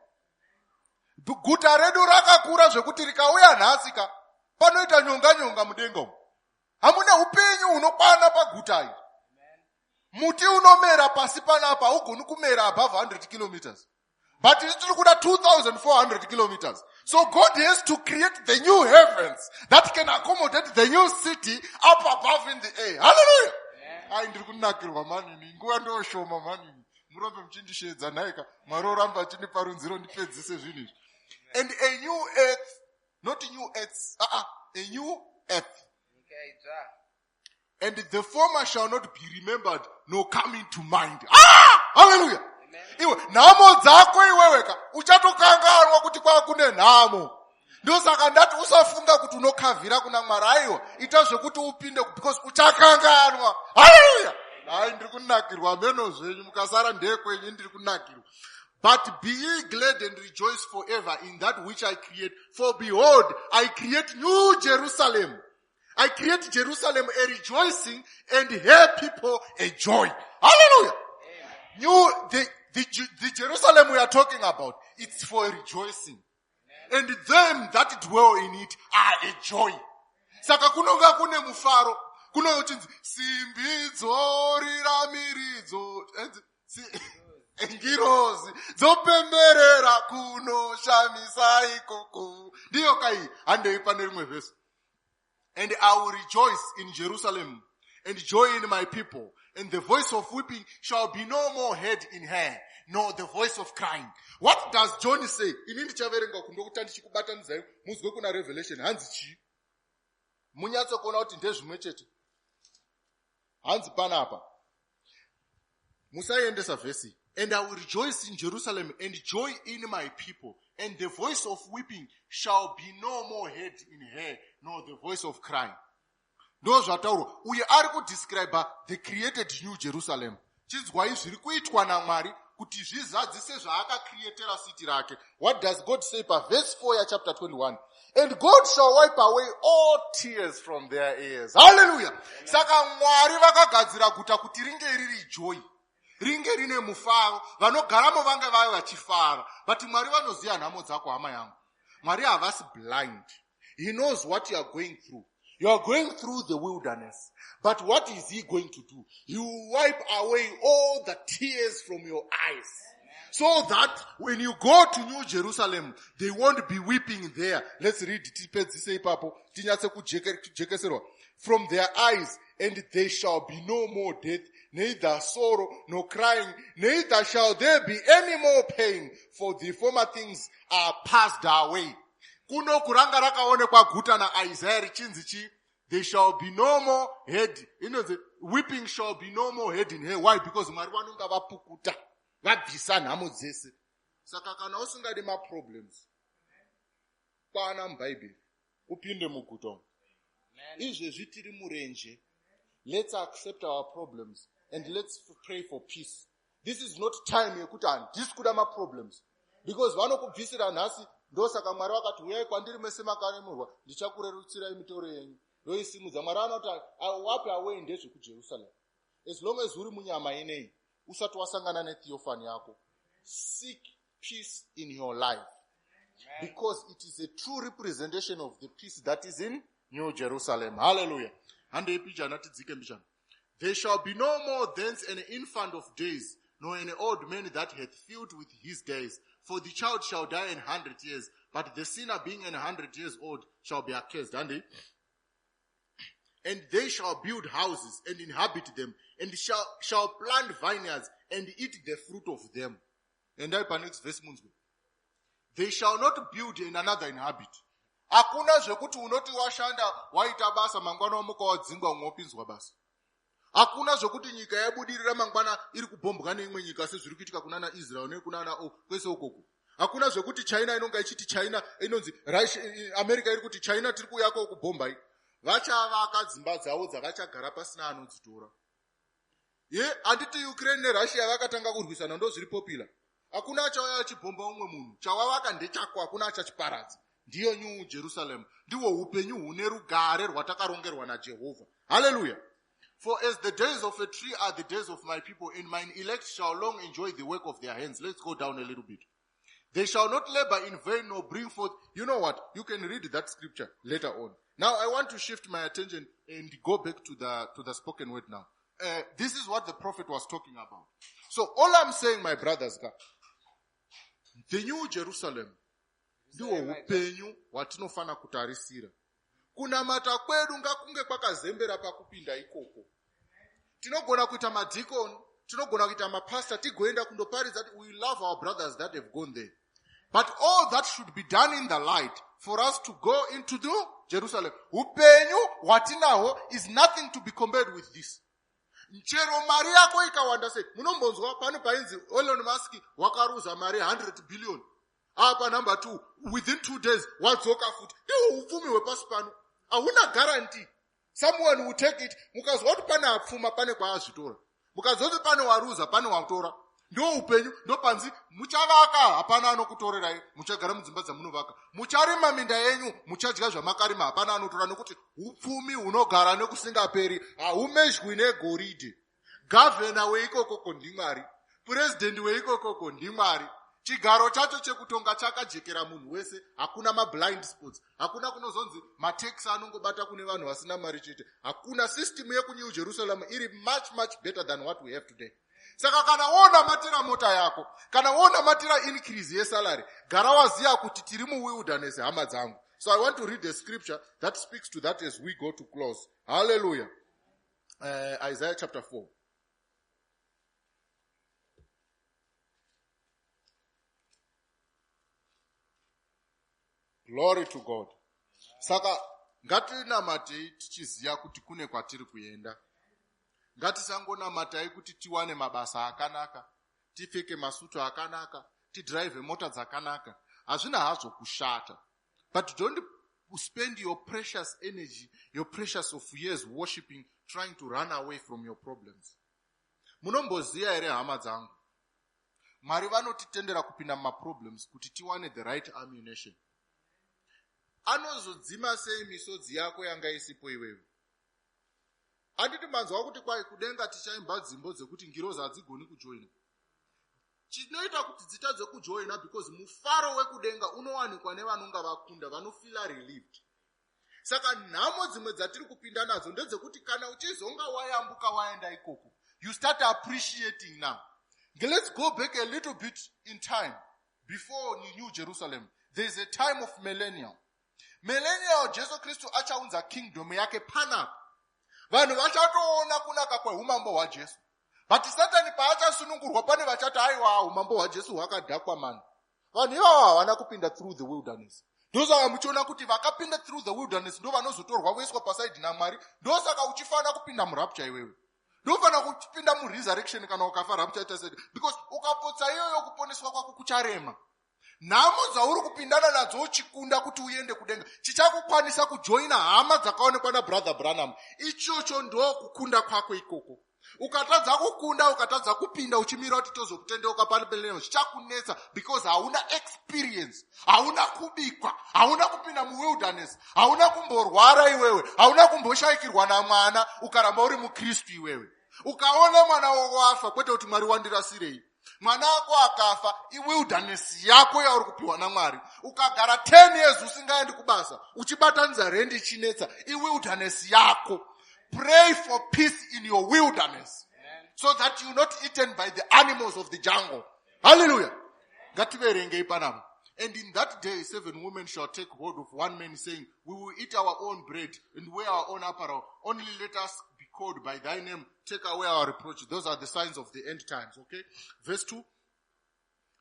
Guta redu rakakura zvekuti rikauya nhasi ka, panoita nyonga nyonga mudenga umu. Hamuna upenyu hunokwana paguta iri. Muti unomera pasi panapa haugoni kumera above 100 kilometers. But isu tiri kuda 2400 kilometers. So God has to create the new heavens that can accommodate the new city up above in the air. Hallelujah! Ai, ndiri kunakirwa manini, nguva ndoshoma manini. Murambe muchindishedza nhaika, Mwari oramba achindipa runziro ndipedzise zvinhu izvi. And a new earth, not new earths, a new earth. And the former shall not be remembered, nor come into mind. Ah! Hallelujah! Iwe, nhamo dzako iweweka, uchatokanganwa kuti kwakune nhamo. Ndosaka ndati usafunga kuti unokavhira kuna Mwari. Aiwa, ita zvekuti upinde, because uchakanganwa. Haleluya! Hai, ndiri kunakirwa meno zvenyu, mukasara ndekwenyu, ndiri kunakirwa. But be ye glad and rejoice forever in that which I create. For behold, I create new Jerusalem. I create Jerusalem a rejoicing and her people a joy. Hallelujah. The Jerusalem we are talking about, it's for rejoicing. And them that dwell in it are a joy. Saka kunonga kune mufaro. Kunonga kuchinzi simbidzo riramiridzo. Ngirozi dzopemberera kunoshamisa ikoko. Ndiyo kai, handei pane rimwe vhesi. And I will rejoice in Jerusalem and joy in my people. And the voice of weeping shall be no more heard in her. Nor the voice of crying. What does John say? Ini ndichaverenga kundokuta ndichikubatanidzai muzwe kuna Revelation. Hanzi chii? Munyatsokuona kuti ndezvimwe chete. Hanzi panapa. Musaiendesa vhesi. And I will rejoice in Jerusalem and joy in my people. And the voice of weeping shall be no more heard in her, nor the voice of crying. Ndozvataurwa. Uye ari kudescribe the created New Jerusalem. Chinzwai zviri kuitwa naMwari kuti zvizadzise zvaakacreatera city rake. What does God say paverse 4 yachapter 21? And God shall wipe away all tears from their ears. Hallelujah. Saka Mwari vakagadzira guta kuti ringe riri joy. Ringe rine mufaro. Vanogaramo vange vave vachifara. But Mwari vanoziva nhamo dzako, hama yangu. Mwari havasi blind. He knows what you are going through. You are going through the wilderness. But what is he going to do? He will wipe away all the tears from your eyes. So that when you go to New Jerusalem, they won't be weeping there. Let's read tipedzise ipapo tinyatse kujekeserwa. From their eyes, and there shall be no more death, neither sorrow nor crying, neither shall there be any more pain, for the former things are passed away. Kuno kuranga rakaonekwa guta naIsaiah richinzi chi? There shall be no more head. Inonzi weeping shall be no more heard in her. Why? Because Mwari vanonga vapukuta, vabvisa nhamo dzese. Saka kana usingadi maproblems, kwana muBhaibheri, upinde muguta umu. Izvezvi tiri murenje. Let's accept our problems and let's pray for peace. This is not time yekuti handisi kuda maproblems. Because vanokubvisira nhasi. Ndosaka Mwari vakati, "Uyai kwandiri mese makaremurwa, ndichakurerutsirai mitoro yenyu." Ndoisimudza. Mwari anoti wipe away ndezvekuJerusalem. As long as uri munyama inei, usati wasangana netheophany yako, seek peace in your life, because it is a true representation of the peace that is in New Jerusalem. Hallelujah. Handei pichana, tidzike mbichana. There shall be no more thence an infant of days, nor an old man that hath filled with his days. For the child shall die 100 years, but the sinner, being 100 years old, shall be accursed. Handei. And they shall build houses and inhabit them, and shall plant vineyards and eat the fruit of them. And I next verse munzwe. They shall not build and another inhabit. Hakuna zvekuti unoti washanda, waita basa, mangwana wamuka wadzingwa, umwe wopinzwa basa. Hakuna zvokuti nyika yabudirira, mangwana iri kubhombwa neimwe nyika, sezviri kuitika kunana Israel nekunana kwese ukoko. Hakuna zvekuti China inonga ichiti, China inonzi, America iri kuti China tiri kuuyako kubhombai. Vachavaka dzimba dzavo dzavachagara pasina anodzitora. Ye, handiti Ukraine neRussia vakatanga kurwisana, ndo zviri popular. Hakuna achauya achibhomba umwe munhu. Chawavaka ndechako, hakuna achachiparadza. Ndiyo New Jerusalem, ndihwo upenyu hune rugare rwatakarongerwa naJehovha. Haleluya. For as the days of a tree are the days of my people, and mine elect shall long enjoy the work of their hands. Let's go down a little bit. They shall not labor in vain nor bring forth. You know what? You can read that scripture later on. Now I want to shift my attention and go back to the spoken word now. This is what the prophet was talking about. So all I'm saying, my brothers, the New Jerusalem ndihwo upenyu hwatinofana kutarisira. Kunamata kwedu ngakunge kwakazembera pakupinda ikoko. Tinogona kuita madhikoni, tinogona kuita mapasta, tigoenda kundoparidza kuti we love our brothers that have gone there, but all that should be done in the light for us to go into the Jerusalem. Upenyu hwatinahwo is nothing to be compared with this. Chero mari yako ikawanda sei, munombonzwa pano painzi Elon Musk wakaruza mari 100 billion, apa number 2, within 2 days wadzoka futi. Ndihwo upfumi hwepasi pano, hauna guarantee. Someone will take it. Mukazwa kuti pane apfuma, pane kwaazvitora. Mukazwa kuti pane waruza, pane watora. Ndo upenyu. Ndopanzi muchavaka, hapana anokutorerai. Muchagara mudzimba dzamunovaka, mucharima minda yenyu, muchadya zvamakarima, hapana anotora, nokuti upfumi hunogara nekusingaperi haumezhwi negoridhe. Gavhena weikokoko ndiMwari, purezidendi weikokoko ndiMwari. Chigaro chacho chekutonga chakajekera munhu wese. Hakuna mablind spots, hakuna kunozonzi matax anongobata kune vanhu vasina mari chete. Hakuna. System yekuNew Jerusalem iri much, much better than what we have today. Saka kana wonamatira mota yako, kana wonamatira increase yesalary, gara waziva kuti tiri muwilderness, hama dzangu. So I want to read a scripture that speaks to that as we go to close. Hallelujah. Isaiah chapter 4. Glory to God. Saka ngatinamatei tichiziva kuti kune kwatiri kuenda. Ngatisangonamatai kuti tiwane mabasa akanaka, tipfeke masutu akanaka, tidhiraivhe mota dzakanaka. Hazvina hazvo kushata, but don't spend your precious energy, your precious of years worshiping, trying to run away from your problems. Munomboziva here, hama dzangu, Mwari vanotitendera kupinda mumaproblems kuti tiwane the right ammunition. Anozodzima sei misodzi yako yanga isipo iwewe? Handiti manzwa kuti kwai kudenga tichaimba dzimbo dzekuti ngirozi hadzigoni kujoina? Chinoita kuti dzitadze kujoina, because mufaro wekudenga unowanikwa nevanonga vakunda, vanofeela relieved. Saka nhamo dzimwe dzatiri kupinda nadzo ndedzekuti kana uchizonga wayambuka, waenda ikoko, you start appreciating. Now let's go back a little bit in time. Before New Jerusalem, there is a time of millennial. Millennial, Jesu Kristu achaunza kingdom yake panapa. Vanhu vachatoona kunaka kweumambo hwaJesu. But Satani paachasunungurwa, pane vachati, "Aiwa, umambo hwaJesu hwakadhakwa mani." Vanhu ivavo havana kupinda through the wilderness. Ndosaka muchiona kuti vakapinda through the wilderness ndo vanozotorwa voiswa pasaidi naMwari. Ndosaka uchifanira kupinda murapture iwewe. Ndofanira kupinda muresurrection kana ukafa, rapture itaseti, because ukapotsa iyoyo, kuponeswa kwako kucharema. Nhamo dzauri kupindana nadzo uchikunda kuti uende kudenga, chichakukwanisa kujoina hama dzakaonekwa naBrother Branham, ichocho ndo kukunda kwako ikoko. Ukatadza kukunda, ukatadza kupinda, uchimira kuti tozokutendeuka panepeleno, zvichakunetsa, because hauna experience, hauna kubikwa, hauna kupinda muwilderness, hauna kumborwara iwewe, hauna kumboshayikirwa namwana. Ukaramba uri mukristu iwewe, ukaona mwana wako afa, kwete kuti, "Mwari wandirasirei." Mwana wako akafa, iwilderness yako yauri kupiwa naMwari. Ukagara 10 years usingaendi kubasa, uchibatanidza rendi ichinetsa, iwilderness yako. Pray for peace in your wilderness so that you're not eaten by the animals of the jungle. Hallelujah. Ngativerengei panapa. "And in that day seven women shall take hold of one man, saying, 'We will eat our own bread and wear our own apparel. Only let us be called by thy name. Take away our reproach.'" Those are the signs of the end times. Okay, verse 2.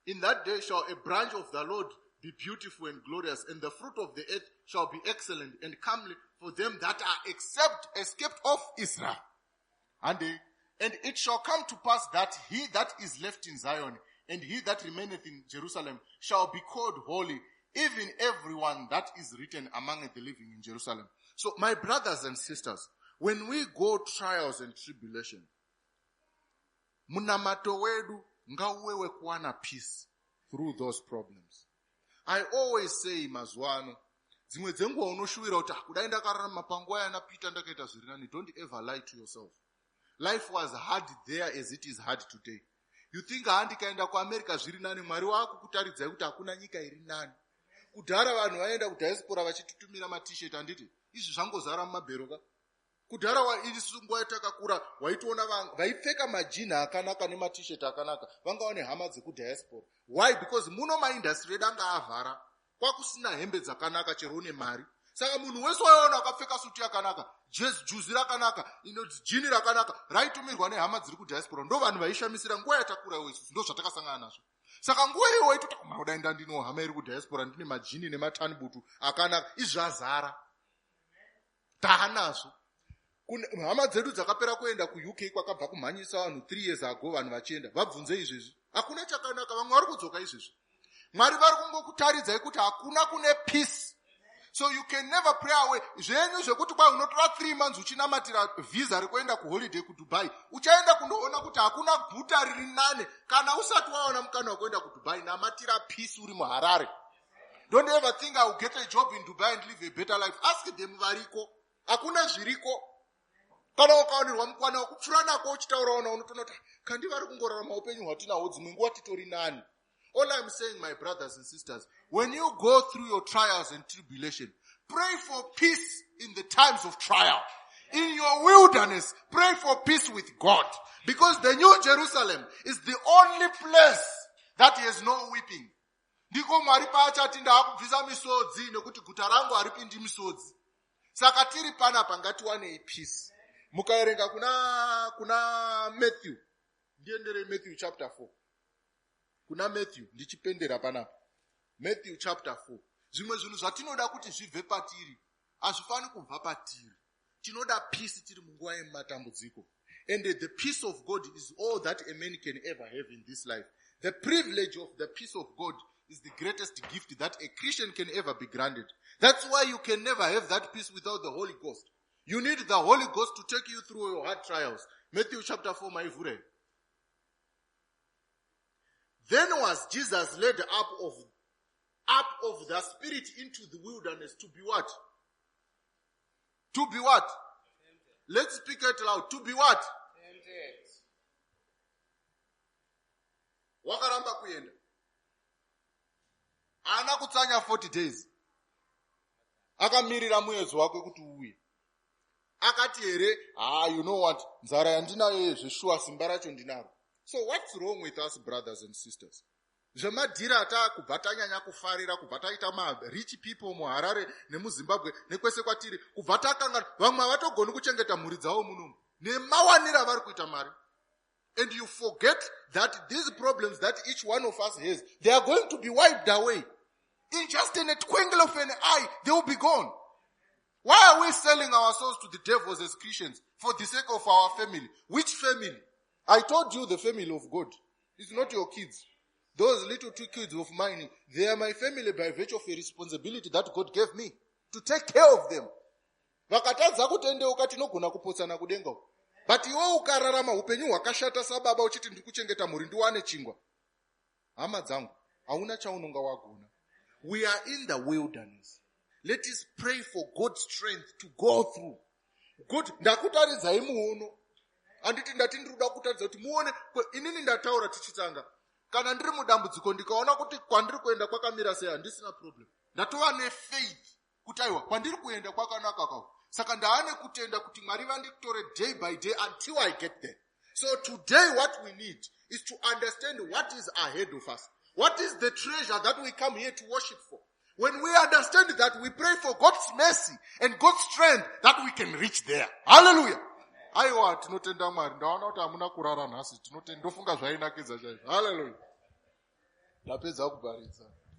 "In that day shall a branch of the Lord be beautiful and glorious, and the fruit of the earth shall be excellent and comely for them that are except escaped of Israel. And it shall come to pass that he that is left in Zion and he that remaineth in Jerusalem shall be called holy, even everyone that is written among the living in Jerusalem." So, my brothers and sisters, when we go trials and tribulation, munamato wedu ngauwe wekuwana peace through those problems. I always say, mazuva ano dzimwe dzenguva unoshuwira kuti, "Ah, kudai ndakararama panguva yana Peter, ndakaita zviri nani." Don't ever lie to yourself. Life was hard there as it is hard today. You think, "Ha, ndikaenda kuAmerica zviri nani." Mwari waakukutaridzai kuti hakuna nyika iri nani. Kudhara vanhu vaienda kudiaspora vachitutumira maT-shirt, handiti? Izvi zvangozara mumabhero ka. Kudhara isu nguva yatakakura, waitoona vaipfeka majini akanaka nemaT-shirt akanaka vanga vane hama dzekudiaspora. Why? Because muno maindustry edu anga avhara, kwakusina hembe dzakanaka chero une mari. Saka munhu wese waiona akapfeka sutu yakanaka, juzi rakanaka, jini rakanaka, raitumirwa nehama dziri kudiaspora. Ndo vanhu vaishamisira nguva yatakurawo isusu. Ndo zvatakasangana nazvo. Saka nguva iyo waitoti, "Kudai ndandino hama iri kudiaspora, ndine majini nematanbutu akanaka." Izvazara taanazvo. Hama dzedu dzakapera kuenda kuUK, kwakabva kumhanyisa vanhu 3 years ago, vanhu vachienda, vabvunze izvezvi, hakuna chakanaka. Vamwe vari kudzoka izvezvi. Mwari vari kungokutaridzai kuti hakuna kune peace. So you can never pray away zvenyu zvekuti kwai unotora 3 months uchinamatira vhisa rekuenda kuholiday kuDubai. Uchaenda kundoona kuti hakuna guta riri nane. Kana usati waona mukana wekuenda kuDubai, namatira peace uri muHarare. Don't ever think, "I will get a job in Dubai and live a better life." Ask them variko, hakuna zviriko. Kana ukawanirwa mukwana wekupfuura nako uchitaurawo nawo, unotoona kuti kandi vari kungorarama upenyu hwatinahwo, dzimwe nguva titori nani. All I'm saying, my brothers and sisters, when you go through your trials and tribulation, pray for peace in the times of trial. In your wilderness, pray for peace with God, because the New Jerusalem is the only place that has no weeping. Ndiko Mwari paachati, "Ndaakubvisa misodzi, nekuti guta rangu haripindi misodzi." Saka tiri panapa, ngatiwanei peace. Mukaerenga kuna Matthew, ndienderei Matthew chapter 4. Kuna Matthew, ndichipendera panapa, Matthew chapter 4. Zvimwe zvinhu zvatinoda kuti zvibve patiri hazvifani kubva patiri. Tinoda peace tiri munguva yematambudziko. And the peace of God is all that a man can ever have in this life. The privilege of the peace of God is the greatest gift that a Christian can ever be granted. That's why you can never have that peace without the Holy Ghost. You need the Holy Ghost to take you through your hard trials. Matthew chapter 4, maivhure. Then was Jesus led up of the Spirit into the wilderness to be what? To be what? Let's speak it loud. To be what? Tempted. Wakaramba kuenda. Haana kutsanya 40 days. Akamirira muedzo wake kuti uuye. Akati here, "Ah, you know what, nzara yandinayo yezveshuwa, simba racho ndinaro." So what's wrong with us, brothers and sisters? Zvemadhiri atakubva tanyanya kufarira, kubva taita marich people muHarare nemuZimbabwe nekwese kwatiri, kubva takanga vamwe havatogoni kuchengeta mhuri dzavo munomu nemawaniro avari kuita mari. And you forget that these problems that each one of us has, they are going to be wiped away in just in a twinkle of an eye. They will be gone. Why are we selling our souls to the devils as Christians for the sake of our family? Which family? I told you, the family of God. It's not your kids. Those little two kids of mine, they are my family by virtue of a responsibility that God gave me to take care of them. Vakatadza kutendeuka, tinogona kupotsana kudenga uko. But iwe ukararama upenyu hwakashata sababa uchiti ndiri kuchengeta mhuri ndiwane chingwa, hama dzangu, hauna chaunonga wagona. We are in the wilderness. Let us pray for God's strength to go through. God, ndakutaridzai muono, handiti? Ndati ndiri kuda kutaridza kuti muone. Inini ndataura tichitanga, kana ndiri mudambudziko, ndikaona kuti kwandiri kuenda kwakamira sei, handisina problem. Ndatova nefaith kuti aiwa, kwandiri kuenda kwakanaka kako. Saka ndaane kutenda kuti Mwari vanditore day by day until I get there. So today what we need is to understand what is ahead of us, what is the treasure that we come here to worship for. When we understand that, we pray for God's mercy and God's strength that we can reach there. Hallelujah. Aiwa, tinotenda Mwari. Ndaona kuti hamuna kurara nhasi. Tinotenda, ndofunga zvainakidza chaizvo. Hallelujah. Ndapedza kuparidza.